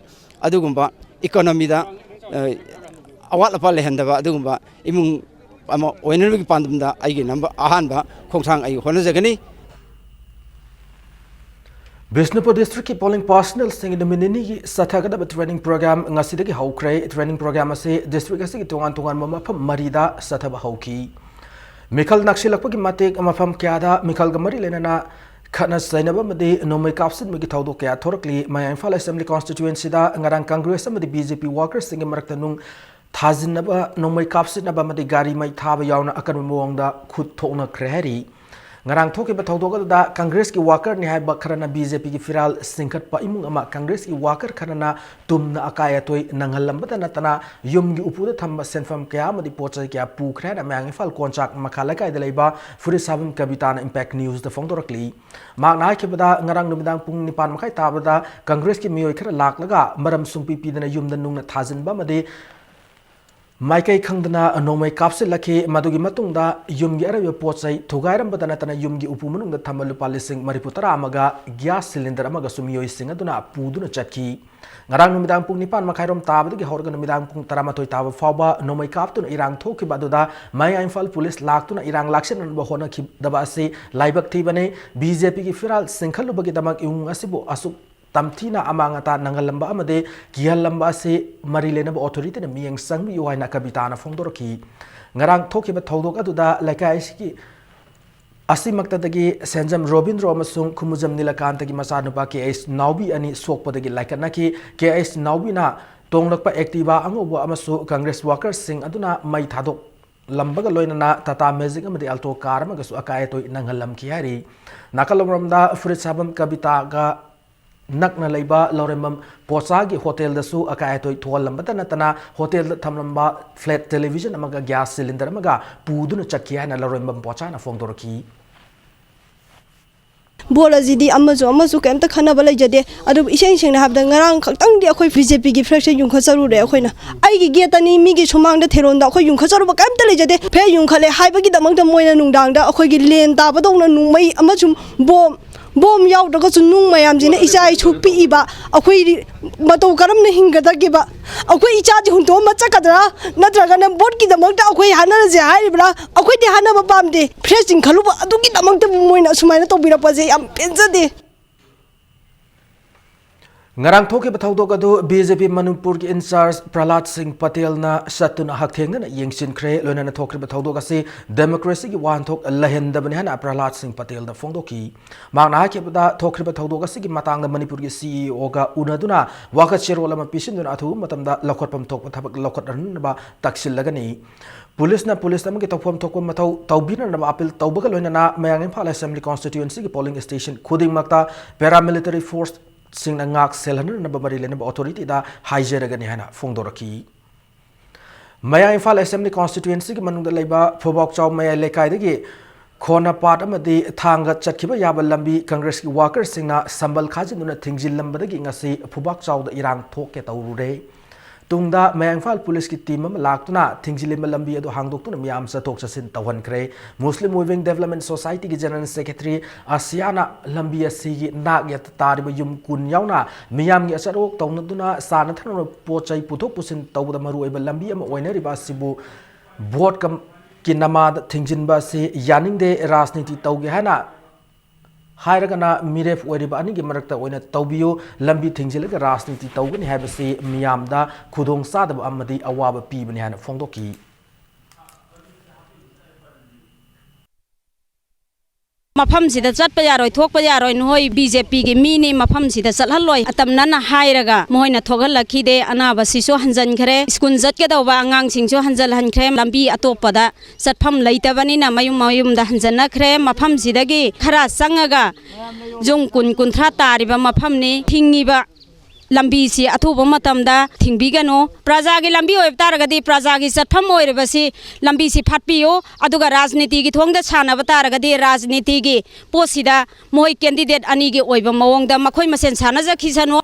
ꯑꯗꯨꯒꯨꯝꯕ ꯏꯀꯣꯅꯣꯃꯤꯗ, ꯑ, ꯑꯋꯥꯠ ꯑꯄꯟ ꯂꯩꯍꯟꯗꯕ ꯑꯗꯨꯒꯨꯝꯕ ꯏꯃꯨꯡ ꯑꯃ ꯑꯣꯏꯅꯅꯕꯒꯤ ꯄꯥꯟꯗꯝꯗ ꯑꯩꯒꯤ ꯅꯝꯕ-, ꯑꯍꯥꯟꯕ ꯈꯣꯡꯊꯥꯡ ꯑꯩ ꯍꯣꯠꯅꯖꯒꯅꯤ꯫ ꯕꯤꯁꯅꯨꯄꯨꯔ ꯗꯤꯁꯇ꯭ꯔꯤꯛꯀꯤ ꯄꯣꯂꯤꯡ ꯄꯥꯔꯁꯅꯦꯜꯁꯤꯡꯒꯤ ꯅꯨꯃꯤꯠ ꯅꯤꯅꯤꯒꯤ ꯆꯠꯊꯒꯗꯕ ꯇ꯭ꯔꯦꯅꯤꯡ ꯄ꯭ꯔꯣꯒ꯭ꯔꯥꯝ ꯉꯁꯤꯗꯒꯤ ꯍꯧꯈ꯭ꯔꯦ꯫ ꯇ꯭ꯔꯦꯅꯤꯡ ꯄ꯭ꯔꯣꯒ꯭ꯔꯥꯝ ꯑꯁꯤ ꯗꯤꯁꯇ꯭ꯔꯤꯛ ꯑꯁꯤꯒꯤ ꯇꯣꯉꯥꯟ ꯇꯣꯉꯥꯟꯕ ꯃꯐꯝ ꯃꯔꯤꯗ ꯆꯠꯊꯕ ꯍꯧꯈꯤ꯫ ꯃꯤꯈꯜ ꯅꯛꯁꯤꯜꯂꯛꯄꯒꯤ ꯃꯇꯤꯛ ꯃꯐꯝ ꯀꯌꯥꯗ ꯃꯤꯈꯜꯒ ꯃꯔꯤ ꯂꯩꯅꯅ ꯈꯠꯅ ꯆꯩꯅꯕ ꯑꯃꯗꯤ ꯅꯣꯡꯃꯩ ꯀꯥꯞꯁꯤꯟꯕꯒꯤ ꯊꯧꯗꯣꯛ ꯀꯌꯥ ꯊꯣꯔꯛꯂꯤ꯫ ꯃꯌꯥꯡ ꯏꯝꯐꯥꯜ ꯑꯦꯁꯦꯝꯕ꯭ꯂꯤ ꯀꯣꯟꯁꯇꯤꯇ꯭ꯌꯨꯑꯦꯟꯁꯤꯗ ꯉꯔꯥꯡ ꯀꯪꯒ꯭ꯔꯦꯁ ꯑꯃꯗꯤ ꯕꯤ ꯖꯦ ꯄꯤ ꯋꯥꯀꯔꯁꯤꯡꯒꯤ ꯃꯔꯛꯇ ꯅꯨꯡ ꯊꯥꯖꯤꯟꯅꯕ, ꯅꯣꯡꯃꯩ ꯀꯥꯞꯁꯤꯟꯅꯕ ꯑꯃꯗꯤ ꯒꯥꯔꯤ ꯃꯩ ꯊꯥꯕ ꯌꯥꯎꯅ ꯑꯀꯟꯕ ꯃꯑꯣꯡꯗ ꯈꯨꯠ ꯊꯣꯛꯅꯈ꯭ꯔꯦ ꯍꯥꯏꯔꯤ꯫ ꯉꯔꯥꯡ ꯊꯣꯛꯈꯤꯕ ꯊꯧꯗꯣꯛ ꯑꯗꯨꯗ ꯀꯪꯒ꯭ꯔꯦꯁꯀꯤ ꯋꯥꯀꯔꯅꯤ ꯍꯥꯏꯕ ꯈꯔꯅ ꯕꯤ ꯖꯦ ꯄꯤꯒꯤ ꯐꯤꯔꯥꯜ ꯆꯤꯡꯈꯠꯄ ꯏꯃꯨꯡ ꯑꯃ ꯀꯪꯒ꯭ꯔꯦꯁꯀꯤ ꯋꯥꯀꯔ ꯈꯔꯅ ꯇꯨꯝꯅ ꯑꯀꯥꯏ ꯑꯇꯣꯏ ꯅꯪꯍꯜꯂꯝꯕꯇ ꯅꯠꯇꯅ ꯌꯨꯝꯒꯤ ꯎꯄꯨꯗ ꯊꯝꯕ ꯁꯦꯟꯐꯝ ꯀꯌꯥ ꯑꯃꯗꯤ ꯄꯣꯠ ꯆꯩ ꯀꯌꯥ ꯄꯨꯈ꯭ꯔꯦ ꯍꯥꯏꯅ ꯃꯌꯥꯡ ꯏꯝꯐꯥꯜ ꯀꯣꯟꯆꯥꯛ ꯃꯈꯥ ꯂꯩꯀꯥꯏꯗ ꯂꯩꯕ ꯐꯨꯔꯤꯠ ꯁꯥꯐꯝ ꯀꯕꯤꯇꯥꯅ ꯏꯝꯄꯦꯛ ꯅ꯭ꯌꯨꯁꯇ ꯐꯣꯡꯗꯣꯔꯛꯂꯤ꯫ ꯃꯍꯥꯛꯅ ꯍꯥꯏꯈꯤꯕꯗ ꯉꯔꯥꯡ ꯅꯨꯃꯤꯗꯥꯡ ꯄꯨꯡ ꯅꯤꯄꯥꯟ ꯃꯈꯥꯏ ꯇꯥꯕꯗ ꯀꯪꯒ꯭ꯔꯦꯁꯀꯤ ꯃꯤꯑꯣꯏ ꯈꯔ ꯂꯥꯛꯂꯒ ꯃꯔꯝ ꯁꯨꯡꯄꯤ ꯄꯤꯗꯅ ꯌꯨꯝꯗ ꯅꯨꯡꯅ ꯊꯥꯖꯤꯟꯕ ꯑꯃꯗꯤ ꯃꯥꯏꯀꯩ ꯈꯪꯗꯅ ꯅꯣꯡꯃꯩ ꯀꯥꯞꯁꯤꯜꯂꯛꯈꯤ꯫ ꯃꯗꯨꯒꯤ ꯃꯇꯨꯡꯗ ꯌꯨꯝꯒꯤ ꯑꯔꯩꯕ ꯄꯣꯠ ꯆꯩ ꯊꯨꯒꯥꯏꯔꯝꯕꯗ ꯅꯠꯇꯅ ꯌꯨꯝꯒꯤ ꯎꯄꯨ ꯃꯅꯨꯡꯗ ꯊꯝꯕ ꯂꯨꯄꯥ ꯂꯤꯁꯤꯡ ꯃꯔꯤꯐꯨ ꯇꯔꯥ ꯑꯃꯒ ꯒ꯭ꯌꯥꯁ ꯁꯤꯂꯤꯟꯗꯔ ꯑꯃꯒꯁꯨ ꯃꯤꯑꯣꯏꯁꯤꯡ ꯑꯗꯨꯅ ꯄꯨꯗꯨꯅ ꯆꯠꯈꯤ꯫ ꯉꯔꯥꯡ ꯅꯨꯃꯤꯗꯥꯡ ꯄꯨꯡ ꯅꯤꯄꯥꯟ ꯃꯈꯥꯏꯔꯣꯝ ꯇꯥꯕꯗꯒꯤ ꯍꯧꯔꯒ ꯅꯨꯃꯤꯗꯥꯡ ꯄꯨꯡ ꯇꯔꯥꯃꯥꯊꯣꯏ ꯇꯥꯕ ꯐꯥꯎꯕ ꯅꯣꯡꯃꯩ ꯀꯥꯞꯇꯨꯅ ꯏꯔꯥꯡ ꯊꯣꯛꯈꯤꯕ ꯑꯗꯨꯗ ꯃꯌꯥꯡ ꯏꯝꯐꯥꯜ ꯄꯨꯂꯤꯁ ꯂꯥꯛꯇꯨꯅ ꯏꯔꯥꯡ ꯂꯥꯛꯁꯤꯟꯅꯅꯕ ꯍꯣꯠꯅꯈꯤꯗꯕ ꯑꯁꯤ ꯂꯥꯏꯕꯛ ꯊꯤꯕꯅꯤ꯫ ꯕꯤ ꯖꯦ ꯄꯤꯒꯤ ꯐꯤꯔꯥꯜ ꯆꯤꯡꯈꯠꯂꯨꯕꯒꯤ ꯗꯃꯛ ꯏꯃꯨꯡ ꯑꯁꯤꯕꯨ ꯑꯁꯨꯛ ꯇꯝꯊꯤꯅ ꯑꯃꯥꯡ ꯑꯇꯥ ꯅꯪꯍꯜꯂꯝꯕ ꯑꯃꯗꯤ ꯀꯤꯍꯜꯂꯝꯕ ꯑꯁꯤ ꯃꯔꯤ ꯂꯩꯅꯕ ꯑꯣꯊꯣꯔꯤꯇꯤꯅ ꯃꯤꯠꯌꯦꯡ ꯆꯪꯕꯤꯌꯨ ꯍꯥꯏꯅ ꯀꯕꯤꯇꯥꯅ ꯐꯣꯡꯗꯣꯔꯛꯈꯤ꯫ ꯉꯔꯥꯡ ꯊꯣꯛꯈꯤꯕ ꯊꯧꯗꯣꯛ ꯑꯗꯨꯗ ꯂꯩꯀꯥꯏ ꯑꯁꯤꯒꯤ ꯑꯁꯤꯃꯛꯇꯗꯒꯤ ꯁꯦꯟꯖꯝ ꯔꯣꯕꯤꯟꯗ꯭ꯔꯣ ꯑꯃꯁꯨꯡ ꯈꯨꯃꯨꯖꯝ ꯅꯤꯂꯀꯥꯟꯇꯒꯤ ꯃꯆꯥꯅꯨꯄꯥ ꯀꯦ ꯑꯩꯆ ꯅꯥꯎꯕꯤ ꯑꯅꯤ ꯁꯣꯛꯄꯗꯒꯤ ꯂꯥꯏꯀꯠꯅꯈꯤ꯫ ꯀꯦ ꯑꯩꯆ ꯅꯥꯎꯕꯤꯅ ꯇꯣꯡꯂꯛꯄ ꯑꯦꯛꯇꯤꯚꯥ ꯑꯉꯧꯕ ꯑꯃꯁꯨ ꯀꯪꯒ꯭ꯔꯦꯁ ꯋꯥꯀꯔꯁꯤꯡ ꯑꯗꯨꯅ ꯃꯩ ꯊꯥꯗꯣꯛꯂꯝꯕꯒ ꯂꯣꯏꯅꯅ ꯇꯥꯇꯥ ꯃꯦꯖꯤꯛ ꯑꯃꯗꯤ ꯑꯜꯇꯣ ꯀꯥꯔ ꯑꯃꯒꯁꯨ ꯑꯀꯥꯏ ꯑꯇꯣꯏ ꯅꯪꯍꯜꯂꯝꯈꯤ ꯍꯥꯏꯔꯤ꯫ ꯅꯥꯀꯜ ꯑꯃꯔꯣꯝꯗ ꯐꯨꯔꯤꯠ ꯁꯥꯐꯝ ꯀꯕꯤꯇꯥꯒ ꯅꯛꯅ ꯂꯩꯕ ꯂꯧꯔꯦꯝꯕꯝ ꯄꯣꯆꯥꯒꯤ ꯍꯣꯇꯦꯜꯗꯁꯨ ꯑꯀꯥꯏ ꯑꯇꯣꯏ ꯊꯣꯛꯍꯜꯂꯝꯕꯇ ꯅꯠꯇꯅ ꯍꯣꯇꯦꯜꯗ ꯊꯝꯂꯝꯕ ꯐ꯭ꯂꯦꯠ ꯇꯦꯂꯤꯚꯤꯖꯟ ꯑꯃꯒ ꯒ꯭ꯌꯥꯁ ꯁꯤꯂꯤꯟꯗꯔ ꯑꯃꯒ ꯄꯨꯗꯨꯅ ꯆꯠꯈꯤ ꯍꯥꯏꯅ ꯂꯧꯔꯦꯝꯕꯝ ꯄꯣꯆꯥꯅ ꯐꯣꯡꯗꯣꯔꯛꯈꯤ꯫ ꯕꯣꯜ ꯑꯁꯤꯗꯤ ꯑꯃꯁꯨ ꯑꯃꯁꯨ ꯀꯩꯝꯇ ꯈꯟꯅꯕ ꯂꯩꯖꯗꯦ꯫ ꯑꯗꯨꯕꯨ ꯏꯁꯦꯡ ꯁꯦꯡꯅ ꯍꯥꯏꯕꯗ ꯉꯔꯥꯡ ꯈꯛꯇꯪꯗꯤ ꯑꯩꯈꯣꯏ ꯕꯤ ꯖꯦ ꯄꯤꯒꯤ ꯐ꯭ꯂꯦꯛꯁꯦ ꯌꯨꯡꯈꯠꯆꯔꯨꯔꯦ꯫ ꯑꯩꯈꯣꯏꯅ ꯑꯩꯒꯤ ꯒꯦꯠꯇꯅꯤ, ꯃꯤꯒꯤ ꯁꯨꯃꯥꯡꯗ ꯊꯦꯔꯣꯟꯗ ꯑꯩꯈꯣꯏ ꯌꯨꯡꯈꯠꯆꯔꯨꯕ ꯀꯩꯝꯇ ꯂꯩꯖꯗꯦ꯫ ꯐ꯭ꯂꯦꯛ ꯌꯨꯡꯈꯠꯂꯦ ꯍꯥꯏꯕꯒꯤꯗꯃꯛꯇ ꯃꯣꯏꯅ ꯅꯨꯡꯗꯥꯡꯗ ꯑꯩꯈꯣꯏꯒꯤ ꯂꯦꯟ ꯇꯥꯕꯗꯧꯅ ꯅꯣꯡꯃꯩ ꯑꯃꯁꯨꯡ ꯕꯣꯝ ꯕꯣꯝ ꯌꯥꯎꯗ꯭ꯔꯒꯁꯨ ꯅꯨꯡ ꯃꯌꯥꯝꯁꯤꯅ ꯏꯆꯥ ꯏꯁꯨ ꯄꯤꯛꯏꯕ ꯑꯩꯈꯣꯏ ꯃꯇꯧ ꯀꯔꯝꯅ ꯍꯤꯡꯒꯗꯒꯦꯕ? ꯑꯩꯈꯣꯏ ꯏꯆꯥꯁꯦ ꯍꯨꯟꯗꯣꯛꯑꯝꯃ ꯆꯠꯀꯗ꯭ꯔꯥ? ꯅꯠꯇ꯭ꯔꯒꯅ ꯚꯣꯠꯀꯤꯗꯃꯛꯇ ꯑꯩꯈꯣꯏ ꯍꯥꯠꯅꯔꯁꯦ ꯍꯥꯏꯔꯤꯕ꯭ꯔꯥ? ꯑꯩꯈꯣꯏꯗꯤ ꯍꯥꯠꯅꯕ ꯄꯥꯝꯗꯦ꯫ ꯐ꯭ꯂꯦꯛ ꯆꯤꯡꯈꯠꯂꯨꯕ ꯑꯗꯨꯒꯤꯗꯃꯛꯇꯕꯨ ꯃꯣꯏꯅ ꯑꯁꯨꯃꯥꯏꯅ ꯇꯧꯕꯤꯔꯛꯄꯁꯦ ꯌꯥꯝ ꯄꯦꯟꯖꯗꯦ꯫ ꯉꯔꯥꯡ ꯊꯣꯛꯈꯤꯕ ꯊꯧꯗꯣꯛ ꯑꯗꯨ ꯕꯤ ꯖꯦ ꯄꯤ ꯃꯅꯤꯄꯨꯔꯒꯤ ꯏꯟꯆꯥꯔꯖ ꯄ꯭ꯔꯍꯂꯥꯗ ꯁꯤꯡ ꯄꯇꯦꯜꯅ ꯆꯠꯇꯨꯅ ꯍꯛꯊꯦꯡꯅꯅ ꯌꯦꯡꯁꯤꯟꯈ꯭ꯔꯦ꯫ ꯂꯣꯏꯅꯅ ꯊꯣꯛꯈꯤꯕ ꯊꯧꯗꯣꯛ ꯑꯁꯤ ꯗꯦꯃꯣꯀ꯭ꯔꯦꯁꯤꯒꯤ ꯋꯥꯍꯟꯊꯣꯛ ꯂꯩꯍꯟꯗꯕꯅꯤ ꯍꯥꯏꯅ ꯄ꯭ꯔꯍꯂꯥꯗ ꯁꯤꯡ ꯄꯇꯦꯜꯅ ꯐꯣꯡꯗꯣꯛꯈꯤ꯫ ꯃꯍꯥꯛꯅ ꯍꯥꯏꯈꯤꯕꯗ, ꯊꯣꯛꯈꯤꯕ ꯊꯧꯗꯣꯛ ꯑꯁꯤꯒꯤ ꯃꯇꯥꯡꯗ ꯃꯅꯤꯄꯨꯔꯒꯤ ꯁꯤ ꯏ ꯑꯣꯒ ꯎꯅꯗꯨꯅ ꯋꯥꯀꯠ ꯆꯦꯔꯣꯜ ꯑꯃ ꯄꯤꯁꯤꯟꯗꯨꯅ ꯑꯊꯨꯕ ꯃꯇꯝꯗ ꯂꯧꯈꯠꯐꯝ ꯊꯣꯛꯄ ꯊꯕꯛ ꯂꯧꯈꯠꯅꯅꯕ ꯇꯛꯁꯤꯜꯂꯒꯅꯤ꯫ ꯄꯨꯂꯤꯁꯅ ꯄꯨꯂꯤꯁ ꯑꯃꯒꯤ ꯇꯧꯐꯝ ꯊꯣꯛꯄ ꯃꯊꯧ ꯇꯧꯕꯤꯅꯅꯕ ꯑꯄꯤꯜ ꯇꯧꯕꯒ ꯂꯣꯏꯅꯅ ꯃꯌꯥꯡ ꯏꯝꯐꯥꯜ ꯑꯦꯁꯦꯝꯕ꯭ꯂꯤ ꯀꯣꯟꯁꯇꯤꯇ꯭ꯌꯨꯑꯦꯟꯁꯤꯒꯤ ꯄꯣꯂꯤꯡ ꯁ꯭ꯇꯦꯁꯟ ꯈꯨꯗꯤꯡꯃꯛꯇ ꯄꯦꯔꯥꯃꯤꯂꯤꯇꯔꯤ ꯐꯣꯔꯁ ꯁꯤꯡꯅ ꯉꯥꯛ ꯁꯦꯜꯍꯟꯅꯅꯕ ꯃꯔꯤ ꯂꯩꯅꯕ ꯑꯣꯊꯣꯔꯤꯇꯤꯗ ꯍꯥꯏꯖꯔꯒꯅꯤ ꯍꯥꯏꯅ ꯐꯣꯡꯗꯣꯔꯛꯈꯤ꯫ ꯃꯌꯥꯡ ꯏꯝꯐꯥꯜ ꯑꯦꯁꯦꯝꯕ꯭ꯂꯤ ꯀꯣꯟꯁꯇꯤꯇ꯭ꯌꯨꯑꯦꯟꯁꯤꯒꯤ ꯃꯅꯨꯡꯗ ꯂꯩꯕ ꯐꯨꯕꯥꯛꯆꯥꯎ ꯃꯌꯥꯏ ꯂꯩꯀꯥꯏꯗꯒꯤ ꯈꯣꯟꯅꯄꯥꯠ ꯑꯃꯗꯤ ꯊꯥꯡꯒ ꯆꯠꯈꯤꯕ ꯌꯥꯕ ꯂꯝꯕꯤ ꯀꯪꯒ꯭ꯔꯦꯁꯀꯤ ꯋꯥꯀꯔꯁꯤꯡꯅ ꯁꯝꯕꯜ ꯈꯥꯖꯤꯟꯗꯨꯅ ꯊꯤꯡꯖꯤꯜꯂꯝꯕꯗꯒꯤ ꯉꯁꯤ ꯐꯨꯕꯥꯛꯆꯥꯎꯗ ꯏꯔꯥꯡ ꯊꯣꯛꯀꯦ ꯇꯧꯔꯨꯔꯦ꯫ ꯇꯨꯡꯗ ꯃꯌꯥꯡ ꯏꯝꯐꯥꯜ ꯄꯨꯂꯤꯁꯀꯤ ꯇꯤꯝ ꯑꯃ ꯂꯥꯛꯇꯨꯅ ꯊꯤꯡꯖꯤꯜꯂꯤꯕ ꯂꯝꯕꯤ ꯑꯗꯨ ꯍꯥꯡꯗꯣꯛꯇꯨꯅ ꯃꯤꯌꯥꯝ ꯆꯠꯊꯣꯛ ꯆꯠꯁꯤꯟ ꯇꯧꯍꯟꯈ꯭ꯔꯦ꯫ ꯃꯨꯁꯂꯤꯝ ꯋꯤꯚꯤꯡ ꯗꯦꯕꯂꯞꯃꯦꯟ ꯁꯣꯁꯥꯏꯇꯤꯒꯤ ꯖꯦꯅꯔꯦꯜ ꯁꯦꯀ꯭ꯔꯦꯇꯔꯤ ꯑꯁꯤꯌꯥꯅ ꯂꯝꯕꯤ ꯑꯁꯤꯒꯤ ꯅꯥꯛ ꯌꯦꯠꯇ ꯇꯥꯔꯤꯕ ꯌꯨꯝ ꯀꯨꯟ ꯌꯥꯎꯅ ꯃꯤꯌꯥꯝꯒꯤ ꯑꯆꯠ ꯑꯋꯣꯛ ꯇꯧꯅꯗꯨꯅ ꯆꯥꯅ ꯊꯛꯅꯕ ꯄꯣꯠ ꯆꯩ ꯄꯨꯊꯣꯛ ꯄꯨꯁꯤꯟ ꯇꯧꯕꯗ ꯃꯔꯨꯑꯣꯏꯕ ꯂꯝꯕꯤ ꯑꯃ ꯑꯣꯏꯅꯔꯤꯕ ꯑꯁꯤꯕꯨ ꯚꯣꯠꯀꯤ ꯅꯃꯥꯗ ꯊꯤꯡꯖꯤꯟꯕ ꯑꯁꯤ ꯌꯥꯅꯤꯡꯗꯦ, ꯔꯥꯖꯅꯤꯇꯤ ꯇꯧꯒꯦ ꯍꯥꯏꯅ ꯍꯥꯏꯔꯒꯅ ꯃꯤꯔꯦꯞ ꯑꯣꯏꯔꯤꯕ ꯑꯅꯤꯒꯤ ꯃꯔꯛꯇ ꯑꯣꯏꯅ ꯇꯧꯕꯤꯌꯨ, ꯂꯝꯕꯤ ꯊꯤꯡꯖꯤꯜꯂꯒ ꯔꯥꯖꯅꯤꯇꯤ ꯇꯧꯒꯅꯤ ꯍꯥꯏꯕꯁꯤ ꯃꯤꯌꯥꯝꯗ ꯈꯨꯗꯣꯡ ꯆꯥꯗꯕ ꯑꯃꯗꯤ ꯑꯋꯥꯕ ꯄꯤꯕꯅꯤ ꯍꯥꯏꯅ ꯐꯣꯡꯗꯣꯛꯈꯤ꯫ ꯃꯐꯝꯁꯤꯗ ꯆꯠꯄ ꯌꯥꯔꯣꯏ, ꯊꯣꯛꯄ ꯌꯥꯔꯣꯏ, ꯅꯈꯣꯏ ꯕꯤ ꯖꯦ ꯄꯤꯒꯤ ꯃꯤꯅꯤ, ꯃꯐꯝꯁꯤꯗ ꯆꯠꯍꯜꯂꯣꯏ, ꯑꯇꯝꯅꯅ ꯍꯥꯏꯔꯒ ꯃꯈꯣꯏꯅ ꯊꯣꯛꯍꯜꯂꯛꯈꯤꯗꯦ꯫ ꯑꯅꯥꯕꯁꯤꯁꯨ ꯍꯟꯖꯟꯈ꯭ꯔꯦ, ꯁ꯭ꯀꯨꯜ ꯆꯠꯀꯗꯧꯕ ꯑꯉꯥꯡꯁꯤꯡꯁꯨ ꯍꯟꯖꯜꯍꯟꯈ꯭ꯔꯦ, ꯂꯝꯕꯤ ꯑꯇꯣꯞꯄꯗ ꯆꯠꯐꯝ ꯂꯩꯇꯕꯅꯤꯅ ꯃꯌꯨꯝ ꯃꯌꯨꯝꯗ ꯍꯟꯖꯟꯅꯈ꯭ꯔꯦ꯫ ꯃꯐꯝꯁꯤꯗꯒꯤ ꯈꯔ ꯆꯪꯉꯒ ꯌꯨꯝ ꯀꯨꯟ ꯀꯨꯟꯊ꯭ꯔꯥ ꯇꯥꯔꯤꯕ ꯃꯐꯝꯅꯤ꯫ ꯊꯤꯡꯉꯤꯕ ꯂꯝꯕꯤꯁꯤ ꯑꯊꯨꯕ ꯃꯇꯝꯗ ꯊꯤꯡꯕꯤꯒꯅꯨ꯫ ꯄ꯭ꯔꯖꯥꯒꯤ ꯂꯝꯕꯤ ꯑꯣꯏꯕ ꯇꯥꯔꯒꯗꯤ ꯄ꯭ꯔꯖꯥꯒꯤ ꯆꯠꯐꯝ ꯑꯣꯏꯔꯤꯕꯁꯤ ꯂꯝꯕꯤꯁꯤ ꯐꯥꯠꯄꯤꯌꯨ, ꯑꯗꯨꯒ ꯔꯥꯖꯅꯤꯇꯤꯒꯤ ꯊꯣꯡꯗ ꯁꯥꯟꯅꯕ ꯇꯥꯔꯒꯗꯤ ꯔꯥꯖꯅꯤꯇꯤꯒꯤ ꯄꯣꯠꯁꯤꯗ ꯃꯈꯣꯏ ꯀꯦꯟꯗꯤꯗꯦꯠ ꯑꯅꯤꯒꯤ ꯑꯣꯏꯕ ꯃꯑꯣꯡꯗ ꯃꯈꯣꯏ ꯃꯁꯦꯟ ꯁꯥꯟꯅꯖꯈꯤꯁꯅꯨ꯫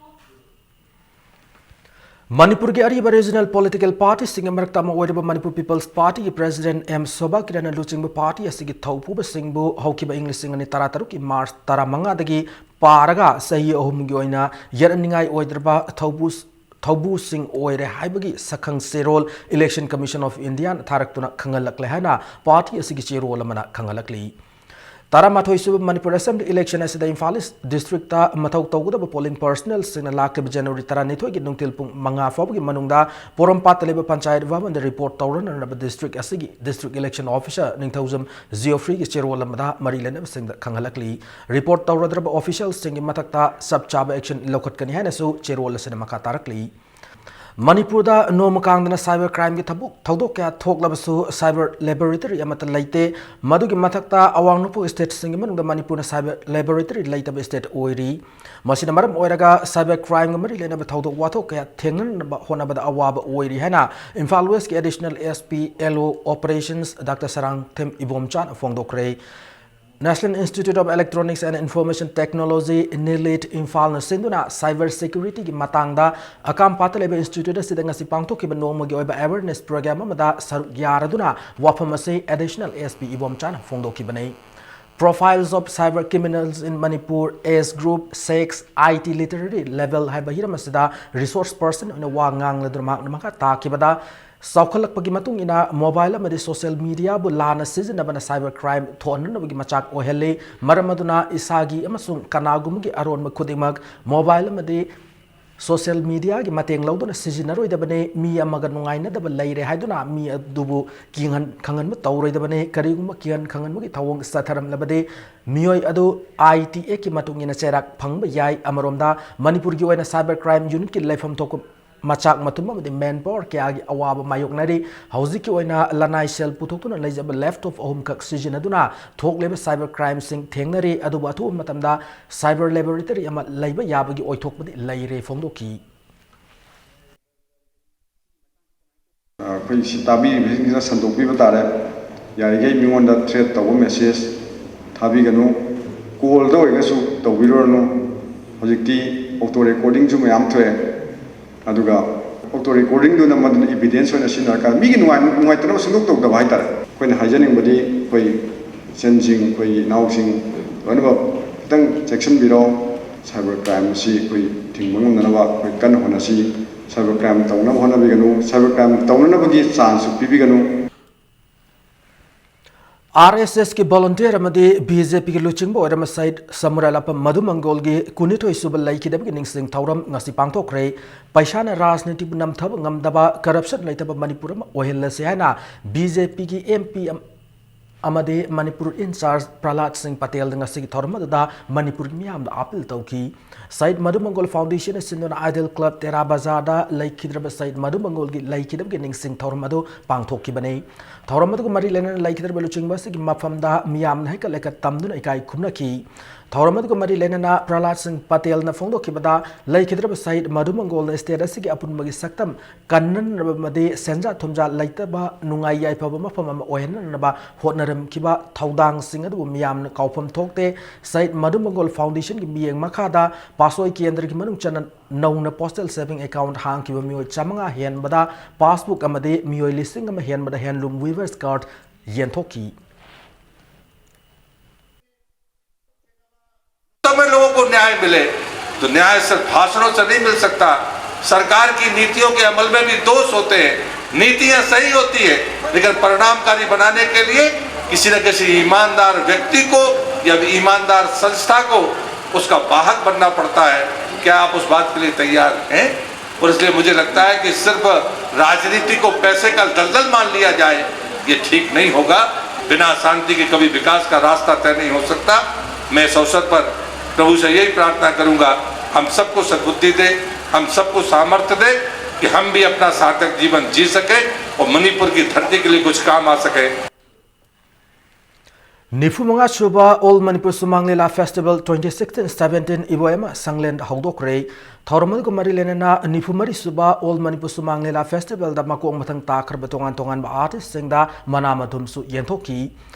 ꯃꯅꯤꯄꯨꯔꯒꯤ ꯑꯔꯤꯕ ꯔꯤꯖꯅꯦꯜ ꯄꯣꯂꯤꯇꯤꯀꯦꯜ ꯄꯥꯔꯇꯤꯁꯤꯡꯒꯤ ꯃꯔꯛꯇ ꯑꯃ ꯑꯣꯏꯔꯤꯕ ꯃꯅꯤꯄꯨꯔ ꯄꯤꯄꯜꯁ ꯄꯥꯔꯇꯤꯒꯤ ꯄ꯭ꯔꯦꯁꯤꯗꯦꯟꯠ ꯑꯦꯝ ꯁꯣꯚꯥ ꯀꯤꯔꯟꯅ ꯂꯨꯆꯤꯡꯕ ꯄꯥꯔꯇꯤ ꯑꯁꯤꯒꯤ ꯊꯧꯄꯨꯕꯁꯤꯡꯕꯨ ꯍꯧꯈꯤꯕ ꯏꯪ ꯂꯤꯁꯤꯡ ꯑꯅꯤ ꯇꯔꯥꯇꯔꯨꯛꯀꯤ ꯃꯥꯔꯆ ꯇꯔꯥꯃꯉꯥꯗꯒꯤ ꯄꯥꯔꯒ ꯆꯍꯤ ꯑꯍꯨꯝꯒꯤ ꯑꯣꯏꯅ ꯌꯦꯠꯅꯅꯤꯡꯉꯥꯏ ꯑꯣꯏꯗ꯭ꯔꯕ ꯊꯧꯕꯨ ꯊꯧꯕꯨꯁꯤꯡ ꯑꯣꯏꯔꯦ ꯍꯥꯏꯕꯒꯤ ꯁꯛꯈꯪ ꯆꯦꯔꯣꯜ Election Commission of India ꯅ ꯊꯥꯔꯛꯇꯨꯅ ꯈꯪꯍꯜꯂꯛꯂꯦ ꯍꯥꯏꯅ ꯄꯥꯔꯇꯤ ꯑꯁꯤꯒꯤ ꯆꯦꯔꯣꯜ ꯑꯃꯅ ꯈꯪꯍꯜꯂꯛꯂꯤ꯫ ꯇꯔꯥꯃꯥꯊꯣꯏ ꯁꯨꯕ ꯃꯅꯤꯄꯨꯔ ꯑꯦꯁꯦꯝꯕ꯭ꯂꯤ ꯏꯂꯦꯛꯁꯟ ꯑꯁꯤꯗ ꯏꯝꯐꯥꯜ ꯏꯁ ꯗꯤꯁꯇ꯭ꯔꯤꯛꯇ ꯃꯊꯧ ꯇꯧꯒꯗꯕ ꯄꯣꯂꯤꯡ ꯄꯔꯁꯅꯦꯜꯁꯤꯡꯅ ꯂꯥꯛꯂꯤꯕ ꯖꯅꯋꯥꯔꯤ ꯇꯔꯥꯅꯤꯊꯣꯏꯒꯤ ꯅꯨꯡꯊꯤꯜ ꯄꯨꯡ ꯃꯉꯥ ꯐꯥꯎꯕꯒꯤ ꯃꯅꯨꯡꯗ ꯄꯣꯔꯣꯝꯄꯥꯠꯇ ꯂꯩꯕ ꯄꯟꯆꯥꯌꯠ ꯚꯕꯟꯗ ꯔꯤꯄꯣꯔꯠ ꯇꯧꯔꯅꯅꯕ ꯗꯤꯁꯇ꯭ꯔꯤꯛ ꯑꯁꯤꯒꯤ ꯗꯤꯁꯇ꯭ꯔꯤꯛ ꯏꯂꯦꯛꯁꯟ ꯑꯣꯐꯤꯁꯥꯔ ꯅꯤꯡꯊꯧꯖꯝ ꯖꯤꯑꯣꯐ꯭ꯔꯤꯒꯤ ꯆꯦꯔꯣꯜ ꯑꯃꯗ ꯃꯔꯤ ꯂꯩꯅꯕꯁꯤꯡꯗ ꯈꯪꯍꯜꯂꯛꯂꯤ꯫ ꯔꯤꯄꯣꯔꯠ ꯇꯧꯔꯗ꯭ꯔꯕ ꯑꯣꯐꯤꯁꯤꯌꯦꯜꯁꯤꯡꯒꯤ ꯃꯊꯛꯇ ꯆꯞ ꯆꯥꯕ ꯑꯦꯛꯁꯟ ꯂꯧꯈꯠꯀꯅꯤ ꯍꯥꯏꯅꯁꯨ ꯆꯦꯔꯣꯜ ꯑꯁꯤꯅ ꯃꯈꯥ ꯇꯥꯔꯛꯂꯤ꯫ ꯃꯅꯤꯄꯨꯔꯗ ꯅꯣꯡꯃ ꯀꯥꯡꯗꯅ ꯁꯥꯏꯕꯔ ꯀ꯭ꯔꯥꯏꯝꯒꯤ ꯊꯕꯛ ꯊꯧꯗꯣꯛ ꯀꯌꯥ ꯊꯣꯛꯂꯕꯁꯨ ꯁꯥꯏꯕꯔ ꯂꯦꯕꯣꯔꯦꯇꯔꯤ ꯑꯃꯠꯇ ꯂꯩꯇꯦ꯫ ꯃꯗꯨꯒꯤ ꯃꯊꯛꯇ ꯑꯋꯥꯡ ꯅꯣꯡꯄꯣꯛ ꯁ꯭ꯇꯦꯠꯁꯤꯡꯒꯤ ꯃꯅꯨꯡꯗ ꯃꯅꯤꯄꯨꯔꯅ ꯁꯥꯏꯕꯔ ꯂꯦꯕꯣꯔꯦꯇꯔꯤ ꯂꯩꯇꯕ ꯁ꯭ꯇꯦꯠ ꯑꯣꯏꯔꯤ꯫ ꯃꯁꯤꯅ ꯃꯔꯝ ꯑꯣꯏꯔꯒ ꯁꯥꯏꯕꯔ ꯀ꯭ꯔꯥꯏꯝꯒ ꯃꯔꯤ ꯂꯩꯅꯕ ꯊꯧꯗꯣꯛ ꯋꯥꯊꯣꯛ ꯀꯌꯥ ꯊꯦꯡꯅꯅꯕ ꯍꯣꯠꯅꯕꯗ ꯑꯋꯥꯕ ꯑꯣꯏꯔꯤ ꯍꯥꯏꯅ ꯏꯝꯐꯥꯜ ꯋꯦꯁꯀꯤ additional S P L O operations doctor Sarangthem ꯏꯕꯣꯝꯆꯥꯅ ꯐꯣꯡꯗꯣꯛꯈ꯭ꯔꯦ꯫ National Institute of Electronics and Information Technology, NIELIT, ꯏꯝꯐꯥꯜꯅ ꯁꯤꯟꯗꯨꯅ ꯁꯥꯏꯕꯔ ꯁꯦꯀ꯭ꯌꯨꯔꯤꯇꯤꯒꯤ ꯃꯇꯥꯡꯗ ꯑꯀꯥꯝꯄꯥꯠꯇ ꯂꯩꯕ ꯏꯟꯁꯇꯤꯇ꯭ꯌꯨꯠ ꯑꯁꯤꯗ ꯉꯁꯤ ꯄꯥꯡꯊꯣꯛꯈꯤꯕ ꯅꯣꯡꯃꯒꯤ ꯑꯣꯏꯕ ꯑꯦꯋꯦꯔꯅꯦꯁ ꯄ꯭ꯔꯣꯒ꯭ꯔꯥꯝ ꯑꯃꯗ ꯁꯔꯨꯛ ꯌꯥꯔꯗꯨꯅ ꯋꯥꯐꯝ ꯑꯁꯤ ꯑꯦꯗꯤꯁꯅꯦꯜ ꯑꯦꯁ ꯄꯤ ꯏꯕꯣꯝꯆꯥꯅ ꯐꯣꯡꯗꯣꯛꯈꯤꯕꯅꯤ꯫ Profiles of Cyber Criminals in Manipur, Age Group, Sex, I T Literary Level ꯍꯥꯏꯕ ꯍꯤꯔꯝ ꯑꯁꯤꯗ ꯔꯤꯁꯣꯔꯁ ꯄꯔꯁꯟ ꯑꯣꯏꯅ ꯋꯥ ꯉꯥꯡꯂꯗꯨꯅ ꯃꯍꯥꯛꯅ ꯃꯈꯥ ꯇꯥꯈꯤꯕꯗ, ꯆꯥꯎꯈꯠꯂꯛꯄꯒꯤ ꯃꯇꯨꯡ ꯏꯟꯅ ꯃꯣꯕꯥꯏꯜ ꯑꯃꯗꯤ ꯁꯣꯁꯤꯌꯦꯜ ꯃꯤꯗꯤꯌꯥꯕꯨ ꯂꯥꯟꯅ ꯁꯤꯖꯤꯟꯅꯕꯅ ꯁꯥꯏꯕꯔ ꯀ꯭ꯔꯥꯏꯝ ꯊꯣꯛꯍꯟꯅꯕꯒꯤ ꯃꯆꯥꯛ ꯑꯣꯏꯍꯜꯂꯤ꯫ ꯃꯔꯝ ꯑꯗꯨꯅ ꯏꯁꯥꯒꯤ ꯑꯃꯁꯨꯡ ꯀꯅꯥꯒꯨꯝꯕꯒꯤ ꯑꯔꯣꯟꯕ ꯈꯨꯗꯤꯡꯃꯛ ꯃꯣꯕꯥꯏꯜ ꯑꯃꯗꯤ ꯁꯣꯁꯤꯌꯦꯜ ꯃꯤꯗꯤꯌꯥꯒꯤ ꯃꯇꯦꯡ ꯂꯧꯗꯨꯅ ꯁꯤꯖꯤꯟꯅꯔꯣꯏꯗꯕꯅꯤ꯫ ꯃꯤ ꯑꯃꯒ ꯅꯨꯡꯉꯥꯏꯅꯗꯕ ꯂꯩꯔꯦ ꯍꯥꯏꯗꯨꯅ ꯃꯤ ꯑꯗꯨꯕꯨ ꯀꯤꯍꯟ ꯈꯪꯍꯟꯕ ꯇꯧꯔꯣꯏꯗꯕꯅꯤ꯫ ꯀꯔꯤꯒꯨꯝꯕ ꯀꯤꯍꯟ ꯈꯪꯍꯟꯕꯒꯤ ꯊꯧꯑꯣꯡ ꯆꯠꯊꯔꯝꯂꯕꯗꯤ ꯃꯤꯑꯣꯏ ꯑꯗꯨ ꯑꯥꯏ ꯇꯤ ꯑꯦꯛꯀꯤ ꯃꯇꯨꯡ ꯏꯟꯅ ꯆꯩꯔꯥꯛ ꯐꯪꯕ ꯌꯥꯏ꯫ ꯑꯃꯔꯣꯝꯗ ꯃꯅꯤꯄꯨꯔꯒꯤ ꯑꯣꯏꯅ ꯁꯥꯏꯕꯔ ꯀ꯭ꯔꯥꯏꯝ ꯌꯨꯅꯤꯠꯀꯤ ꯂꯩꯐꯝ ꯊꯣꯛꯄ ꯃꯆꯥꯛ ꯃꯊꯨꯝ ꯑꯃꯗꯤ ꯃꯦꯟ ꯄꯥꯋꯔ ꯀꯌꯥꯒꯤ ꯑꯋꯥꯕ ꯃꯥꯌꯣꯛꯅꯔꯤ꯫ ꯍꯧꯖꯤꯛꯀꯤ ꯑꯣꯏꯅ ꯂꯅꯥꯏ ꯁꯦꯜ ꯄꯨꯊꯣꯛꯇꯨꯅ ꯂꯩꯖꯕ ꯂꯦꯞꯇꯣꯞ ꯑꯍꯨꯝꯈꯛ ꯁꯤꯖꯤꯟꯅꯗꯨꯅ ꯊꯣꯛꯂꯤꯕ ꯁꯥꯏꯕꯔ ꯀ꯭ꯔꯥꯏꯝꯁꯤꯡ ꯊꯦꯡꯅꯔꯤ꯫ ꯑꯗꯨꯕꯨ ꯑꯊꯨꯕ ꯃꯇꯝꯗ ꯁꯥꯏꯕꯔ ꯂꯦꯕꯣꯔꯦꯇꯔꯤ ꯑꯃ ꯂꯩꯕ ꯌꯥꯕꯒꯤ ꯑꯣꯏꯊꯣꯛꯄꯗꯤ ꯂꯩꯔꯦ ꯐꯣꯡꯗꯣꯛꯈꯤ꯫ ꯑꯩꯈꯣꯏ ꯁꯤ ꯇꯥꯕꯤꯔꯤꯕꯁꯤꯡꯁꯤꯅ ꯁꯟꯗꯣꯛꯄꯤꯕ ꯇꯥꯔꯦ꯫ ꯌꯥꯔꯤꯈꯩ ꯃꯤꯉꯣꯟꯗ ꯊ꯭ꯔꯦꯠ ꯇꯧꯕ ꯃꯦꯁꯦꯖ ꯊꯥꯕꯤꯒꯅꯨ꯫ ꯀꯣꯜꯗ ꯑꯣꯏꯔꯒꯁꯨ ꯇꯧꯕꯤꯔꯨꯔꯅꯨ꯫ ꯍꯧꯖꯤꯛꯇꯤ ꯑꯣꯇꯣ ꯔꯦꯀꯣꯔꯗꯤꯡꯁꯨ ꯃꯌꯥꯝ ꯊꯣꯛꯑꯦ꯫ ꯑꯗꯨꯒ ꯑꯣꯇꯣ ꯔꯦꯀꯣꯔꯗꯤꯡꯗꯨꯅ ꯃꯗꯨꯅ ꯏꯚꯤꯗꯦꯟꯁ ꯑꯣꯏꯅ ꯁꯤꯖꯤꯟꯅꯔꯀꯥꯟꯗ ꯃꯤꯒꯤ ꯅꯨꯡꯉꯥꯏ-, ꯅꯨꯡꯉꯥꯏꯇꯅꯕ ꯁꯨꯡꯇꯧ ꯇꯧꯗꯕ ꯍꯥꯏꯇꯥꯔꯦ꯫ ꯑꯩꯈꯣꯏꯅ ꯍꯥꯏꯖꯅꯤꯡꯕꯗꯤ ꯑꯩꯈꯣꯏ ꯏꯆꯟꯁꯤꯡ, ꯑꯩꯈꯣꯏ ꯏꯅꯥꯎꯁꯤꯡ ꯂꯣꯏꯅꯃꯛ ꯈꯤꯇꯪ ꯆꯦꯛꯁꯤꯟꯕꯤꯔꯣ꯫ ꯁꯥꯏꯕꯔ ꯀ꯭ꯔꯥꯏꯝ ꯑꯁꯤ ꯑꯩꯈꯣꯏ ꯊꯤꯡꯕ ꯉꯝꯅꯅꯕ ꯑꯩꯈꯣꯏ ꯀꯟꯅ ꯍꯣꯠꯅꯁꯤ꯫ ꯁꯥꯏꯕꯔ ꯀ꯭ꯔꯥꯏꯝ ꯇꯧꯅꯕ ꯍꯣꯠꯅꯕꯤꯒꯅꯨ꯫ ꯁꯥꯏꯕꯔ ꯀ꯭ꯔꯥꯏꯝ ꯇꯧꯅꯅꯕꯒꯤ ꯆꯥꯟꯁꯁꯨ ꯄꯤꯕꯤꯒꯅꯨ꯫ ꯑꯥꯔ ꯑꯦꯁ ꯑꯦꯁꯀꯤ ꯚꯣꯂꯨꯟꯇꯤꯌꯔ ꯑꯃꯗꯤ ꯕꯤ ꯖꯦ ꯄꯤꯒꯤ ꯂꯨꯆꯤꯡꯕ ꯑꯣꯏꯔꯝꯕ ꯁꯍꯤꯗ ꯁꯃꯨꯔꯥꯏꯂꯥꯄꯝ ꯃꯙꯨ ꯃꯪꯒꯣꯜꯒꯤ ꯀꯨꯟꯅꯤꯊꯣꯏ ꯁꯨꯕ ꯂꯩꯈꯤꯗꯕꯒꯤ ꯅꯤꯡꯁꯤꯡ ꯊꯧꯔꯝ ꯉꯁꯤ ꯄꯥꯡꯊꯣꯛꯈ꯭ꯔꯦ꯫ ꯄꯩꯁꯥꯅ ꯔꯥꯖꯅꯤꯇꯤꯕꯨ ꯅꯝꯊꯕ ꯉꯝꯗꯕ, ꯀꯔꯞꯁꯟ ꯂꯩꯇꯕ ꯃꯅꯤꯄꯨꯔ ꯑꯃ ꯑꯣꯏꯍꯜꯂꯁꯤ ꯍꯥꯏꯅ ꯕꯤ ꯖꯦ ꯄꯤꯒꯤ ꯑꯦꯝ ꯄꯤ ꯑꯃ-, ꯑꯃꯗꯤ ꯃꯅꯤꯄꯨꯔ ꯏꯟꯆꯥꯔꯖ ꯄ꯭ꯔꯍꯂꯥꯗ ꯁꯤꯡ ꯄꯇꯦꯜꯗ ꯉꯁꯤꯒꯤ ꯊꯧꯔꯝ ꯑꯗꯨꯗ ꯃꯅꯤꯄꯨꯔꯒꯤ ꯃꯤꯌꯥꯝꯗ ꯑꯥꯄꯤꯜ ꯇꯧꯈꯤ꯫ ꯁꯍꯤꯗ ꯃꯙꯨ ꯃꯪꯒꯣꯜ ꯐꯥꯎꯟꯗꯦꯁꯟꯅ ꯁꯤꯟꯗꯨꯅ ꯑꯥꯏꯗꯜ ꯀ꯭ꯂꯕ ꯇꯦꯔꯥ ꯕꯖꯥꯔꯗ ꯂꯩꯈꯤꯗ꯭ꯔꯕ ꯁꯍꯤꯗ ꯃꯙꯨ ꯃꯪꯒꯣꯜꯒꯤ ꯂꯩꯈꯤꯗꯕꯒꯤ ꯅꯤꯡꯁꯤꯡ ꯊꯧꯔꯝ ꯑꯗꯨ ꯄꯥꯡꯊꯣꯛꯈꯤꯕꯅꯤ꯫ ꯊꯧꯔꯝ ꯑꯗꯨꯒ ꯃꯔꯤ ꯂꯩꯅꯅ ꯂꯩꯈꯤꯗ꯭ꯔꯕ ꯂꯨꯆꯤꯡꯕ ꯑꯁꯤꯒꯤ ꯃꯐꯝꯗ ꯃꯤꯌꯥꯝꯅ ꯍꯩꯀꯠ ꯂꯩꯀꯠ ꯇꯝꯗꯨꯅ ꯏꯀꯥꯏ ꯈꯨꯝꯅꯈꯤ꯫ ꯊꯧꯔꯝ ꯑꯗꯨꯒ ꯃꯔꯤ ꯂꯩꯅꯅ ꯄ꯭ꯔꯍꯂꯥꯗ ꯁꯤꯡ ꯄꯇꯦꯜꯅ ꯐꯣꯡꯗꯣꯛꯈꯤꯕꯗ, ꯂꯩꯈꯤꯗ꯭ꯔꯕ ꯁꯍꯤꯗ ꯃꯙꯨ ꯃꯪꯒꯣꯜꯅ ꯁ꯭ꯇꯦꯠ ꯑꯁꯤꯒꯤ ꯑꯄꯨꯟꯕꯒꯤ ꯁꯛꯇꯝ ꯀꯟꯅꯅꯕ ꯑꯃꯗꯤ ꯁꯦꯟꯖꯥ ꯊꯨꯝꯖꯥ ꯂꯩꯇꯕ ꯅꯨꯡꯉꯥꯏ ꯌꯥꯏꯐꯕ ꯃꯐꯝ ꯑꯃ ꯑꯣꯏꯍꯟꯅꯅꯕ ꯍꯣꯠꯅꯔꯝꯈꯤꯕ ꯊꯧꯗꯥꯡꯁꯤꯡ ꯑꯗꯨꯕꯨ ꯃꯤꯌꯥꯝꯅ ꯀꯥꯎꯐꯝ ꯊꯣꯛꯇꯦ꯫ ꯁꯍꯤꯗ ꯃꯙꯨ ꯃꯪꯒꯣꯜ ꯐꯥꯎꯟꯗꯦꯁꯟꯒꯤ ꯃꯤꯠꯌꯦꯡ ꯃꯈꯥꯗ ꯄꯥꯁꯣꯏ ꯀꯦꯟꯗ꯭ꯔꯒꯤ ꯃꯅꯨꯡ ꯆꯟꯅ ꯅꯧꯅ ꯄꯣꯁꯇꯦꯜ ꯁꯦꯚꯤꯡ ꯑꯦꯀꯥꯎꯟꯠ ꯍꯥꯡꯈꯤꯕ ꯃꯤꯑꯣꯏ ꯆꯥꯃꯉꯥ ꯍꯦꯟꯕꯗ ꯄꯥꯁꯕꯨꯛ ꯑꯃꯗꯤ ꯃꯤꯑꯣꯏ ꯂꯤꯁꯤꯡ ꯑꯃ ꯍꯦꯟꯕꯗ ꯍꯦꯟꯂꯨꯝ ꯋꯤꯚꯔꯁ ꯀꯥꯔꯗ ꯌꯦꯟꯊꯣꯛꯈꯤ꯫ समय लोगों को न्याय मिले, तो न्याय सिर्फ भाषणों से नहीं मिल सकता। सरकार की नीतियों के अमल में भी दोष होते हैं, नीतियां सही होती है, लेकिन परिणामकारी बनाने के लिए किसी न किसी ईमानदार व्यक्ति को या ईमानदार संस्था को उसका वाहक बनना पड़ता है। क्या आप उस बात के लिए तैयार हैं? और इसलिए मुझे लगता है कि सिर्फ राजनीति को पैसे का दलदल मान लिया जाए, ये ठीक नहीं होगा। बिना शांति के कभी विकास का रास्ता तय नहीं हो सकता। मैं इस अवसर पर प्रभु से यही प्रार्थना करूंगा, हम सबको सद्बुद्धि दे, हम सबको सामर्थ्य दे कि हम भी अपना सार्थक जीवन जी सके और मणिपुर की धरती के लिए कुछ काम आ सके। ꯅꯤꯐꯨ ꯃꯉꯥ ꯁꯨꯕ All Manipur Sumang Lila Festival twenty sixteen seventeen ꯏꯕꯣꯌꯥꯏꯃ ꯁꯪꯂꯦꯟ ꯍꯧꯗꯣꯛꯈ꯭ꯔꯦ꯫ ꯊꯧꯔꯝ ꯑꯗꯨꯒ ꯃꯔꯤ ꯂꯩꯅꯅ ꯅꯤꯐꯨ ꯃꯔꯤ ꯁꯨꯕ All Manipur Sumang Lila Festivalꯗ ꯃꯀꯣꯛ ꯃꯊꯪ ꯇꯥꯈ꯭ꯔꯕ ꯇꯣꯉꯥꯟ ꯇꯣꯉꯥꯟꯕ ꯑꯥꯔꯇꯤꯁꯁꯤꯡꯗ ꯃꯅꯥ ꯃꯊꯨꯝꯁꯨ ꯌꯦꯟꯊꯣꯛꯈꯤ꯫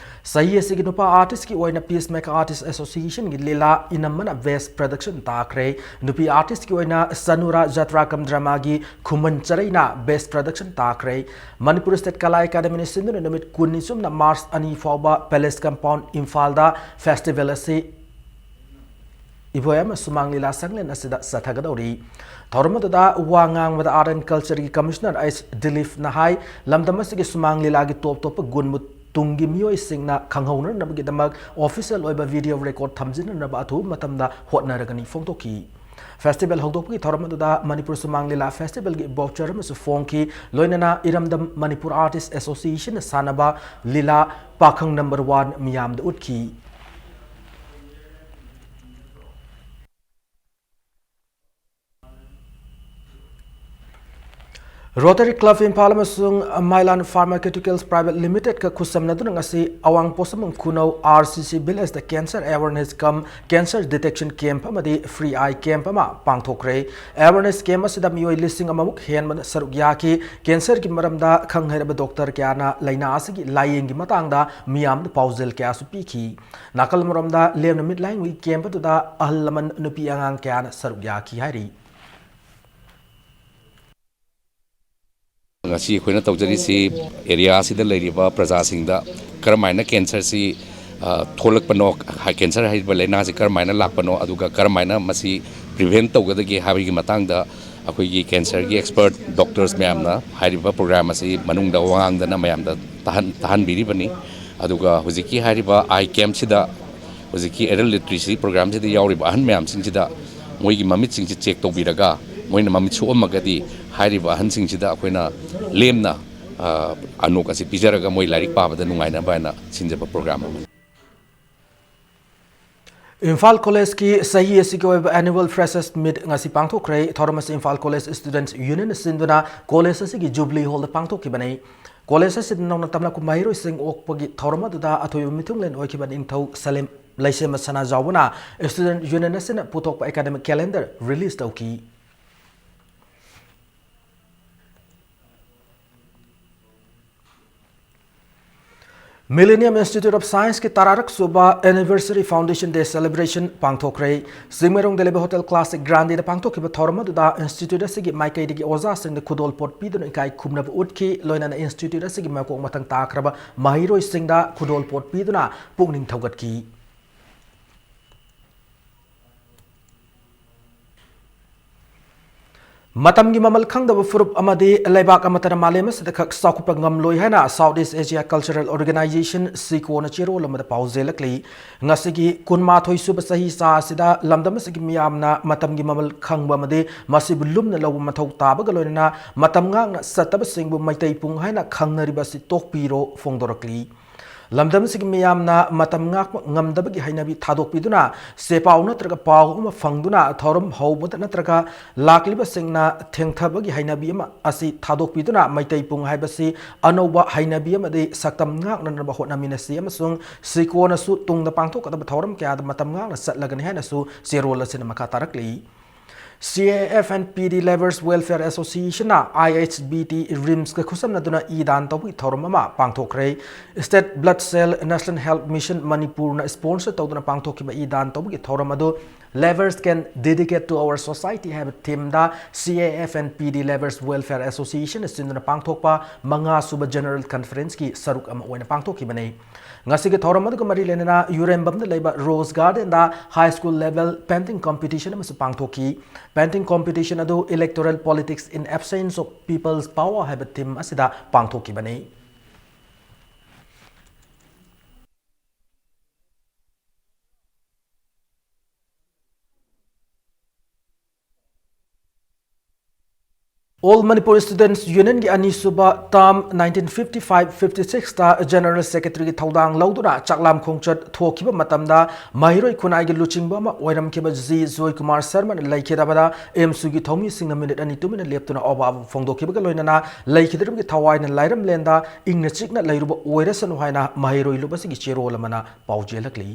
ꯆꯍꯤ ꯑꯁꯤꯒꯤ ꯅꯨꯄꯥ ꯑꯥꯔꯇꯤꯁꯀꯤ ꯑꯣꯏꯅ Peacemaker Artist Associationꯒꯤ ꯂꯤꯂꯥ ꯏꯅꯝꯃꯅ Best Production ꯇꯥꯈ꯭ꯔꯦ꯫ ꯅꯨꯄꯤ ꯑꯥꯔꯇꯤꯁꯀꯤ ꯑꯣꯏꯅ ꯁꯅꯨꯔꯥ ꯖꯇ꯭ꯔꯥ ꯀꯝ ꯗ꯭ꯔꯃꯥꯒꯤ ꯈꯨꯃꯟ ꯆꯔꯩꯅ Best Production ꯇꯥꯈ꯭ꯔꯦ꯫ ꯃꯅꯤꯄꯨꯔ ꯁ꯭ꯇꯦꯠ ꯀꯂꯥ ꯑꯦꯀꯥꯗꯃꯤꯅ ꯁꯤꯟꯗꯨꯅ ꯅꯨꯃꯤꯠ ꯀꯨꯟꯅꯤ ꯆꯨꯞꯅ March ꯑꯅꯤ ꯐꯥꯎꯕ Palace Compound ꯏꯝꯐꯥꯜꯗ festival ꯑꯁꯤ ꯏꯕꯣꯌꯥꯏꯃ ꯁꯨꯃꯥꯡ ꯂꯤꯂꯥ ꯁꯪꯂꯦꯟ ꯑꯁꯤꯗ ꯆꯠꯊꯒꯗꯧꯔꯤ꯫ ꯊꯧꯔꯝ ꯑꯗꯨꯗ ꯋꯥ ꯉꯥꯡꯕꯗ Art and Cultureꯒꯤ Commissioner ꯑꯩꯆ ꯗꯤꯂꯤꯞꯅ ꯍꯥꯏ, ꯂꯝꯗꯝ ꯑꯁꯤꯒꯤ ꯁꯨꯃꯥꯡ ꯂꯤꯂꯥꯒꯤ ꯇꯣꯞ ꯇꯣꯞꯄ ꯒꯨꯟꯕꯨ ꯇꯨꯡꯒꯤ ꯃꯤꯑꯣꯏꯁꯤꯡꯅ ꯈꯪꯍꯧꯅꯅꯕꯒꯤꯗꯃꯛ official ꯑꯣꯏꯕ video record ꯊꯝꯖꯤꯟꯅꯅꯕ ꯑꯊꯨꯕ ꯃꯇꯝꯗ ꯍꯣꯠꯅꯔꯒꯅꯤ ꯐꯣꯡꯗꯣꯛꯈꯤ꯫ Festival ꯍꯧꯗꯣꯛꯄꯒꯤ ꯊꯧꯔꯝ ꯑꯗꯨꯗ ꯃꯅꯤꯄꯨꯔ ꯁꯨꯃꯥꯡ ꯂꯤꯂꯥ festival ꯒꯤ voucher ꯑꯃꯁꯨ ꯐꯣꯡꯈꯤ꯫ ꯂꯣꯏꯅꯅ ꯏꯔꯝꯗꯝ ꯃꯅꯤꯄꯨꯔ Artist Association ꯅ ꯁꯥꯟꯅꯕ ꯂꯤꯂꯥ ꯄꯥꯈꯪ number one ꯃꯤꯌꯥꯝꯗ ꯎꯠꯈꯤ꯫ Rotary Club ꯏꯝꯐꯥꯜ ꯑꯃꯁꯨꯡ ꯃꯥꯏꯂꯥꯟ Pharmaceuticals Private Limited ꯀ ꯈꯨꯠꯁꯝꯅꯗꯨꯅ ꯉꯁꯤ ꯑꯋꯥꯡ ꯄꯣꯠꯁꯪꯕꯝ ꯈꯨꯅꯧ R C C village ꯇ cancer awareness cum cancer detection camp ꯑꯃꯗꯤ free eye camp ꯑꯃ ꯄꯥꯡꯊꯣꯛꯈ꯭ꯔꯦ꯫ Awareness camp ꯑꯁꯤꯗ ꯃꯤꯑꯣꯏ ꯂꯤꯁꯤꯡ ꯑꯃꯃꯨꯛ ꯍꯦꯟꯕꯅ ꯁꯔꯨꯛ ꯌꯥꯈꯤ꯫ Cancer ꯒꯤ ꯃꯔꯝꯗ ꯈꯪ ꯍꯩꯔꯕ doctor ꯀꯌꯥꯅ ꯂꯥꯏꯅꯥ ꯑꯁꯤꯒꯤ ꯂꯥꯌꯦꯡꯒꯤ ꯃꯇꯥꯡꯗ ꯃꯤꯌꯥꯝꯗ ꯄꯥꯎꯖꯦꯜ ꯀꯌꯥꯁꯨ ꯄꯤꯈꯤ꯫ ꯅꯥꯀꯜ ꯑꯃꯔꯣꯝꯗ ꯂꯦꯝꯅ ꯃꯤꯠ ꯂꯥꯌꯦꯡꯕꯒꯤ camp ꯑꯗꯨꯗ ꯑꯍꯜ ꯂꯃꯟ ꯅꯨꯄꯤ ꯑꯉꯥꯡ ꯀꯌꯥꯅ ꯁꯔꯨꯛ ꯌꯥꯈꯤ ꯍꯥꯏꯔꯤ꯫ ꯉꯁꯤ ꯑꯩꯈꯣꯏꯅ ꯇꯧꯖꯔꯤꯁꯤ area ꯑꯁꯤꯗ ꯂꯩꯔꯤꯕ ꯄ꯭ꯔꯖꯥꯁꯤꯡꯗ ꯀꯔꯝꯍꯥꯏꯅ cancer ꯁꯤ, ꯑ, ꯊꯣꯛꯂꯛꯄꯅꯣ, ꯍꯥꯏ-, cancer ꯍꯥꯏꯔꯤꯕ ꯂꯥꯏꯅꯥꯁꯤ ꯀꯔꯝꯍꯥꯏꯅ ꯂꯥꯛꯄꯅꯣ, ꯑꯗꯨꯒ ꯀꯔꯝꯍꯥꯏꯅ ꯃꯁꯤ prevent ꯇꯧꯒꯗꯒꯦ ꯍꯥꯏꯕꯒꯤ ꯃꯇꯥꯡꯗ ꯑꯩꯈꯣꯏꯒꯤ cancer ꯒꯤ expert doctors ꯃꯌꯥꯝꯅ ꯍꯥꯏꯔꯤꯕ program ꯑꯁꯤ ꯃꯅꯨꯡꯗ ꯋꯥ ꯉꯥꯡꯗꯅ ꯃꯌꯥꯝꯗ ꯇꯥꯍꯟ-, ꯇꯥꯍꯟꯕꯤꯔꯤꯕꯅꯤ꯫ ꯑꯗꯨꯒ ꯍꯧꯖꯤꯛꯀꯤ ꯍꯥꯏꯔꯤꯕ eye camp ꯁꯤꯗ ꯍꯧꯖꯤꯛꯀꯤ adult literacy program ꯁꯤꯗ ꯌꯥꯎꯔꯤꯕ ꯑꯍꯟ ꯃꯌꯥꯝꯁꯤꯡꯁꯤꯗ ꯃꯣꯏꯒꯤ ꯃꯃꯤꯠꯁꯤꯡꯁꯤ check ꯇꯧꯕꯤꯔꯒ, ꯃꯣꯏꯅ ꯃꯃꯤꯠ ꯁꯣꯛꯑꯝꯃꯒꯗꯤ ꯍꯥꯏꯔꯤꯕ ꯑꯍꯟꯁꯤꯡꯁꯤꯗ ꯑꯩꯈꯣꯏꯅ ꯂꯦꯝꯅ, ꯑ, ꯑꯅꯣꯛ ꯑꯁꯤ ꯄꯤꯖꯔꯒ ꯃꯣꯏ ꯂꯥꯏꯔꯤꯛ ꯄꯥꯕꯗ ꯅꯨꯡꯉꯥꯏꯅꯕ ꯍꯥꯏꯅ ꯁꯤꯟꯖꯕ program ꯑꯃꯅꯤ꯫ ꯏꯝꯐꯥꯜ ꯀꯣꯂꯦꯖꯀꯤ ꯆꯍꯤ ꯑꯁꯤꯒꯤ ꯑꯣꯏꯕ annual freshers meet ꯉꯁꯤ ꯄꯥꯡꯊꯣꯛꯈ꯭ꯔꯦ꯫ ꯊꯧꯔꯝ ꯑꯁꯤ ꯏꯝꯐꯥꯜ ꯀꯣꯂꯦꯖ Students Union ꯅ ꯁꯤꯟꯗꯨꯅ ꯀꯣꯂꯦꯖ ꯑꯁꯤꯒꯤ Jubilee Hall ꯗ ꯄꯥꯡꯊꯣꯛꯈꯤꯕꯅꯤ꯫ ꯀꯣꯂꯦꯖ ꯑꯁꯤꯗ ꯅꯧꯅ ꯇꯝꯂꯛꯄ ꯃꯍꯩꯔꯣꯏꯁꯤꯡ ꯑꯣꯛꯄꯒꯤ ꯊꯧꯔꯝ ꯑꯗꯨꯗ ꯑꯊꯣꯏꯕ ꯃꯤꯊꯨꯡꯂꯦꯟ ꯑꯣꯏꯈꯤꯕ ꯅꯤꯡꯊꯧ ꯁꯂꯦꯝ ꯂꯩꯁꯦꯝꯕ ꯁꯅꯥꯖꯥꯎꯕꯅ Student Union ꯑꯁꯤꯅ ꯄꯨꯊꯣꯛꯄ academic calendar release ꯇꯧꯈꯤ꯫ Millennium Institute of Science ꯀꯤ ꯇꯔꯥꯔꯛ ꯁꯨꯕ Anniversary Foundation Day Celebration ꯄꯥꯡꯊꯣꯛꯈ꯭ꯔꯦ꯫ ꯆꯤꯡꯃꯩꯔꯣꯡꯗ ꯂꯩꯕ Hotel Classic Grande ꯗ ꯄꯥꯡꯊꯣꯛꯈꯤꯕ ꯊꯧꯔꯝ ꯑꯗꯨꯗ institute ꯑꯁꯤꯒꯤ ꯃꯥꯏꯀꯩꯗꯒꯤ ꯑꯣꯖꯥꯁꯤꯡꯗ ꯈꯨꯗꯣꯜꯄꯣꯠ ꯄꯤꯗꯨꯅ ꯏꯀꯥꯏ ꯈꯨꯝꯅꯕ ꯎꯠꯈꯤ꯫ ꯂꯣꯏꯅꯅ institute ꯑꯁꯤꯒꯤ ꯃꯀꯣꯛ ꯃꯊꯪ ꯇꯥꯈ꯭ꯔꯕ ꯃꯍꯩꯔꯣꯏꯁꯤꯡꯗ ꯈꯨꯗꯣꯜꯄꯣꯠ ꯄꯤꯗꯨꯅ ꯄꯨꯛꯅꯤꯡ ꯊꯧꯒꯠꯈꯤ꯫ ꯃꯇꯝꯒꯤ ꯃꯃꯜ ꯈꯪꯗꯕ ꯐꯨꯔꯨꯞ ꯑꯃꯗꯤ ꯂꯩꯕꯥꯛ ꯑꯃꯠꯇꯅ ꯃꯥꯂꯦꯝ ꯑꯁꯤꯗ ꯈꯛ ꯆꯥꯎꯈꯠꯄ ꯉꯝꯂꯣꯏ ꯍꯥꯏꯅ South East Asia Cultural Organization, ꯁꯤꯀꯣꯅ ꯆꯦꯔꯣꯜ ꯑꯃꯗ ꯄꯥꯎꯖꯦꯜꯂꯛꯂꯤ꯫ ꯉꯁꯤꯒꯤ ꯀꯨꯟꯃꯥꯊꯣꯏ ꯁꯨꯕ ꯆꯍꯤ ꯆꯥ ꯑꯁꯤꯗ ꯂꯝꯗꯝ ꯑꯁꯤꯒꯤ ꯃꯤꯌꯥꯝꯅ ꯃꯇꯝꯒꯤ ꯃꯃꯜ ꯈꯪꯕ ꯑꯃꯗꯤ ꯃꯁꯤꯕꯨ ꯂꯨꯝꯅ ꯂꯧꯕ ꯃꯊꯧ ꯇꯥꯕꯒ ꯂꯣꯏꯅꯅ ꯃꯇꯝ ꯉꯥꯛꯅ ꯆꯠꯇꯕꯁꯤꯡꯕꯨ ꯃꯩꯇꯩ ꯄꯨꯡ ꯍꯥꯏꯅ ꯈꯪꯅꯔꯤꯕ ꯑꯁꯤ ꯇꯣꯛꯄꯤꯔꯣ ꯐꯣꯡꯗꯣꯔꯛꯂꯤ꯫ ꯂꯝꯗꯝ ꯑꯁꯤꯒꯤ ꯃꯤꯌꯥꯝꯅ ꯃꯇꯝ ꯉꯥꯛꯄ ꯉꯝꯗꯕꯒꯤ ꯍꯩꯅꯕꯤ ꯊꯥꯗꯣꯛꯄꯤꯗꯨꯅ ꯆꯦ ꯄꯥꯎ ꯅꯠꯇ꯭ꯔꯒ ꯄꯥꯎ ꯑꯃ ꯐꯪꯗꯨꯅ ꯊꯧꯔꯝ ꯍꯧꯕꯗ ꯅꯠꯇ꯭ꯔꯒ ꯂꯥꯛꯂꯤꯕꯁꯤꯡꯅ ꯊꯦꯡꯊꯕꯒꯤ ꯍꯩꯅꯕꯤ ꯑꯃ ꯑꯁꯤ ꯊꯥꯗꯣꯛꯄꯤꯗꯨꯅ ꯃꯩꯇꯩ ꯄꯨꯡ ꯍꯥꯏꯕꯁꯤ ꯑꯅꯧꯕ ꯍꯩꯅꯕꯤ ꯑꯃꯗꯤ ꯁꯛꯇꯝ ꯉꯥꯛꯅꯅꯕ ꯍꯣꯠꯅꯃꯤꯟꯅꯁꯤ ꯑꯃꯁꯨꯡ ꯁꯤꯀꯣꯅꯁꯨ ꯇꯨꯡꯗ ꯄꯥꯡꯊꯣꯛꯀꯗꯕ ꯊꯧꯔꯝ ꯀꯌꯥꯗ ꯃꯇꯝ ꯉꯥꯛꯅ ꯆꯠꯂꯒꯅꯤ ꯍꯥꯏꯅꯁꯨ ꯆꯦꯔꯣꯜ ꯑꯁꯤꯅ ꯃꯈꯥ ꯇꯥꯔꯛꯂꯤ꯫ C A F and P D Labourers Welfare Association ꯅ I H B T RIMS ꯀ ꯈꯨꯠꯁꯝꯅꯗꯨꯅ ꯏ ꯗꯥꯟ ꯇꯧꯕꯒꯤ ꯊꯧꯔꯝ ꯑꯃ ꯄꯥꯡꯊꯣꯛꯈ꯭ꯔꯦ꯫ State Blood Cell National Health Mission ꯃꯅꯤꯄꯨꯔꯅ sponsor ꯇꯧꯗꯨꯅ ꯄꯥꯡꯊꯣꯛꯈꯤꯕ ꯏ ꯗꯥꯟ ꯇꯧꯕꯒꯤ ꯊꯧꯔꯝ ꯑꯗꯨ Labourers Can Dedicate to Our Society ꯍꯥꯏꯕ theme the C A F and P D Labourers Welfare Association ꯅ ꯁꯤꯟꯗꯨꯅ ꯄꯥꯡꯊꯣꯛꯄ ꯃꯉꯥ ꯁꯨꯕ General Conference ꯀꯤ ꯁꯔꯨꯛ ꯑꯃ ꯑꯣꯏꯅ ꯄꯥꯡꯊꯣꯛꯈꯤꯕꯅꯤ꯫ ꯉꯁꯤꯒꯤ ꯊꯧꯔꯝ ꯑꯗꯨꯒ ꯃꯔꯤ ꯂꯩꯅꯅ ꯌꯨꯔꯦꯝꯕꯝꯗ ꯂꯩꯕ Rose Garden ꯗ high school level painting competition ꯑꯃꯁꯨ ꯄꯥꯡꯊꯣꯛꯈꯤ꯫ Painting competition ꯑꯗꯨ Electoral Politics in Absence of People's Power ꯍꯥꯏꯕ theme ꯑꯁꯤꯗ ꯄꯥꯡꯊꯣꯛꯈꯤꯕꯅꯤ꯫ All Manipur Students Union ꯒꯤ ꯑꯅꯤꯁꯨꯕ term nineteen fifty five fifty six ꯇ General Secretary ꯒꯤ ꯊꯧꯗꯥꯡ ꯂꯧꯗꯨꯅ ꯆꯥꯛꯂꯥꯝ ꯈꯣꯡꯆꯠ ꯊꯣꯛꯈꯤꯕ ꯃꯇꯝꯗ ꯃꯍꯩꯔꯣꯏ ꯈꯨꯟꯅꯥꯏꯒꯤ ꯂꯨꯆꯤꯡꯕ ꯑꯃ ꯑꯣꯏꯔꯝꯈꯤꯕ ꯖꯤ ꯖꯣꯏ ꯀꯨꯃꯥꯔ ꯁꯔꯃꯅ ꯂꯩꯈꯤꯗꯕꯗ ꯑꯦꯝꯁꯨꯒꯤ ꯊꯧꯃꯤꯁꯤꯡꯅ ꯃꯤꯅꯤꯠ ꯑꯅꯤ ꯇꯨꯃꯤꯟꯅ ꯂꯦꯞꯇꯨꯅ ꯑꯋꯥꯕ ꯐꯣꯡꯗꯣꯛꯈꯤꯕꯒ ꯂꯣꯏꯅꯅ ꯂꯩꯈꯤꯗ꯭ꯔꯕꯒꯤ ꯊꯋꯥꯏꯅ ꯂꯥꯏꯔꯝꯂꯦꯟꯗ ꯏꯪꯅ ꯆꯤꯛꯅ ꯂꯩꯔꯨꯕ ꯑꯣꯏꯔꯁꯅꯨ ꯍꯥꯏꯅ ꯃꯍꯩꯔꯣꯏ ꯂꯨꯞ ꯑꯁꯤꯒꯤ ꯆꯦꯔꯣꯜ ꯑꯃꯅ ꯄꯥꯎꯖꯦꯜꯂꯛꯂꯤ꯫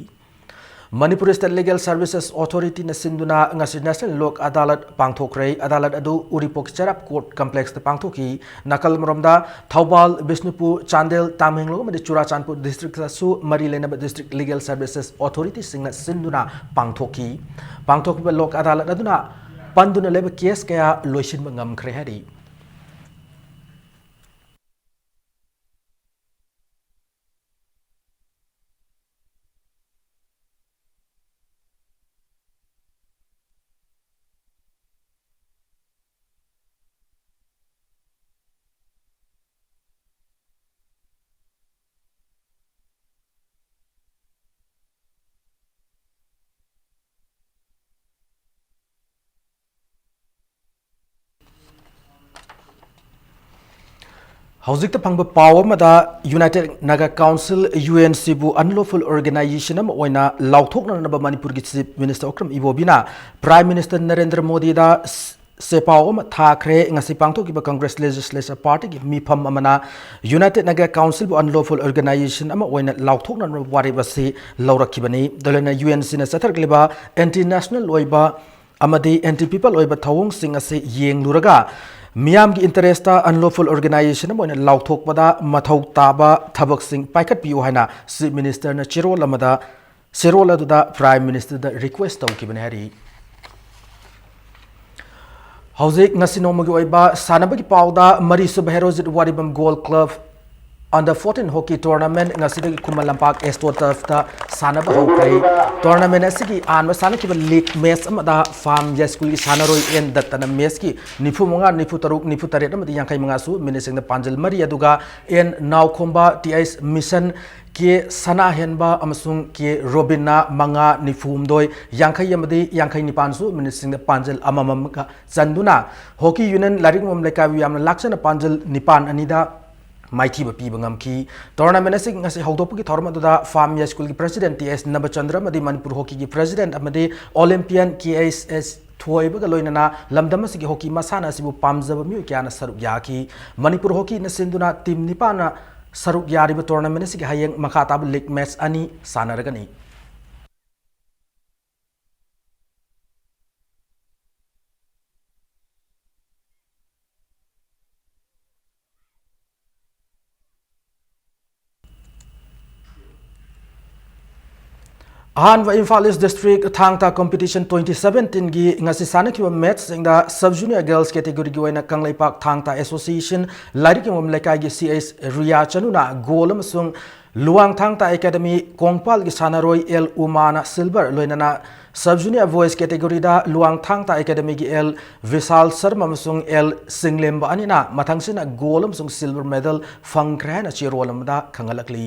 Manipur State Legal Services Authority ꯅ ꯁꯤꯟꯗꯨꯅ ꯉꯁꯤ National ꯂꯣꯛ ꯑꯗꯥꯂꯠ ꯄꯥꯡꯊꯣꯛꯈ꯭ꯔꯦ꯫ ꯑꯗꯥꯂꯠ ꯑꯗꯨ ꯎꯔꯤꯄꯣꯛ ꯆꯔꯥꯞ Court Complex ꯇ ꯄꯥꯡꯊꯣꯛꯈꯤ꯫ ꯅꯥꯀꯜ ꯑꯃꯔꯣꯝꯗ ꯊꯧꯕꯥꯜ, ꯕꯤꯁꯅꯨꯄꯨꯔ, ꯆꯥꯟꯗꯦꯜ, ꯇꯥꯃꯦꯡꯂꯣꯡ ꯑꯃꯗꯤ ꯆꯨꯔꯥꯆꯥꯟꯄꯨꯔ district ꯇꯁꯨ ꯃꯔꯤ ꯂꯩꯅꯕ district legal services authority ꯁꯤꯡꯅ ꯁꯤꯟꯗꯨꯅ ꯄꯥꯡꯊꯣꯛꯈꯤ꯫ ꯄꯥꯡꯊꯣꯛꯈꯤꯕ ꯂꯣꯛ ꯑꯗꯥꯂꯠ ꯑꯗꯨꯅ ꯄꯟꯗꯨꯅ ꯂꯩꯕ case ꯀꯌꯥ ꯂꯣꯏꯁꯤꯟꯕ ꯉꯝꯈ꯭ꯔꯦ ꯍꯥꯏꯔꯤ꯫ ꯍꯧꯖꯤꯛꯇ ꯐꯪꯕ ꯄꯥꯎ ꯑꯃꯗ, United Naga Council, U N C, ꯕꯨ unlawful organization ꯑꯃ ꯑꯣꯏꯅ ꯂꯥꯎꯊꯣꯛꯅꯅꯕ ꯃꯅꯤꯄꯨꯔꯒꯤ Chief Minister Okram ꯏꯕꯣꯕꯤꯅ Prime Minister Narendra ꯃꯣꯗꯤꯗ ꯆꯦꯄꯥꯎ ꯑꯃ ꯊꯥꯈ꯭ꯔꯦ꯫ ꯉꯁꯤ ꯄꯥꯡꯊꯣꯛꯈꯤꯕ Congress Legislature Party ꯒꯤ ꯃꯤꯐꯝ ꯑꯃꯅ United Naga Council ꯕꯨ unlawful organization ꯑꯃ ꯑꯣꯏꯅ ꯂꯥꯎꯊꯣꯛꯅꯅꯕ ꯋꯥꯔꯦꯞ ꯑꯁꯤ ꯂꯧꯔꯛꯈꯤꯕꯅꯤ꯫ ꯑꯗꯨꯅ U N C ꯅ ꯆꯠꯊꯔꯛꯂꯤꯕ anti national ꯑꯣꯏꯕ ꯑꯃꯗꯤ anti people ꯑꯣꯏꯕ ꯊꯧꯑꯣꯡꯁꯤꯡ ꯑꯁꯤ ꯌꯦꯡꯂꯨꯔꯒ, ꯃꯤꯌꯥꯝꯒꯤ interest ꯇ unlawful organization ꯑꯃ ꯑꯣꯏꯅ ꯂꯥꯎꯊꯣꯛꯄꯗ ꯃꯊꯧ ꯇꯥꯕ ꯊꯕꯛꯁꯤꯡ ꯄꯥꯏꯈꯠꯄꯤꯌꯨ ꯍꯥꯏꯅ Chief Minister ꯅ ꯆꯦꯔꯣꯜ ꯑꯃꯗ, ꯆꯦꯔꯣꯜ ꯑꯗꯨꯗ Prime Minister ꯗ request ꯇꯧꯈꯤꯕꯅꯤ ꯍꯥꯏꯔꯤ꯫ ꯍꯧꯖꯤꯛ ꯉꯁꯤ ꯅꯣꯡꯃꯒꯤ ꯑꯣꯏꯕ ꯁꯥꯟꯅꯕꯒꯤ ꯄꯥꯎꯗ, ꯃꯔꯤꯁꯨꯕ Herojit ꯋꯥꯔꯤꯕꯝ Gold Club Under fourteen Hockey Tournament ꯉꯁꯤꯗꯒꯤ ꯈꯨꯃꯟ ꯂꯝꯄꯥꯛ AstroTurf ꯇ ꯁꯥꯟꯅꯕ ꯍꯧꯈ꯭ꯔꯦ꯫ Tournament ꯑꯁꯤꯒꯤ ꯑꯍꯥꯟꯕ ꯁꯥꯟꯅꯈꯤꯕ league match ꯑꯃꯗ ꯐꯥꯝ ꯌꯥꯏꯁ꯭ꯀꯨꯜꯒꯤ ꯁꯥꯟꯅꯔꯣꯏ ꯑꯦꯟ ꯗꯠꯇꯅ match ꯀꯤ ꯅꯤꯐꯨ ꯃꯉꯥ, ꯅꯤꯐꯨ ꯇꯔꯨꯛ, ꯅꯤꯐꯨ ꯇꯔꯦꯠ ꯑꯃꯗꯤ ꯌꯥꯡꯈꯩ ꯃꯉꯥ ꯁꯨꯕ minute ꯁꯤꯡꯗ ꯄꯥꯟꯖꯜ ꯃꯔꯤ, ꯑꯗꯨꯒ ꯑꯦꯟ ꯅꯥꯎꯈꯣꯝꯕ, ꯇꯤ ꯑꯩꯆ ꯃꯤꯁꯟ, ꯀꯦ ꯁꯅꯥꯍꯦꯟꯕ ꯑꯃꯁꯨꯡ ꯀꯦ ꯔꯣꯕꯤꯟꯅ ꯃꯉꯥ, ꯅꯤꯐꯨ ꯍꯨꯝꯗꯣꯏ, ꯌꯥꯡꯈꯩ ꯑꯃꯗꯤ ꯌꯥꯡꯈꯩ ꯅꯤꯄꯥꯟ ꯁꯨꯕ minute ꯁꯤꯡꯗ ꯄꯥꯟꯖꯜ ꯑꯃꯃꯝꯒ ꯆꯟꯗꯨꯅ Hockey Union ꯂꯥꯏꯔꯤꯛ ꯌꯣꯟꯐꯝ ꯂꯩꯀꯥꯏꯕꯨ ꯌꯥꯝꯅ ꯂꯥꯛꯆꯅ ꯄꯥꯟꯖꯜ ꯅꯤꯄꯥꯟ ꯑꯅꯤꯗ ꯃꯥꯏꯊꯤꯕ ꯄꯤꯕ ꯉꯝꯈꯤ꯫ Tournament ꯑꯁꯤ ꯉꯁꯤ ꯍꯧꯗꯣꯛꯄꯒꯤ ꯊꯧꯔꯝ ꯑꯗꯨꯗ ꯐꯥꯝ ꯌꯥꯏꯁ꯭ꯀꯨꯜꯒꯤ President ꯇꯤ ꯑꯩꯆ ꯅꯕꯆꯟꯗ꯭ꯔ ꯑꯃꯗꯤ ꯃꯅꯤꯄꯨꯔ Hockey ꯒꯤ President ꯑꯃꯗꯤ Olympian ꯀꯦ ꯑꯩꯆ ꯑꯦꯁ ꯊꯣꯏꯕꯒ ꯂꯣꯏꯅꯅ ꯂꯝꯗꯝ ꯑꯁꯤꯒꯤ hockey ꯃꯁꯥꯟꯅ ꯑꯁꯤꯕꯨ ꯄꯥꯝꯖꯕ ꯃꯤꯑꯣꯏ ꯀꯌꯥꯅ ꯁꯔꯨꯛ ꯌꯥꯈꯤ꯫ ꯃꯅꯤꯄꯨꯔ Hockey ꯅ ꯁꯤꯟꯗꯨꯅ team ꯅꯤꯄꯥꯟꯅ ꯁꯔꯨꯛ ꯌꯥꯔꯤꯕ tournament ꯑꯁꯤꯒꯤ ꯍꯌꯦꯡ ꯃꯈꯥ ꯇꯥꯕ league match ꯑꯅꯤ ꯁꯥꯟꯅꯔꯒꯅꯤ꯫ ꯑꯍꯥꯟꯕ Imphal East District Thang Ta Competition twenty seventeen ꯒꯤ ꯉꯁꯤ ꯁꯥꯟꯅꯈꯤꯕ match ꯁꯤꯡꯗ Sub Junior Girls category ꯒꯤ ꯑꯣꯏꯅ ꯀꯪꯂꯩꯄꯥꯛ ꯊꯥꯡ ꯇꯥ Association ꯂꯥꯏꯔꯤꯛ ꯌꯣꯟꯐꯝ ꯂꯩꯀꯥꯏꯒꯤ ꯁꯤ ꯑꯩꯆ ꯔꯤꯌꯥ ꯆꯅꯨꯅ gold ꯑꯃꯁꯨꯡ ꯂꯨꯋꯥꯡ ꯊꯥꯡ ꯇꯥ Academy ꯀꯣꯡꯄꯥꯜꯒꯤ ꯁꯥꯟꯅꯔꯣꯏ ꯑꯦꯜ ꯎꯃꯥꯅ silver, ꯂꯣꯏꯅꯅ Sub Junior Boys category ꯗ ꯂꯨꯋꯥꯡ ꯊꯥꯡ ꯇꯥ Academy ꯒꯤ ꯑꯦꯜ ꯕꯤꯁꯥꯜ ꯁꯔꯃ ꯑꯃꯁꯨꯡ ꯑꯦꯜ ꯁꯤꯡꯂꯦꯝꯕ ꯑꯅꯤꯅ ꯃꯊꯪꯁꯤꯠꯅ gold ꯑꯃꯁꯨꯡ silver medal ꯐꯪꯈ꯭ꯔꯦ ꯍꯥꯏꯅ ꯆꯦꯔꯣꯜ ꯑꯃꯗ ꯈꯪꯍꯜꯂꯛꯂꯤ꯫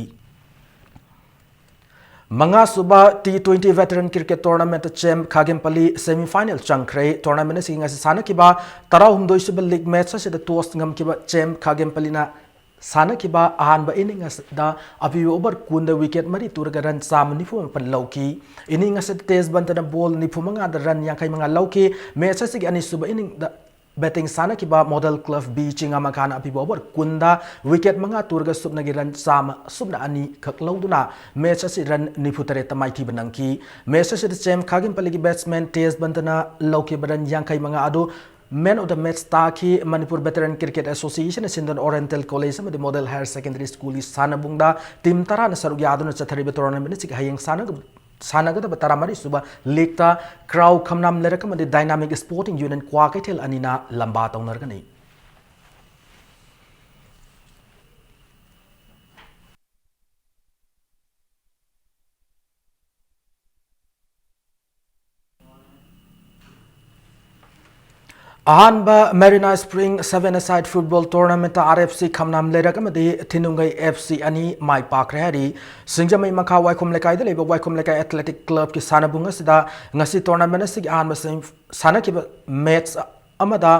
ꯃꯉꯥꯁꯨꯕ T twenty Veteran Cricket Tournament ꯆꯦꯝ ꯈꯥꯒꯦꯝꯄꯜꯂꯤ semi final ꯆꯪꯈ꯭ꯔꯦ꯫ Tournament ꯑꯁꯤꯒꯤ ꯉꯁꯤ ꯁꯥꯟꯅꯈꯤꯕ ꯇꯔꯥꯍꯨꯝꯗꯣꯏꯁꯨꯕ league match ꯑꯁꯤꯗ toss ꯉꯝꯈꯤꯕ ꯆꯦꯝ ꯈꯥꯒꯦꯝꯄꯜꯂꯤꯅ ꯁꯥꯟꯅꯈꯤꯕ ꯑꯍꯥꯟꯕ inning ꯑꯁꯤꯗ ꯑꯄꯤꯕ over ꯀꯨꯟꯗ wicket ꯃꯔꯤ ꯇꯨꯔꯒ run ꯆꯥꯝꯃ ꯅꯤꯐꯨ ꯃꯥꯄꯟ ꯂꯧꯈꯤ꯫ Inning ꯑꯁꯤꯗ ꯇꯦꯖꯕꯟꯇꯅ ball ꯅꯤꯐꯨ ꯃꯉꯥꯗ run ꯌꯥꯡꯈꯩ ꯃꯉꯥ ꯂꯧꯈꯤ꯫ Match ꯑꯁꯤꯒꯤ ꯑꯅꯤꯁꯨꯕ inningꯗ batting ꯁꯥꯟꯅꯈꯤꯕ Model Club B ꯆꯤꯡꯉꯥꯃꯈꯥꯅ ꯑꯄꯤꯕ over ꯀꯨꯟꯗ wicket ꯃꯉꯥ ꯇꯨꯔꯒ ꯁꯨꯞꯅꯒꯤ run ꯆꯥꯝꯃ ꯁꯨꯞꯅ ꯑꯅꯤ ꯈꯛ ꯂꯧꯗꯨꯅ match ꯑꯁꯤ run ꯅꯤꯐꯨ ꯇꯔꯦꯠꯇ ꯃꯥꯏꯊꯤꯕ ꯅꯪꯈꯤ꯫ Match ꯑꯁꯤꯗ ꯆꯦꯝ ꯈꯥꯒꯤꯝꯄꯜꯂꯤꯒꯤ batsman ꯇꯦꯖꯕꯟꯇꯅ ꯂꯧꯈꯤꯕ run ꯌꯥꯡꯈꯩ ꯃꯉꯥ ꯑꯗꯨ man of the match ꯇꯥꯈꯤ꯫ Manipur Veteran Cricket Association ꯁꯤꯟꯗꯨꯅ Oriental College ꯑꯃꯗꯤ Model Higher Secondary Schoolꯒꯤ ꯁꯥꯟꯅꯕꯨꯡꯗ team ꯇꯔꯥꯅ ꯁꯔꯨꯛ ꯌꯥꯗꯨꯅ ꯆꯠꯊꯔꯤꯕ tournament ꯑꯁꯤꯒꯤ ꯍꯌꯦꯡ ꯁꯥꯟꯅꯒ-, ꯁꯥꯟꯅꯒꯗꯕ ꯇꯔꯥꯃꯔꯤ ꯁꯨꯕ leagueꯇ ꯀ꯭ꯔꯥꯎ ꯈꯝꯅꯥꯝ ꯂꯩꯔꯛ ꯑꯃꯗꯤ Dynamic Sporting Union ꯀ꯭ꯋꯥꯀꯩꯊꯦꯜ ꯑꯅꯤꯅ ꯂꯝꯕꯥ ꯇꯧꯅꯔꯒꯅꯤ꯫ ꯑꯍꯥꯟꯕ Marina Spring Seven Aside Football Tournamentꯇ RFC ꯈꯝꯅꯥꯝ ꯂꯩꯔꯛ ꯑꯃꯗꯤ ꯊꯤꯅꯨꯡꯒꯩ FC ꯑꯅꯤ ꯃꯥꯏ ꯄꯥꯛꯈ꯭ꯔꯦ ꯍꯥꯏꯔꯤ꯫ ꯁꯤꯡꯖꯃꯩ ꯃꯈꯥ ꯋꯥꯏꯈꯣꯝ ꯂꯩꯀꯥꯏꯗ ꯂꯩꯕ ꯋꯥꯏꯈꯣꯝ ꯂꯩꯀꯥꯏ Athletic Clubꯀꯤ ꯁꯥꯟꯅꯕꯨꯡ ꯑꯁꯤꯗ ꯉꯁꯤ tournament ꯑꯁꯤꯒꯤ ꯑꯍꯥꯟꯕ semi ꯁꯥꯟꯅꯈꯤꯕ match ꯑꯃꯗ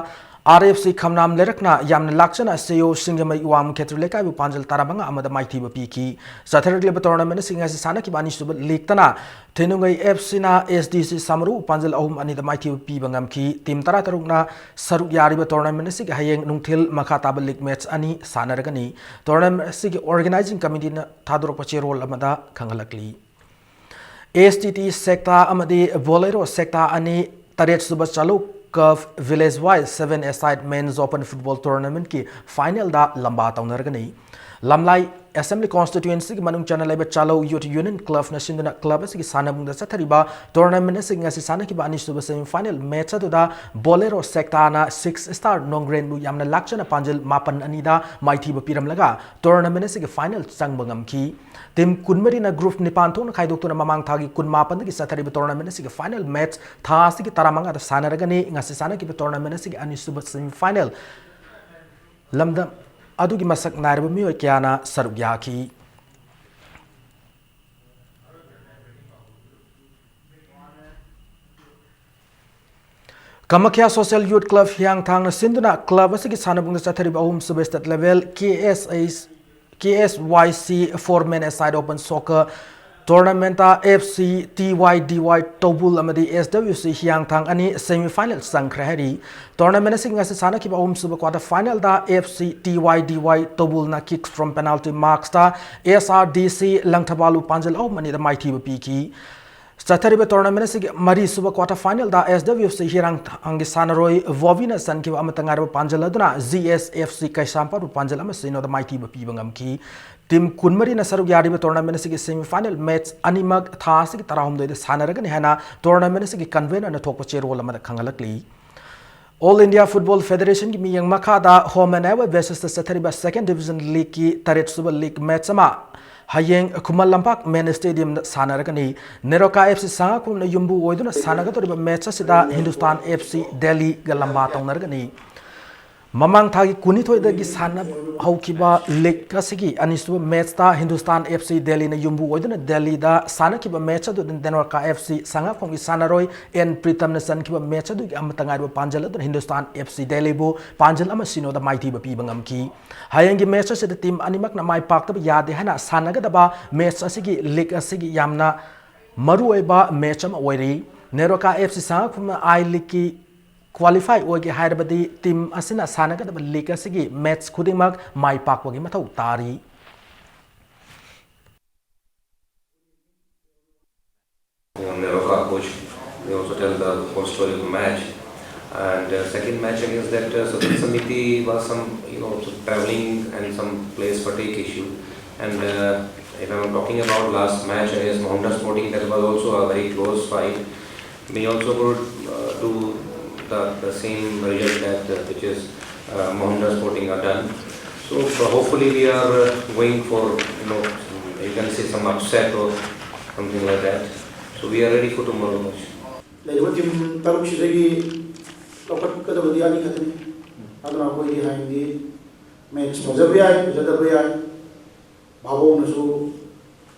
RFC ꯈꯝꯅꯥꯝ ꯂꯩꯔꯛꯅ ꯌꯥꯝꯅ ꯂꯥꯛꯆꯅ ꯁꯦꯌꯣ ꯁꯤꯡꯖꯃꯩ ꯏꯋꯥꯃ ꯈꯦꯇ꯭ꯔꯤ ꯂꯩꯀꯥꯏꯕꯨ ꯄꯥꯟꯖꯜ ꯇꯔꯥꯃꯉꯥ ꯑꯃꯗ ꯃꯥꯏꯊꯤꯕ ꯄꯤꯈꯤ꯫ ꯆꯠꯊꯔꯛꯂꯤꯕ tournament ꯑꯁꯤ ꯉꯁꯤ ꯁꯥꯟꯅꯈꯤꯕ ꯑꯅꯤꯁꯨꯕ leagueꯇꯅ ꯊꯤꯅꯨꯡꯒꯩ FCꯅ SDC ꯁꯥꯃꯔꯨ ꯄꯥꯟꯖꯜ ꯑꯍꯨꯝ ꯑꯅꯤꯗ ꯃꯥꯏꯊꯤꯕ ꯄꯤꯕ ꯉꯝꯈꯤ꯫ Team ꯇꯔꯥꯇꯔꯨꯛꯅ ꯁꯔꯨꯛ ꯌꯥꯔꯤꯕ tournament ꯑꯁꯤꯒꯤ ꯍꯌꯦꯡ ꯅꯨꯡꯊꯤꯜ ꯃꯈꯥ ꯇꯥꯕ league match ꯑꯅꯤ ꯁꯥꯟꯅꯔꯒꯅꯤ꯫ Tournament ꯑꯁꯤꯒꯤ organizing committeeꯅ ꯊꯥꯗꯣꯔꯛꯄ ꯆꯦꯔꯣꯜ ꯑꯃꯗ ꯈꯪꯍꯜꯂꯛꯂꯤ꯫ STT sector ꯑꯃꯗꯤ Bolero sector ꯑꯅꯤ, ꯇꯔꯦꯠꯁꯨꯕ ꯆꯥꯂꯧ Cup Village Wise Seven Aside Men's Open Football Tournamentꯀꯤ finalꯗ ꯂꯝꯕꯥ ꯇꯧꯅꯔꯒꯅꯤ꯫ ꯂꯝꯂꯥꯏ Assembly Constituencyꯒꯤ ꯃꯅꯨꯡ ꯆꯟꯅ ꯂꯩꯕ ꯆꯥꯂꯧ Youth Union Clubꯅ ꯁꯤꯟꯗꯨꯅ club ꯑꯁꯤꯒꯤ ꯁꯥꯟꯅꯕꯨꯡꯗ ꯆꯠꯊꯔꯤꯕ tournament ꯑꯁꯤꯒꯤ ꯉꯁꯤ ꯁꯥꯟꯅꯈꯤꯕ ꯑꯅꯤꯁꯨꯕ semi final match ꯑꯗꯨꯗ Bolero sectorꯅ Six Star ꯅꯣꯡꯒ꯭ꯔꯦꯟꯕꯨ ꯌꯥꯝꯅ ꯂꯥꯛꯆꯅ ꯄꯥꯟꯖꯤꯜ ꯃꯥꯄꯟ ꯑꯅꯤꯗ ꯃꯥꯏꯊꯤꯕ ꯄꯤꯔꯝꯂꯒ tournament ꯑꯁꯤꯒꯤ final ꯆꯪꯕ ꯉꯝꯈꯤ꯫ Team ꯀꯨꯟꯃꯔꯤꯅ group ꯅꯤꯄꯥꯟ ꯊꯣꯛꯅ ꯈꯥꯏꯗꯣꯛꯇꯨꯅ ꯃꯃꯥꯡ ꯊꯥꯒꯤ ꯀꯨꯟꯃꯥꯄꯟꯗꯒꯤ ꯆꯠꯊꯔꯤꯕ tournament ꯑꯁꯤꯒꯤ final match ꯊꯥ ꯑꯁꯤꯒꯤ ꯇꯔꯥꯃꯉꯥꯗ ꯁꯥꯟꯅꯔꯒꯅꯤ꯫ ꯉꯁꯤ ꯁꯥꯟꯅꯈꯤꯕ tournament ꯑꯁꯤꯒꯤ ꯑꯅꯤꯁꯨꯕ semi final ꯂꯝꯗꯝ ꯑꯗꯨꯒꯤ ꯃꯁꯛ ꯅꯥꯏꯔꯕ ꯃꯤꯑꯣꯏ ꯀꯌꯥꯅ ꯁꯔꯨꯛ ꯌꯥꯈꯤ꯫ ꯀꯃꯈ꯭ꯌꯥ ꯁꯣꯁꯤꯌꯦꯜ ꯌꯨꯠ ꯀ꯭ꯂꯕ ꯍꯤꯌꯥꯡꯊꯥꯡꯅ ꯁꯤꯟꯗꯨꯅ ꯀ꯭ꯂꯕ ꯑꯁꯤꯒꯤ ꯁꯥꯟꯅꯕꯨꯡꯗ ꯆꯠꯊꯔꯤꯕ ꯑꯍꯨꯝꯁꯨꯕ state level K S H K S Y C for men A side open soccer tournament F C T Y D Y Toubul ꯑꯃꯗꯤ ꯑꯦꯁ ꯗꯕ꯭ꯂꯤꯎ ꯁꯤ ꯍꯤꯌꯥꯡꯊꯥꯡ ꯑꯅꯤ ꯁꯦꯃꯤ ꯐꯥꯏꯅꯦꯜ ꯆꯪꯈ꯭ꯔꯦ ꯍꯥꯏꯔꯤ꯫ ꯇꯣꯔꯅꯥꯃꯦꯟ ꯑꯁꯤ ꯉꯁꯤ ꯁꯥꯟꯅꯈꯤꯕ ꯑꯍꯨꯝꯁꯨꯕ ꯀ꯭ꯋꯥꯇꯔ ꯐꯥꯏꯅꯦꯜꯗ F C T Y D Y ꯇꯧꯕꯨꯜꯅ ꯀꯤꯛꯁ ꯐ꯭ꯔꯣꯝ ꯄꯦꯅꯥꯜꯇꯤ ꯃꯥꯔꯛꯁꯇ ꯑꯦꯁ ꯑꯥꯔ ꯗꯤ ꯁꯤ ꯂꯪꯊꯕꯥꯜꯕꯨ ꯄꯥꯟꯖꯜ ꯑꯍꯨꯝ ꯑꯅꯤꯗ ꯃꯥꯏꯊꯤꯕ ꯄꯤꯈꯤ꯫ ꯆꯠꯊꯔꯤꯕ ꯇꯣꯔꯅꯥꯃꯦꯟ ꯑꯁꯤꯒꯤ ꯃꯔꯤꯁꯨꯕ ꯀ꯭ꯋꯥꯇꯔ ꯐꯥꯏꯅꯦꯜꯗ ꯑꯦꯁ ꯗꯕ꯭ꯂꯤꯎ ꯁꯤ ꯍꯤꯌꯥꯡꯊꯥꯡꯒꯤ ꯁꯥꯟꯅꯔꯣꯏ ꯕꯣꯕꯤꯅ ꯆꯟꯈꯤꯕ ꯑꯃꯠꯇ ꯉꯥꯏꯔꯕ ꯄꯥꯟꯖꯜ ꯑꯗꯨꯅ ꯖꯤ ꯑꯦꯁ ꯑꯦꯐ ꯁꯤ ꯀꯩꯁꯥꯝꯄꯥꯠꯄꯨ ꯄꯥꯟꯖꯜ ꯑꯃ ꯁꯤꯅꯣꯗ ꯃꯥꯏꯊꯤꯕ ꯄꯤꯕ ꯉꯝꯈꯤ꯫ ꯇꯤꯝ ꯀꯨꯟꯃꯔꯤꯅ ꯁꯔꯨꯛ ꯌꯥꯔꯤꯕ ꯇꯣꯔꯅꯥꯃꯦꯟ ꯑꯁꯤꯒꯤ ꯁꯦꯃꯤ ꯐꯥꯏꯅꯦꯜ ꯃꯦꯠꯆ ꯑꯅꯤꯃꯛ ꯊꯥ ꯑꯁꯤꯒꯤ ꯇꯔꯥꯍꯨꯝꯗꯣꯏꯗ ꯁꯥꯟꯅꯔꯒꯅꯤ ꯍꯥꯏꯅ ꯇꯣꯔꯅꯥꯃꯦꯟ ꯑꯁꯤꯒꯤ ꯀꯟꯚꯦꯅꯔꯅ ꯊꯣꯛꯄ ꯆꯦꯔꯣꯜ ꯑꯃꯗ ꯈꯪꯍꯜꯂꯛꯂꯤ꯫ ꯑꯣꯜ ꯏꯟꯗꯤꯌꯥ ꯐꯨꯠꯕꯣꯜ ꯐꯦꯗꯦꯔꯦꯁꯟꯒꯤ ꯃꯤꯠꯌꯦꯡ ꯃꯈꯥꯗ ꯍꯣꯝ ꯑꯦꯟ ꯑꯦꯋꯦ ꯕꯦꯁꯤꯁꯇ ꯆꯠꯊꯔꯤꯕ ꯁꯦꯀꯦꯟ ꯗꯤꯕꯤꯖꯟ ꯂꯤꯒꯀꯤ ꯇꯔꯦꯠ ꯁꯨꯕ ꯂꯤꯒ ꯃꯦꯠꯆ ꯑꯃ ꯍꯌꯦꯡ ꯈꯨꯃꯟ ꯂꯝꯄꯥꯛ ꯃꯦꯟ ꯁ꯭ꯇꯦꯗꯤꯌꯝꯗ ꯁꯥꯟꯅꯔꯒꯅꯤ꯫ ꯅꯦꯔꯣꯀꯥ ꯑꯦꯐ ꯁꯤ ꯁꯉꯥꯏꯈꯨꯝꯅ ꯌꯨꯝꯕꯨ ꯑꯣꯏꯗꯨꯅ ꯁꯥꯟꯅꯒꯗꯧꯔꯤꯕ ꯃꯦꯠꯆ ꯑꯁꯤꯗ ꯍꯤꯟꯗꯨꯁꯇꯥꯟ ꯑꯦꯐ ꯁꯤ ꯗꯦꯜꯂꯤꯒ ꯂꯝꯕꯥ ꯇꯧꯅꯔꯒꯅꯤ꯫ ꯃꯃꯥꯡ ꯊꯥꯒꯤ ꯀꯨꯟꯅꯤꯊꯣꯏꯗꯒꯤ ꯁꯥꯟꯅ ꯍꯧꯈꯤꯕ ꯂꯤꯒ ꯑꯁꯤꯒꯤ ꯑꯅꯤꯁꯨꯕ ꯃꯦꯠꯆꯇ ꯍꯤꯟꯗꯨꯁꯇꯥꯟ ꯑꯦꯐ ꯁꯤ ꯗꯦꯜꯂꯤꯅ ꯌꯨꯝꯕꯨ ꯑꯣꯏꯗꯨꯅ ꯗꯦꯜꯂꯤꯗ ꯁꯥꯟꯅꯈꯤꯕ ꯃꯦꯠꯆ ꯑꯗꯨꯗ ꯅꯦꯔꯣꯀꯥ ꯑꯦꯐ ꯁꯤ ꯁꯉꯥꯏꯈꯣꯡꯒꯤ ꯁꯥꯟꯅꯔꯣꯏ ꯑꯦꯟ ꯄ꯭ꯔꯤꯇꯝꯅ ꯆꯟꯈꯤꯕ ꯃꯦꯠꯆ ꯑꯗꯨꯒꯤ ꯑꯃꯠꯇ ꯉꯥꯏꯔꯕ ꯄꯥꯟꯖꯜ ꯑꯗꯨꯅ ꯍꯤꯟꯗꯨꯁꯇꯥꯟ ꯑꯦꯐ ꯁꯤ ꯗꯦꯜꯂꯤꯕꯨ ꯄꯥꯟꯖꯜ ꯑꯃ ꯁꯤꯅꯣꯗ ꯃꯥꯏꯊꯤꯕ ꯄꯤꯕ ꯉꯝꯈꯤ꯫ ꯍꯌꯦꯡꯒꯤ ꯃꯦꯠꯆ ꯑꯁꯤꯗ ꯇꯤꯝ ꯑꯅꯤꯃꯛꯅ ꯃꯥꯏ ꯄꯥꯛꯇꯕ ꯌꯥꯗꯦ ꯍꯥꯏꯅ ꯁꯥꯟꯅꯒꯗꯕ ꯃꯦꯠꯆ ꯑꯁꯤꯒꯤ ꯂꯤꯒ ꯑꯁꯤꯒꯤ ꯌꯥꯝꯅ ꯃꯔꯨꯑꯣꯏꯕ ꯃꯦꯠꯆ ꯑꯃ ꯑꯣꯏꯔꯤ꯫ ꯅꯦꯔꯣꯀꯥ ꯑꯦꯐ ꯁꯤ ꯁꯉꯥꯏꯈꯨꯝꯅ ꯑꯥꯏ ꯂꯤꯒꯀꯤ ꯀ꯭ꯋꯥꯂꯤꯐꯥꯏ ꯑꯣꯏꯒꯦ ꯍꯥꯏꯔꯕꯗꯤ ꯇꯤꯝ ꯑꯁꯤꯅ ꯁꯥꯟꯅꯒꯗꯕ ꯂꯤꯒ ꯑꯁꯤꯒꯤ ꯃꯦꯠꯆ ꯈꯨꯗꯤꯡꯃꯛ ꯃꯥꯏ ꯄꯥꯛꯄꯒꯤ ꯃꯊꯧ ꯇꯥꯔꯤ꯫ Neroka coach, they also tell the whole story of the match. And uh, second match against that uh, Sadar Samiti was some, you know, some traveling and some place fatigue issue. And uh, if I'm talking about last match against Mahunda Sporting, that was also a very close fight. We also could uh, do the, the same result that uh, which is uh, Mahunda Sporting are done. So uh, hopefully we are uh, going for, you know, you can say some upset or something like that. So we are ready for tomorrow match. ꯂꯩꯔꯤꯕ team ꯇꯔꯨꯛꯁꯤꯗꯒꯤ ꯂꯧꯈꯠꯀꯗꯕꯗꯤ ꯑꯅꯤꯈꯛꯇꯅꯤ꯫ ꯑꯗꯨꯅ ꯑꯩꯈꯣꯏꯗꯤ ꯍꯌꯦꯡꯗꯤ match ꯐꯖꯕ ꯌꯥꯏ, ꯐꯖꯗꯕ ꯌꯥꯏ꯫ ꯚꯥꯕꯣꯛꯅꯁꯨ,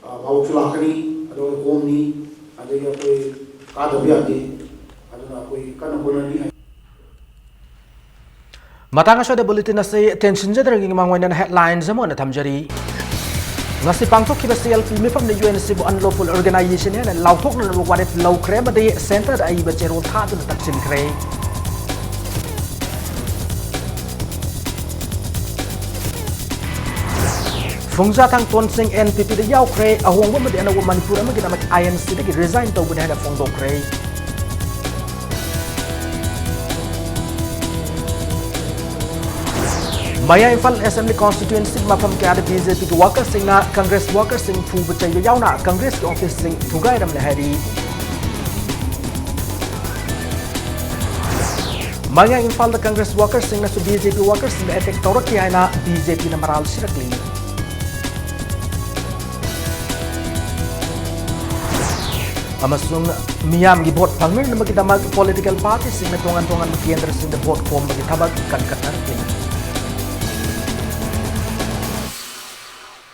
ꯑ, ꯚꯥꯕꯣꯛꯁꯨ ꯂꯥꯛꯀꯅꯤ, ꯑꯗꯨꯒ ꯍꯣꯝꯅꯤ, ꯑꯗꯒꯤ ꯑꯩꯈꯣꯏ ꯀꯥꯗꯕ ꯌꯥꯗꯦ꯫ ꯑꯗꯨ ꯑꯩꯈꯣꯏ ꯀꯟꯅ ꯍꯣꯠꯅꯔꯤ꯫ ꯃꯇꯥꯡ ꯑꯁꯤꯗ bulletin ꯑꯁꯤ ꯇꯦꯟꯁꯤꯟꯖꯗ꯭ꯔꯤꯉꯩ ꯃꯃꯥꯡ ꯑꯣꯏꯅ headlines ꯑꯃ ꯑꯣꯏꯅ ꯊꯝꯖꯔꯤ꯫ ꯉꯁꯤ ꯄꯥꯡꯊꯣꯛꯈꯤꯕ CLP ꯃꯤꯐꯝꯅ UNC ꯕꯨ unlawful organization ꯍꯥꯏꯅ ꯂꯥꯎꯊꯣꯛꯅꯅꯕ ꯋꯥꯔꯦꯞ ꯂꯧꯈ꯭ꯔꯦ ꯑꯃꯗꯤ centre ꯗ ꯑꯏꯕ ꯆꯦꯔꯣꯜ ꯊꯥꯗꯨꯅ ꯇꯛꯁꯤꯟꯈ꯭ꯔꯦ꯫ ꯐꯨꯡꯖꯥꯊꯥꯡ ꯇꯣꯟꯁꯤꯡ NPP ꯗ ꯌꯥꯎꯈ꯭ꯔꯦ꯫ ꯑꯍꯣꯡꯕ ꯑꯃꯗꯤ ꯑꯅꯧꯕ ꯃꯅꯤꯄꯨꯔ ꯑꯃꯒꯤꯗꯃꯛ INC ꯗꯒꯤ resign ꯇꯧꯒꯅꯤ ꯍꯥꯏꯅ ꯐꯣꯡꯗꯣꯛꯈ꯭ꯔꯦ꯫ ꯃꯌꯥꯏ ꯏꯝꯐꯥꯜ Assembly Constituency ꯃꯐꯝ ꯀꯌꯥꯗ BJP ꯒꯤ worker ꯁꯤꯡꯅ Congress worker ꯁꯤꯡ ꯐꯨꯕ ꯆꯩꯕ ꯌꯥꯎꯅ Congress ꯀꯤ office ꯁꯤꯡ ꯊꯨꯒꯥꯏꯔꯝꯂꯦ ꯍꯥꯏꯔꯤ꯫ ꯃꯌꯥꯏ ꯏꯝꯐꯥꯜꯗ Congress worker ꯁꯤꯡꯅꯁꯨ BJP worker ꯁꯤꯡꯗ attack ꯇꯧꯔꯛꯈꯤ ꯍꯥꯏꯅ BJP ꯅ ꯃꯔꯥꯜ ꯁꯤꯔꯛꯂꯤ꯫ ꯑꯃꯁꯨꯡ ꯃꯤꯌꯥꯝꯒꯤ vote ꯐꯪꯅꯅꯕꯒꯤꯗꯃꯛ political party ꯁꯤꯡꯅ ꯇꯣꯉꯥꯟ ꯇꯣꯉꯥꯟꯕ ꯀꯦꯟꯗ꯭ꯔꯁꯤꯡꯗ vote ꯈꯣꯝꯕꯒꯤ ꯊꯕꯛ ꯀꯟꯈꯠꯅꯔꯛꯂꯤ꯫